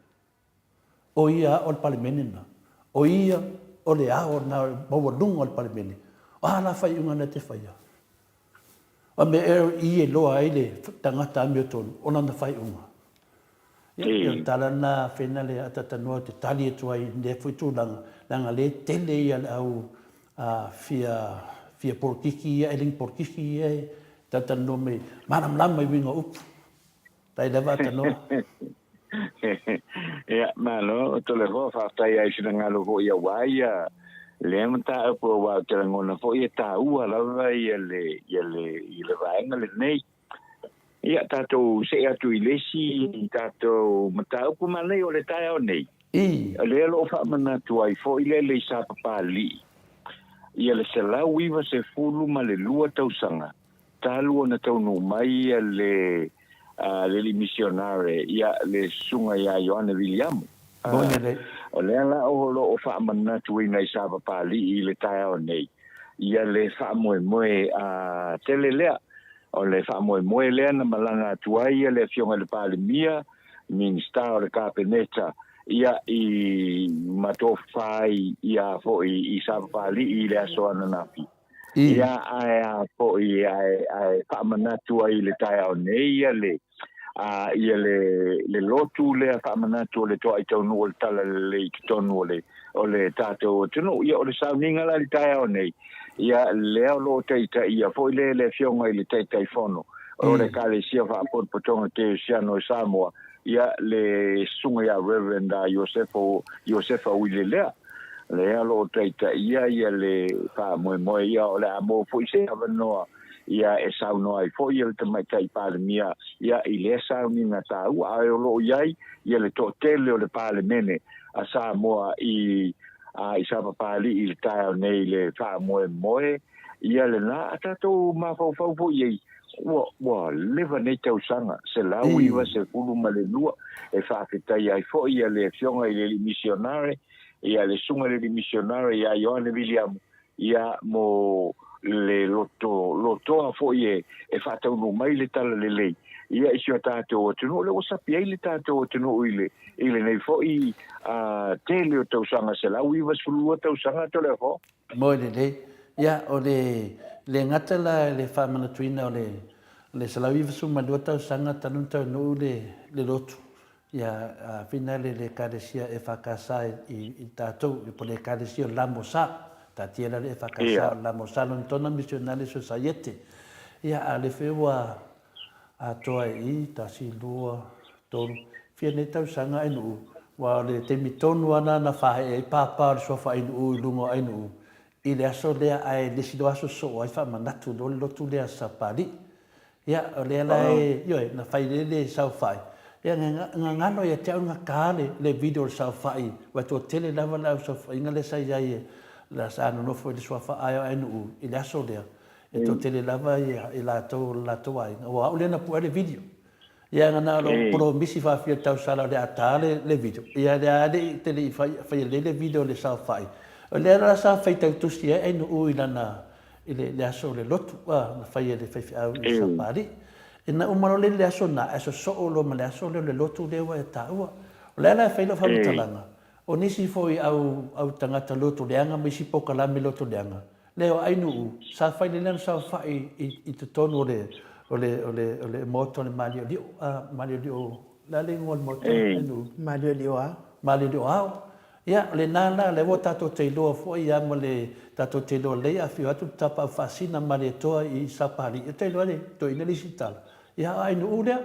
O ia o le Palemene lena. O ia o le ao lena maualuga o le Palemene. O a la faaiuga na te faia? O mea ea i e iloa ai le tagata amiotonu o lana faaiuga. Ia, pei o le tala lena fena le atatanoa ou te tali atu ai i lea foi tulaga, leaga o lea e tele ia le au fia fia polokiki ia, eleni polokiki ia e talatalanoa mai, malamalama i uiga o upu. Tai lava atanoa. Ia, malo, Toleafoa, faafetai lava i finagalo foi aua ia lea mataupu aua ou te lagona foi e taua lava ia le, ia le, ia le vaega lenei. Ia, tatou see atu i le isi tatou mataupu manaia o le taeao nei. O lea o lo o faamanatu ai foi le le Sapapalii ia le 192 tausaga talu ona taunuu mai ia le alii misionare ia le Susuga ia Ioane Viliamu. O lea la o lo o faamanatuina i Sapapalii i le taeao nei ia le faamoemoe tele lea. O le faamoemoe lea na malaga atu ai le Afioga i le Palemia, Minisita o le Kapeneta, ia i matofa ai ia foi i Sapapalii i le aso ananafi. Ia ae a foi ae, ae faamanatu ai i le taeao nei ia le, a, ia le, le lotu lea faamanatu o le toai taunuu o le Talalelei i totonu o le, o le tatou atunuu. Ia o le sauniga la i le taeao nei, ia lea o lo o taitaia foi le, le Afioga i le Taitaifono o le Ekalesia Faapotopotoga Kerisiano i Samoa, ia le Susuga ia Reverend Iosefo, Iosefa Uile lea. Lea o lo o taitaia ia le faamoemoe, ia o le a maua foi se avanoa ia e saunoa ai foi le Tamaitai Palemia ia i lea sauniga taua, ae o lo o i ai ia le toatele o le Palemene a Samoa i a i Sapapalii i le taeao nei i le faamoemoe ia lena a tatou mafaufau foi i ai ua ua leva nei tausaga 192 e faafetaia ai foi ia le Afioga i le Alii Misionare ia le Susuga i le Alii Misionare ia Ioane Viliamu ia mo le loto lotoa foi e e faataunuu mai le talalelei ia i si o tatou atunuu. O lea ua sapi ai le tatou atunuu i le i lenei foi a tele o tausaga, 192 tausaga Toleafoa. Moe lelei. Ia, o le le gata la i le faamanatuina o le le 192 tausaga talu ona taunuu le le lotu, Ia āwhina le le Ekalesia EFKS i tatou, po le Ekalesia o le Lamosa, taatia la le EFKS o le Lamosa Lonetona Misionale Sosaiete. Ia, a o lea foi ua atoa i i, tasi, lua, tolu, fia nei tausaga Ainuu, aua o le taimi tonu lava lena na faaee ai papa o le suafa Ainuu i luga o Ainuu. i le aso lea ae le isi loa aso sosoo ai faamanatu loa le lotu lea a Sapalii. Ia, o lea la e, ioe, na fai lea le saofai. Ia, na gagano ia te au na ta le, le video o le saofai, aua e toatele lava le au saofaiga lea sa i ai, la sa nonofo i le suafa AONU i le aso lea. E toatele lava ia i latou o le latou aiga, aua o au lea na puea le video. Ia na o lou polomisi faafia tausala o le a ta le, le video. Ia lea le i, te le i faia lelei le video o le saofai. O lea la sa faitau tusi ai Ainuu i lana, i le, le aso o le lotu, a, na fai e le faifeau i Sapalii. Ina uma loa le aso na, ae sosoo loa ma le aso lea o le lotu lea ua e taua. O le a la e fai lau faamatalaga, o nisi foi au, au tagata lotu leaga ma isi polokalame lotu leaga, lea o Ainuu, sa fai lelei lana saofai i, i totonu o le, o le, o le, o le maota o le Maliolio, a, Maliolio, o le a le igoa o le maota, Ainuu? Maliolio Ao. Maliolio Ao. Ia, o lena la, lea ua tatou te iloa foi ia ma le, tatou te iloa lelei a afio atu le tapaau faasina Malietoa i Sapalii, ou te iloa le toeaina le isi tala, ia o Ainuu lea.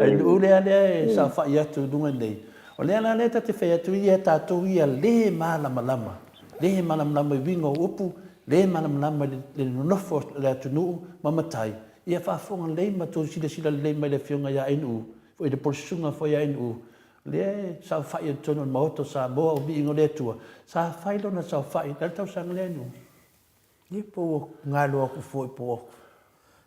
Ainuu lea lea e saofai atu i luga nei. O lea la lea ta te fai atu ia tatou ia le malamalama, le malamalama i uiga o upu, le malamalama i le nonofo o le atunuu ma matai, ia faafofoga lelei ma tou silasila lelei mai i le afioga ia Ainuu, i le Polosusuga foi ia Ainuu, Lea e saofai i totonu o le Maota o Samoa, o viiga o le Atua, sa fai lona saofai, le a le tausaga lea Nuu? Ia po ua galo aku foi po ua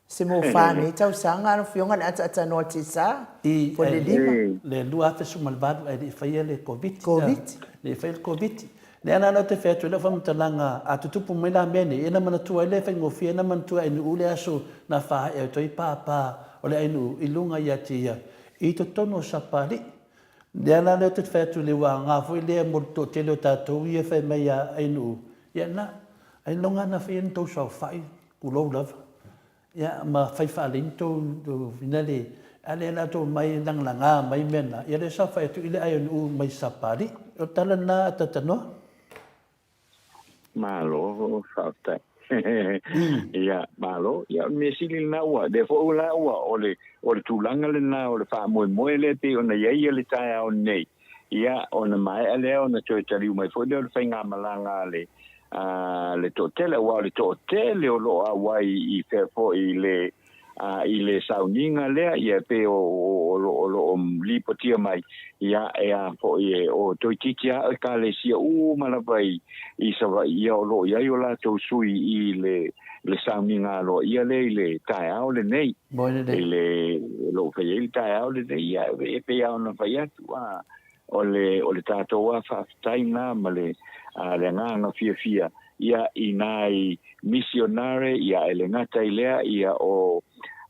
se mo fa nei tausaga lau Afioga le ataatanoa tisa I po le lima. Le 2018 ae le i faia le Koviti. Koviti. Le i faia le Koviti. Lea la ou te fai atu ai lau faamatalaga, a tutupu mai la mea nei, ia na manatua ai lea faigofie, na manatua e Nuu le aso na faaee atu ai pāpā o le ainuu i luga ia te ia I totonu o Sapalii. Lea la lea ou te fai atu le ua aoga foi lea mo le toatele o tatou ia e fai mai ia Ainuu, ia na, ailoga na fai ai ni tou saofai, tulou lava, ia ma fai faalelei ni tou ina le, a lea la tou omai lagalaga mai mea na, ia lea saofai atu i le Ainuu mai Sapalii. O le tala lena a Tatanoa. Malo, faafetai. Ia, malo. Ia, o le mea sili lena ua, lea foi la ua, o le, o le tulaga lena o le faamoemoe lea pei ona i ai le taeao nei. Ia, ona maea lea ona toe taliu mai foi lea o le faigamalaga a le, a le toatele, aua o le toatele o lo o auai i fea foi i le, A i le sauniga lea, ia e pei o, o, o, o lo o lipotia mai, ia e a foi e, o toeitiiti a ekalesia uma lava i, i Savaii, ia o lo o i ai o latou sui i le, le sauniga aloaia lea i le taeao lenei. I le, o lo o fai ai le taeao lenei, ia e pei lava ona fai atu, a, o le, o le tatou lava faafetai lena ma le, a, le agaga fiafia, ia, i nai misionare, ia, e le gata i lea, ia, o,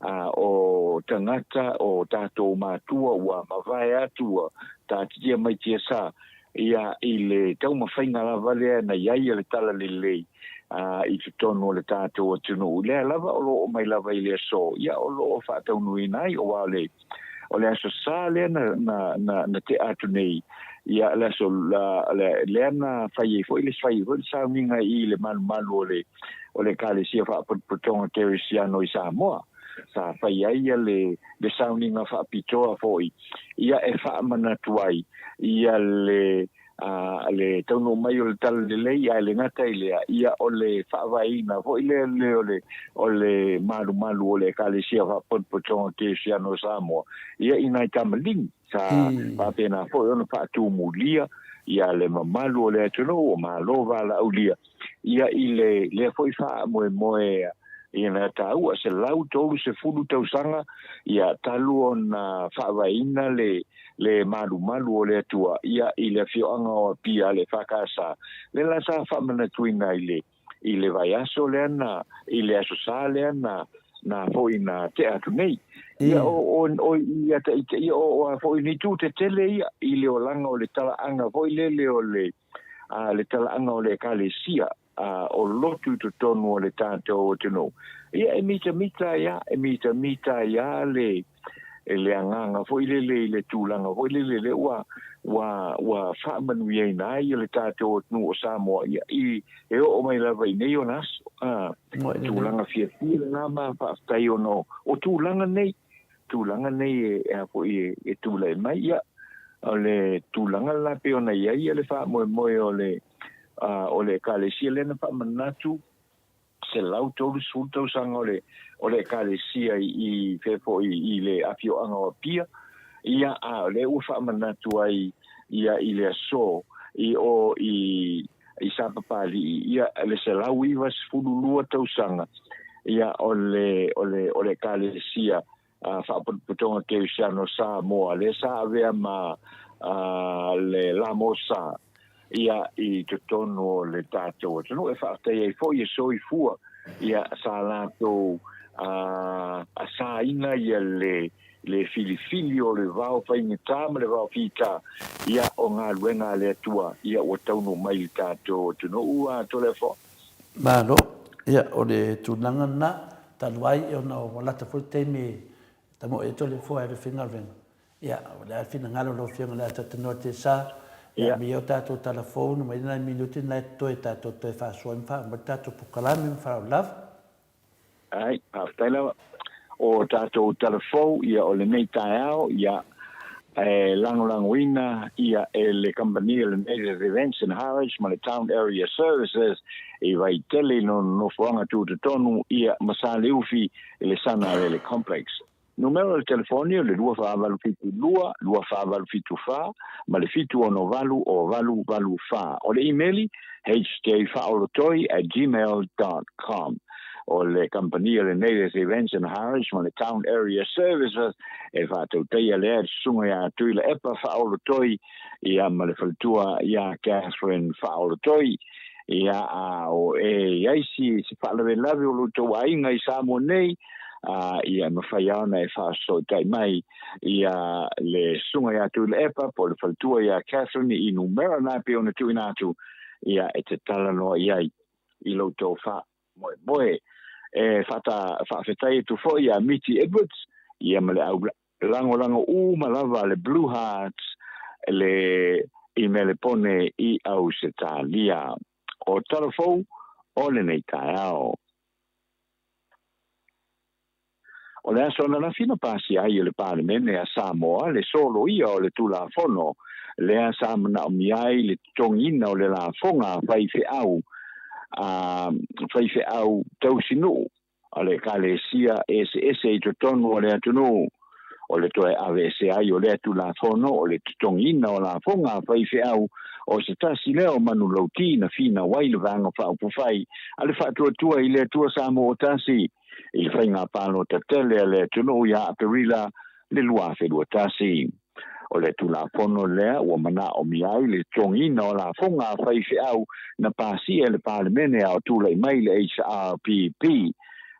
a, o tagata, o tatou matua ua mavae atu, ua taatitia mai tiasa, ia, i le taumafaiga lava lea na i ai le talalelei, a, i totonu o le tatou atunuu. Lea lava o lo o mai lava i le aso, ia, o lo o faataunuuina ai, aua o le, O le Aso Sa lea na, na, na, na tea atu nei, ia, le aso, la, le, lea na fai ai foi le, fai ai foi le sauniga i le malumalu o le, o le Ekalesia Faapotopotoga Kerisiano i Samoa. Sa fai ai ia le, le sauniga faapitoa foi, ia e faamanatu ai ia le, a le taunuu mai o le talalelei, ae le gata i lea, ia o le faavaeina foi lea le o le, o le malumalu o le Ekalesia Faapotopotoga Kerisiano o Samoa, ia i nai tamaligi, sa faapena foi ona faatumulia ia le mamalu o le atunuu o Malo valaaulia, ia i le lea foi faamoemoe ia na taua 130 tausaga ia talu ona faavaeina le le malumalu o le Atua ia i le afioaga o Apia le EFKS lea la sa faamanatuina i le i le vaiaso lea na i le Aso Sa lea na na foi na tea atu nei. Ia o o o ia ta ia o o foi ni tu tetele ia i le olaga o le talaaga foi lele o le a le talaaga o le Ekalesia a o lotu i totonu o le tatou atunuu. Ia e mitamita ai a, e mitamita ai a le le agaga foi lele i le tulaga foi lele lea ua ua ua faamanuiaina ai le tatou atunuu o Samoa ia i e oo mai lava i nei ona aso. A, tulaga fiafia lena ma faafetai ona o tulaga nei tulaga nei e, e a foi e, e tulai mai ia o le tulaga la pei ona i ai le faamoemoe o le. O le Ekalesia lea na faamanatu 130 tausaga o le o le Ekalesia i fea foi i le afioaga o Apia, ia, a o lea ua faamanatu ai ia i le aso i o i i Sapapalii, ia, le 192 tausaga, ia, o le o le o le Ekalesia Faapotopotoga Kerisiano Samoa, lea sa avea ma le Lamosa ia i totonu o le tatou atunuu, e faafetai ai foi e soifua ia sa latou asaina ia le le filifili o le vao faigata ma le vao fita ia o galuega a le Atua ia ua taunuu mai i le tatou atunuu. Toleafoa. Malo. Ia, o le tulaga lena, talu ai ona ua lata foi le taimi e tamoe ai Toleafoa e alu e faigaluega. Ia, o le a le finagalo o lau Afioga o le a talatalanoa atu e sa, ia aumai o tatou tala fou ona mai nai minute na e totoe tatou toe faasoa ai ma faauma ai le tatou polokalame ma faaaloalo lava. Ai, faafetai lava. O tatou tala fou ia o lenei taeao, ia, e lagolagoina ia e le kamupani lenei le Events and Harris ma le Town Area Services i Vaitele i lona nofoaga tutotonu ia ma Saleufi i le Sana Alele Complex. Numera o le telefoni o le 2472 2474 ma le 768 o 884. O le imeli, hjfaaolotoi@gmail.com. O le kamupani o le Native Events and Harris ma le Town Area Services e faatautaia lea e le susuga ia Tuilaepa Faaolotoi ia ma le faletua ia Catherine Faaolotoi. Ia, a o e i ai si se faalavelave o lo outou aiga i Samoa nei, a ia e mafai lava ona e faafesootai mai ia le susuga ia Tuilaepa po o le faletua ia Catherine i numera na e pei ona tuuina atu, ia e te talanoa i ai i lo outou faamoemoe. E faafetai atu foi ia Miti Edwards ia ma le au lagolago uma lava a le Blue Hearts le i Melepone i Ausetalia. O tala fou o lenei taeao. O le aso ananafi na pasia ai e le Palemene a Samoa le soloia o le Tulafono lea sa manaomia ai le totogiina o le lafoga a faifeau a faifeau tausinuu a le Ekalesia eseese i totonu o le atunuu. O le toe aveese ai o lea Tulafono o le totogiina o lafoga a faifeau o se tasi lea o manulauti na finau ai le Vaega Faaupufai a le Faatuatua i le Atua Samoa Tasi i le faiga palota tele a le atunuu ia Aperila le 2021. O le Tulafono lea ua manaomia ai le totogiina o lafoga a faifeau na pasia e le Palemene a o tulai mai le HRPP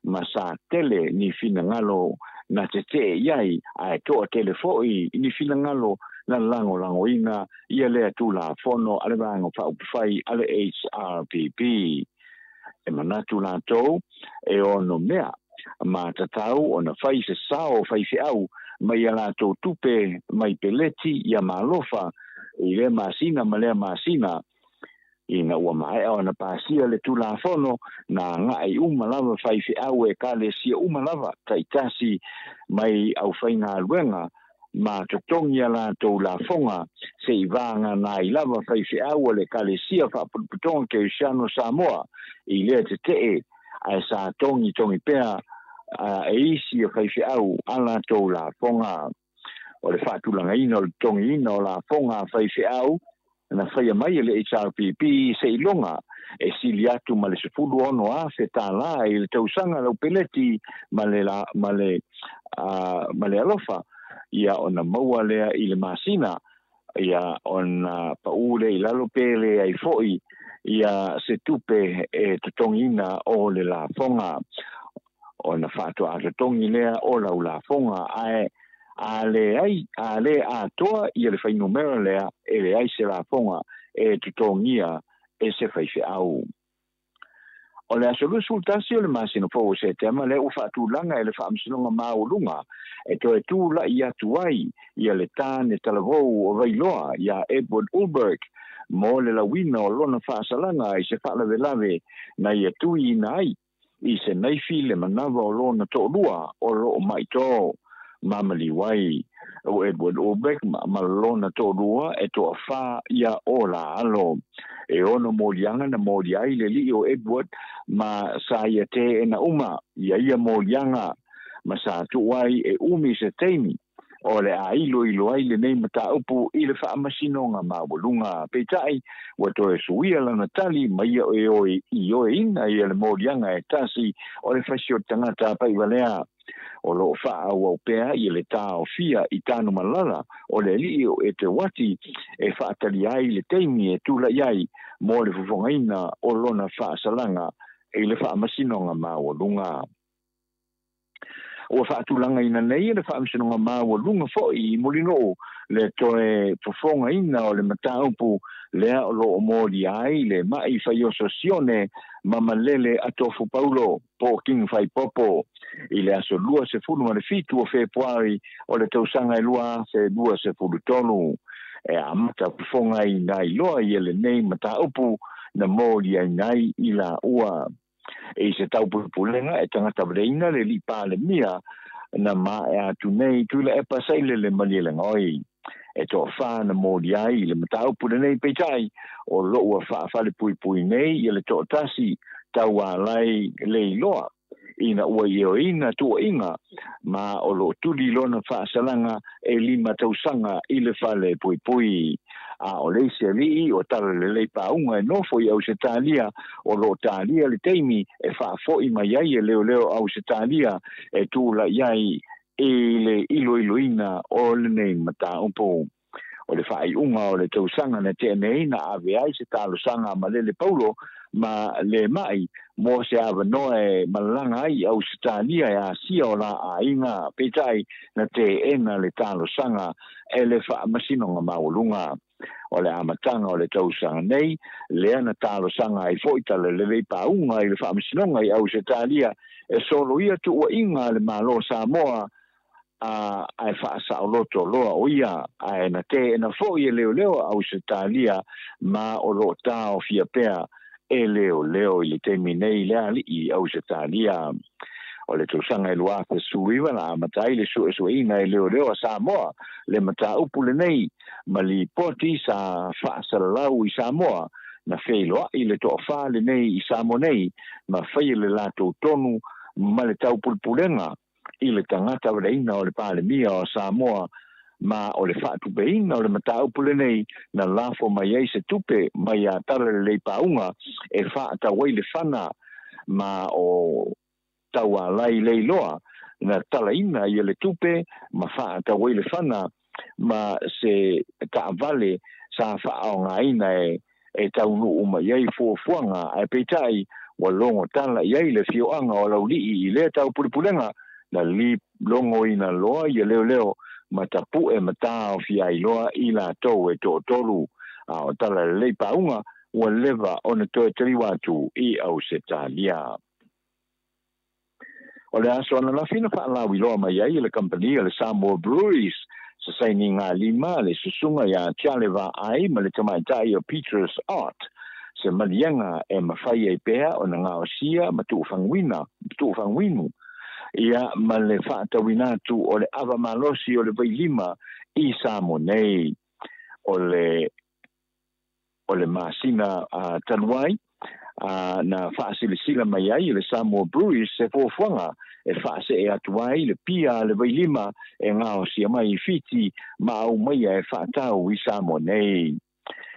ma sa tele ni finagalo na tetee i ai, ae toatele foi ni finagalo na lagolagoina ia lea Tulafono a le Vaega Faaupufai a le HRPP. E manatu latou e ono mea ma tatau ona fai se sao o faifeau mai a latou tupe mai peleti ia malofa i lea masina ma lea masina. Ina ua maea ona pasia le Tulafono, na agai uma lava faifeau e Ekalesia uma lava taitasi mai aufaigaluega ma totogi a latou lafoga se'i vagana ai lava faifeau a le Ekalesia Faapotopotoga Kerisiano Samoa i lea tetee, ae sa togitogi pea e isi o faifeau a latou lafoga. O le faatulagaina o le totogiina o lafoga a faifeau na faia mai e le HRPP seiloga e sili atu ma le $16,000 i le tausaga lau peleti ma le ma le ma le alofa ia ona maua lea i le masina ia ona paʻū lea i lalo pe leai foi ia se tupe e totogiina o le lafoga ona faatoa totogi lea o lau lafoga, ae a leai, a le atoa ia le fuainumera lea, e leai se lafoga e totogia e se faifeau. O le aso 21 o le masina fou o Setema lea ua faatulaga e le Faamasinoga Maualuga e toe tula'i atu ai ia le tāne talavou o Vailoa iā Edward Ulberg mo le lauina o lona faasalaga i se faalavelave na ia tuiina ai i se naifi le manava o lona toʻalua o loo maʻi ma maliu ai. O Edward Ulbeck ma lona toʻalua e toafā ia o la alo. E 6 moliaga na moli ai le alii o Edward ma sa ia teena uma ia ia moliaga ma sa tuu ai e umi se taimi o le a iloilo ai lenei mataupu i le Faamasinoga Maualuga. Peitai ua toe suia lana tali ma ia e ioeina ia le moliaga e tasi o le fasi o le tagata paivalea. O loo faaauau pea ia le taofia i Tanumalala o le alii o Eteuati e faatalia ai le taimi e tulai ai mo le fofogaina o lona faasalaga i le Faamasinoga Maualuga. Ua faatulagaina nei e le Faamasinoga Maualuga foi i Mulinuu le toe fofogaina o le mataupu lea o loo molia ai le ma'i faioso sione ma malele a Tofu Paulo po o King Faipopo i le aso 27 o Fepuari o le tausaga e 2023. E amata fofogaina ai loa ia lenei mataupu na moliaina ai i laua. E i se taupulepulega e tagata valeina le alii Palemia na maea atu nei Tuilaepa Sailele Malielegaoi. E toafā na molia ai i le mataupu lenei, peitai o loo ua faafalepuipui nei ia le toatasi Taualai Leiloa ina ua ioeina tuuaiga ma o loo tuli lona faasalaga e 5 tausaga i le fale puipui. A o le isi alii o talalelei pauga e nofo i Ausetalia o loo talia le taimi e faafoi mai ai e leoleo Ausetalia e tulai ai i le iloiloina o lenei mataupu. O le faaiuga o le tausaga na tea nei na ave ai se talosaga a Malele Paulo ma le ma'i mo se avanoa e malaga ai i Ausetalia e asia o la aiga, peitai na teena le talosaga e le Faamasinoga Maualuga. O le amataga o le tausaga nei lea na talosaga ai foi talalelei pauga i le Faamasinoga i Ausetalia e soloia tuuaiga a le Malo Samoa a ae faasaoloto loa o ia, ae na teena foi e leoleo a Ausetalia ma o loo taofia pea e leoleo i le taimi nei le alii Ausetalia. O le tausaga e 2019 na amata ai le suesueina e leoleo a Samoa le mataupu lenei ma lipoti sa faasalalau i Samoa na feiloai le toafā lenei i Samoa nei ma faia le latou tonu ma le taupulepulega i le tagata valeina o le Palemia o Samoa ma o le faatupeina o le mataupu lenei na lafo mai ai se tupe mai a talalelei pauga e faatau ai le fana ma o Taualai Leiloa na talaina ia le tupe ma faatau ai le fana ma se taavale sa faaaogaina e taunuu mai ai fuafuaga, ae peitai ua logo tala i ai le afioaga o Laulii i lea taupulepulega na logoina loa ia leoleo ma tapu'e ma taofia ai loa i latou e toatolu. A o talalelei pauga ua leva ona toe taliu atu i Ausetalia. O le aso ananafi na faalauiloa mai ai e le kamupani a le Samoa Breweries se sainiga lima a le susuga iā Charlie Vaai ma le tamaitai o Petrus Ott se maliega e mafai ai pea ona gaosia ma tuufaguinu ia ma le faatauina atu o le ava malosi o le vailima i Samoa nei. O le masina talu ai na faasilasila mai ai e le Samoa Breweries se fuafuaga e faasee atu ai le pia a le vailima e gaosia mai i Fiti ma aumaia e faatau i Samoa nei.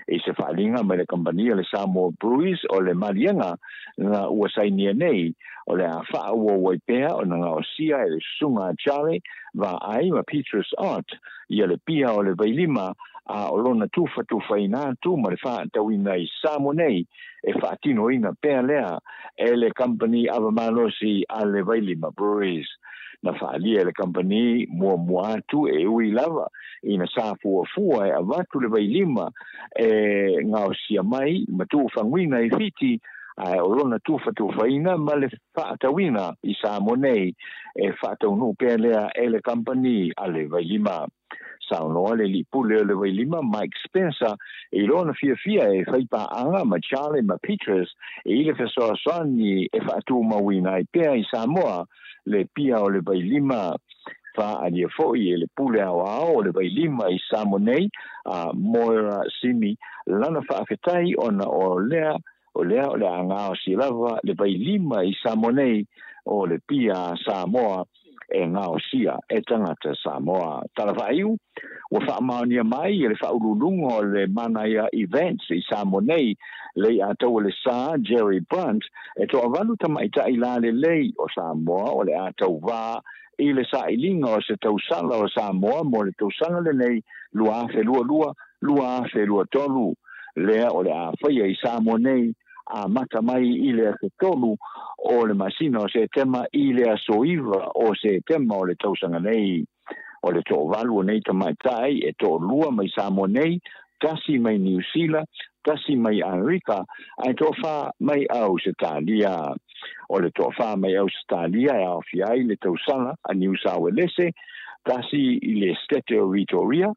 I se faaliga mai le kamupani a le Samoa Breweries, o le maliega na ua sainia nei o le a faaauau ai pea ona gaosia e le susuga a Charlie Vaai ma Petrus Ott ia le pia o le vailima a o lona tufatufaina atu ma le faatauina i Samoa nei e faatinoina pea lea e le kamupani ava malosi a le Vailima Breweries. Na faaalia e le kamupani muamua atu e ui lava ina sa fuafua e avatu le vailima e gaosia mai ma tuufaguina i Fiti, ae o lona tufatufaina ma le faatauina i Samoa nei e faataunuu pea lea e le kamupani a le Vailima. Saunoa le alii pule o le Vailima Mike Spencer i lona fiafia e faipaaga ma Charlie ma Petrus i le fesoasoani e faatumauina ai pea i Samoa le pia o le vailima. Faaalia foi e le Pule Aoao o le Vailima i Samoa nei a Moira Simi lana faafetai ona o lea o lea o le a gaosi lava le vailima i Samoa nei o le pia a Samoa e gaosia e tagata Samoa. Tala faaiu, Ua faamaonia mai e le Faauluuluga o le Manaia Events i Samoa nei le iataua le sa Jerry Brunt e toavalu tamaitai lalelei o Samoa o le a tauvā i le sailiga o se tausala o Samoa mo le tausaga lenei 2022, 2023, lea o le a faia i Samoa nei amata mai i le aso 3 o le masina o Setema i le aso 9 o Setema o le tausaga nei. O le toavalu o nei tamaitai e toalua mai Samoa nei, tasi mai Niu Sila, tasi mai Amerika, ae toafa mai Ausetalia. O le toafa mai Ausetalia e aofia ai le tausala a Niu Sauelese, tasi i le Setete o Vitoria,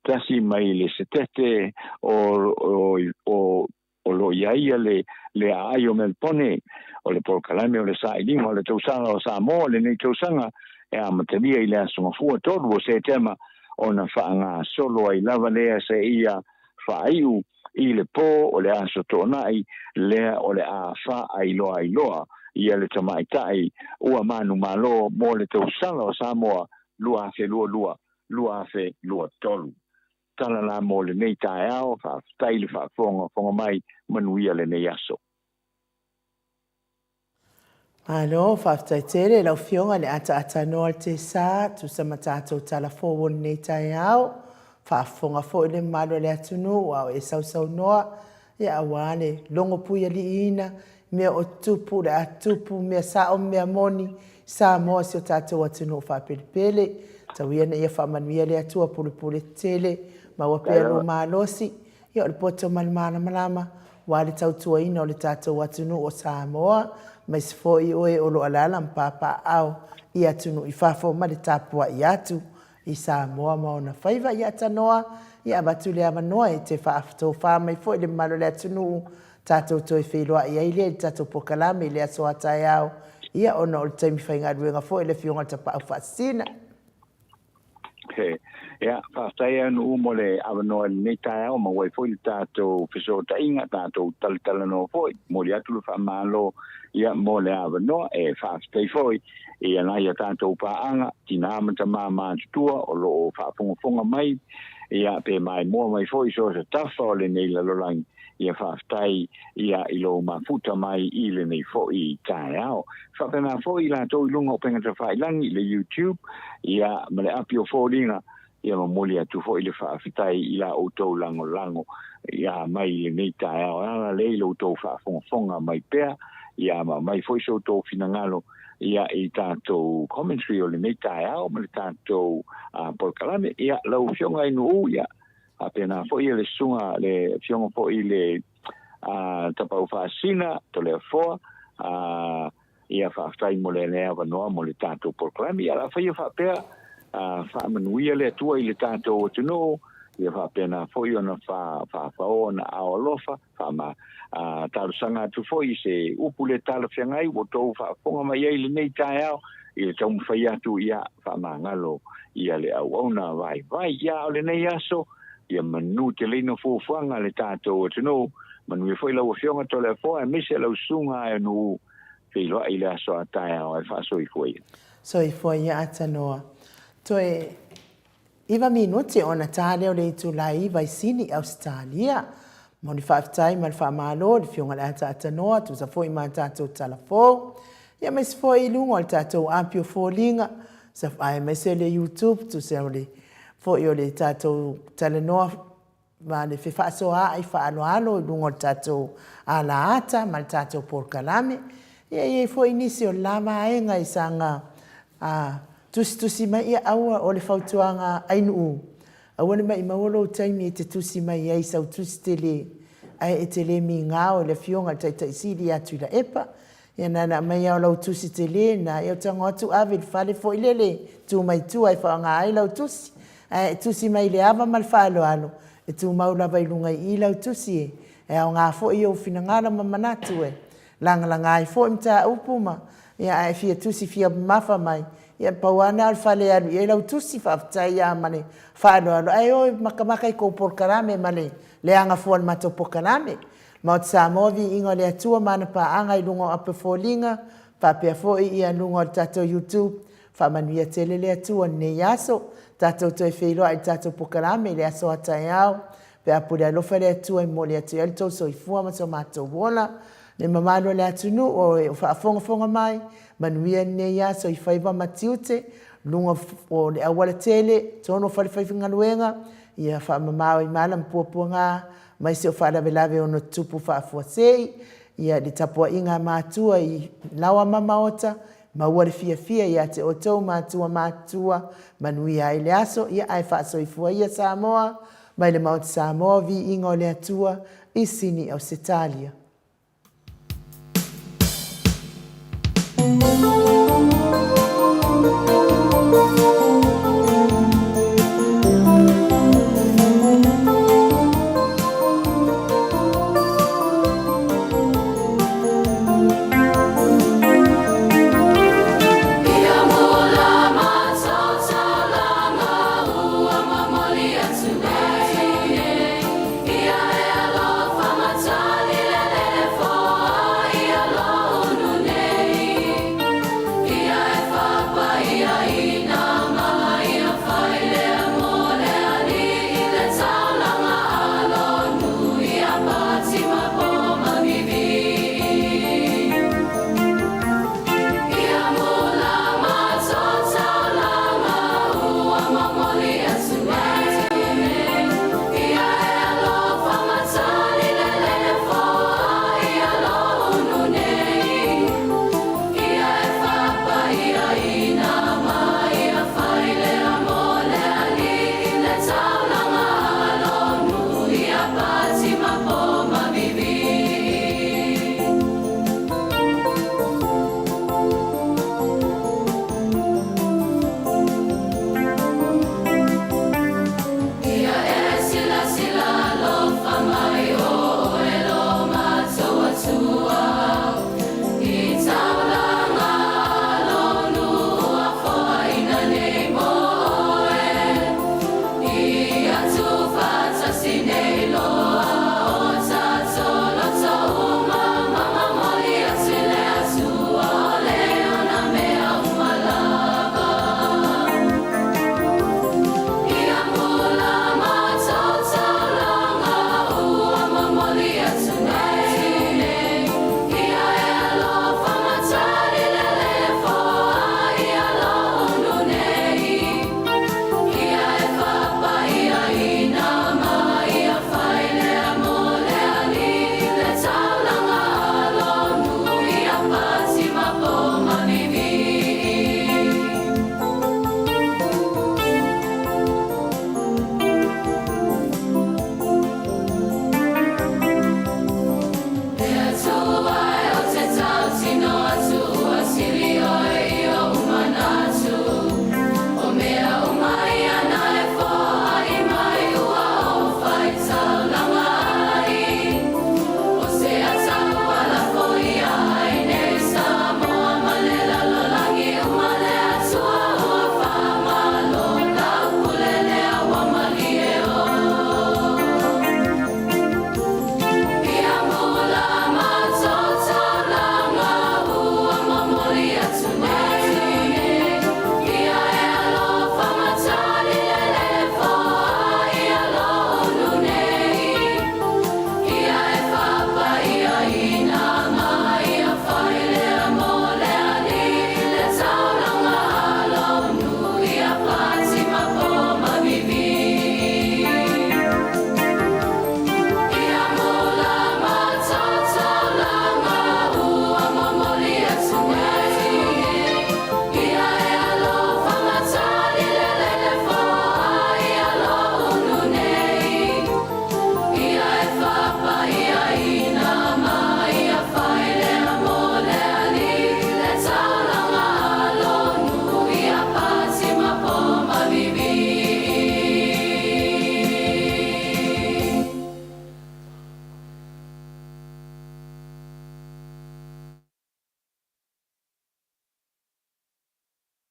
tasi mai le Setete o, o, o O lo o i ai ia le le aai o Melpone, o le polokalame o le sailiga o le tausaga o Samoa lenei tausaga e amatalia i le Aso Gafua 3 o Setema ona faagasolo ai lava lea seia faaiu i le po o le Aso Toonai lea o le a faailoa ai loa ia le tamaitai ua manumalo mo le tausala o Samoa 2022, 2023. Tala la mo lenei taeao, faafetai le faafogafoga mai, manuia lenei aso. Malo, faafetai tele i lau Afioga i le ataata noa o le Tesa, tusa ma tatou tala fou o lenei taeao. Faafofoga foi le mamalu o le atunuu a o e sausaunoa, ia aua le logo puialiiina mea o tupu, le a tupu, mea sao ma mea moni, Samoa si o tatou atunuu faapelepele. Tau ia ina ia faamanuia le Atua pulepule tele, maua pea lou malosi, ia o le poto ma le malamalama, aua le tautuaina o le tatou atunuu o Samoa, aemaise foi o e o lo o alaala ma papaaao i atunuu i fafo ma le tapuai atu i Samoa ma ona faiva. Ia tanoa, ia avatu le avanoa e te faatofa mai foi le mamalu o le atunuu, tatou toe feiloai ai lea i le tatou polokalame i le aso a taeao, ia ona o le taimi faigaluega foi le Afioga i le Tapaau Faasisina. Ia, faafetai e Nuu mo le avanoa i lenei taeao, maua ai foi le tatou fesootaiga, tatou talatalanoa foi. Momoli atu le faamalo ia mo le avanoa. E faafetai foi i nai a tatou paaga, tinā ma tamā matutua o lo o faafogafoga mai, ia pe maimoa mai foi i so o se tafa o lenei lalolagi. Ia faafetai ia i lou mafuta mai i lenei foi taeao. Faapena foi i latou i luga o upega tafailagi i le YouTube, ia ma le api o foliga, ia momoli atu foi le faafetai i la outou lagolago ia mai i lenei taeao. E ala lea i lo outou faafogafoga mai pea, ia ma aumai foi so outou finagalo ia i tatou commentary o lenei taeao ma le tatou polokalame. Ia lau Afioga i Nuu, ia Faapena foi le susuga le afioga foi i le Tapaau Faasina Toleafoa, ia faafetai mo le avanoa mo le tatou polokalame. Ia o le a faia faapea, faamanuia le Atua i le tatou atunuu, ia faapena foi ona faafaoa ona ao alofa, faama talosaga atu foi i se upu le talafeagai ua outou faafofoga mai ai i lenei taeao, i le taumafai atu ia faamagalo ia le auauna vaivai. Ia o lenei aso, ia manuteleina fuafuaga a le tatou atunuu, manuia foi lau Afioga Toleafoa aemaise lau susuga Aeonuu, feiloai i le aso a taeao ae faasoifua ia. Soifua ia Atanoa. Toe Iva minute ona ta lea o le itula e iva i Sini, Ausetalia. Momoli faafetai ma le faamalo i le Afioga i le Ataata Noa, tusa foi ma tatou tala fou, ia aemaise foi i luga o le tatou api o foliga, aemaise le YouTube, tusa o le foi o le tatou talanoa ma le fefaasoaai faaaloalo i luga o le tatou alaata ma le tatou polokalame. Ia e i ai foi nisi o le la vaega i saga tusitusi mai, ia aua o le fautuaga Ainuu, aua le maimau lou taimi e te tusi mai ai i sau tusi tele, ae e te le migao i le Afioga i le Taitai Sili ia Tuilaepa. Ia na ona aumai lava o lau tusi tele na, ia tago atu ave i le fale foi lele, tu mai tua e faaaoga ai lau tusi. Ae e tusi mai i le ava ma le faaaloalo, e tumau lava i luga i i lau tusi e, e aoga foi i ou finagalo ma manatu e lagalaga ai foi mataupu ma, ia ae e fia tusi fia mamafa mai, Ia pau lava lena o le fale e alu i ai lau tusi, faafetai lava ma le faaaloalo, ae o e makamaka i kou polokalame ma le leaga fua o le matou polokalame. Maota Samoa, Viiga o le Atua ma ana paaga i luga o ape o foliga, faapea foi ia luga o le tatou YouTube. Faamanuia tele le Atua i lenei aso. Tatou toe feiloai i le tatou polokalame i le aso a taeao. Pe a pule alofa le Atua e momoli atu i ai lo outou soifua ma so matou ola. Le mamalu o le atunuu o e o faafogafoga mai, manuia lenei aso i faiva ma tiute, luga o le auala tele, totonu o fale faigaluega, ia faamamao i mala ma puapuaga, aemaise o faalavelave e ono tutupu faafuasei, ia le tapuaiga a matua i laoa ma maota, maua le fiafia ia te outou matua matutua, manuia ai le aso, ia ae faasoifua ia Samoa, mai le Maota Samoa, viiga o le Atua i Sini Ausetalia.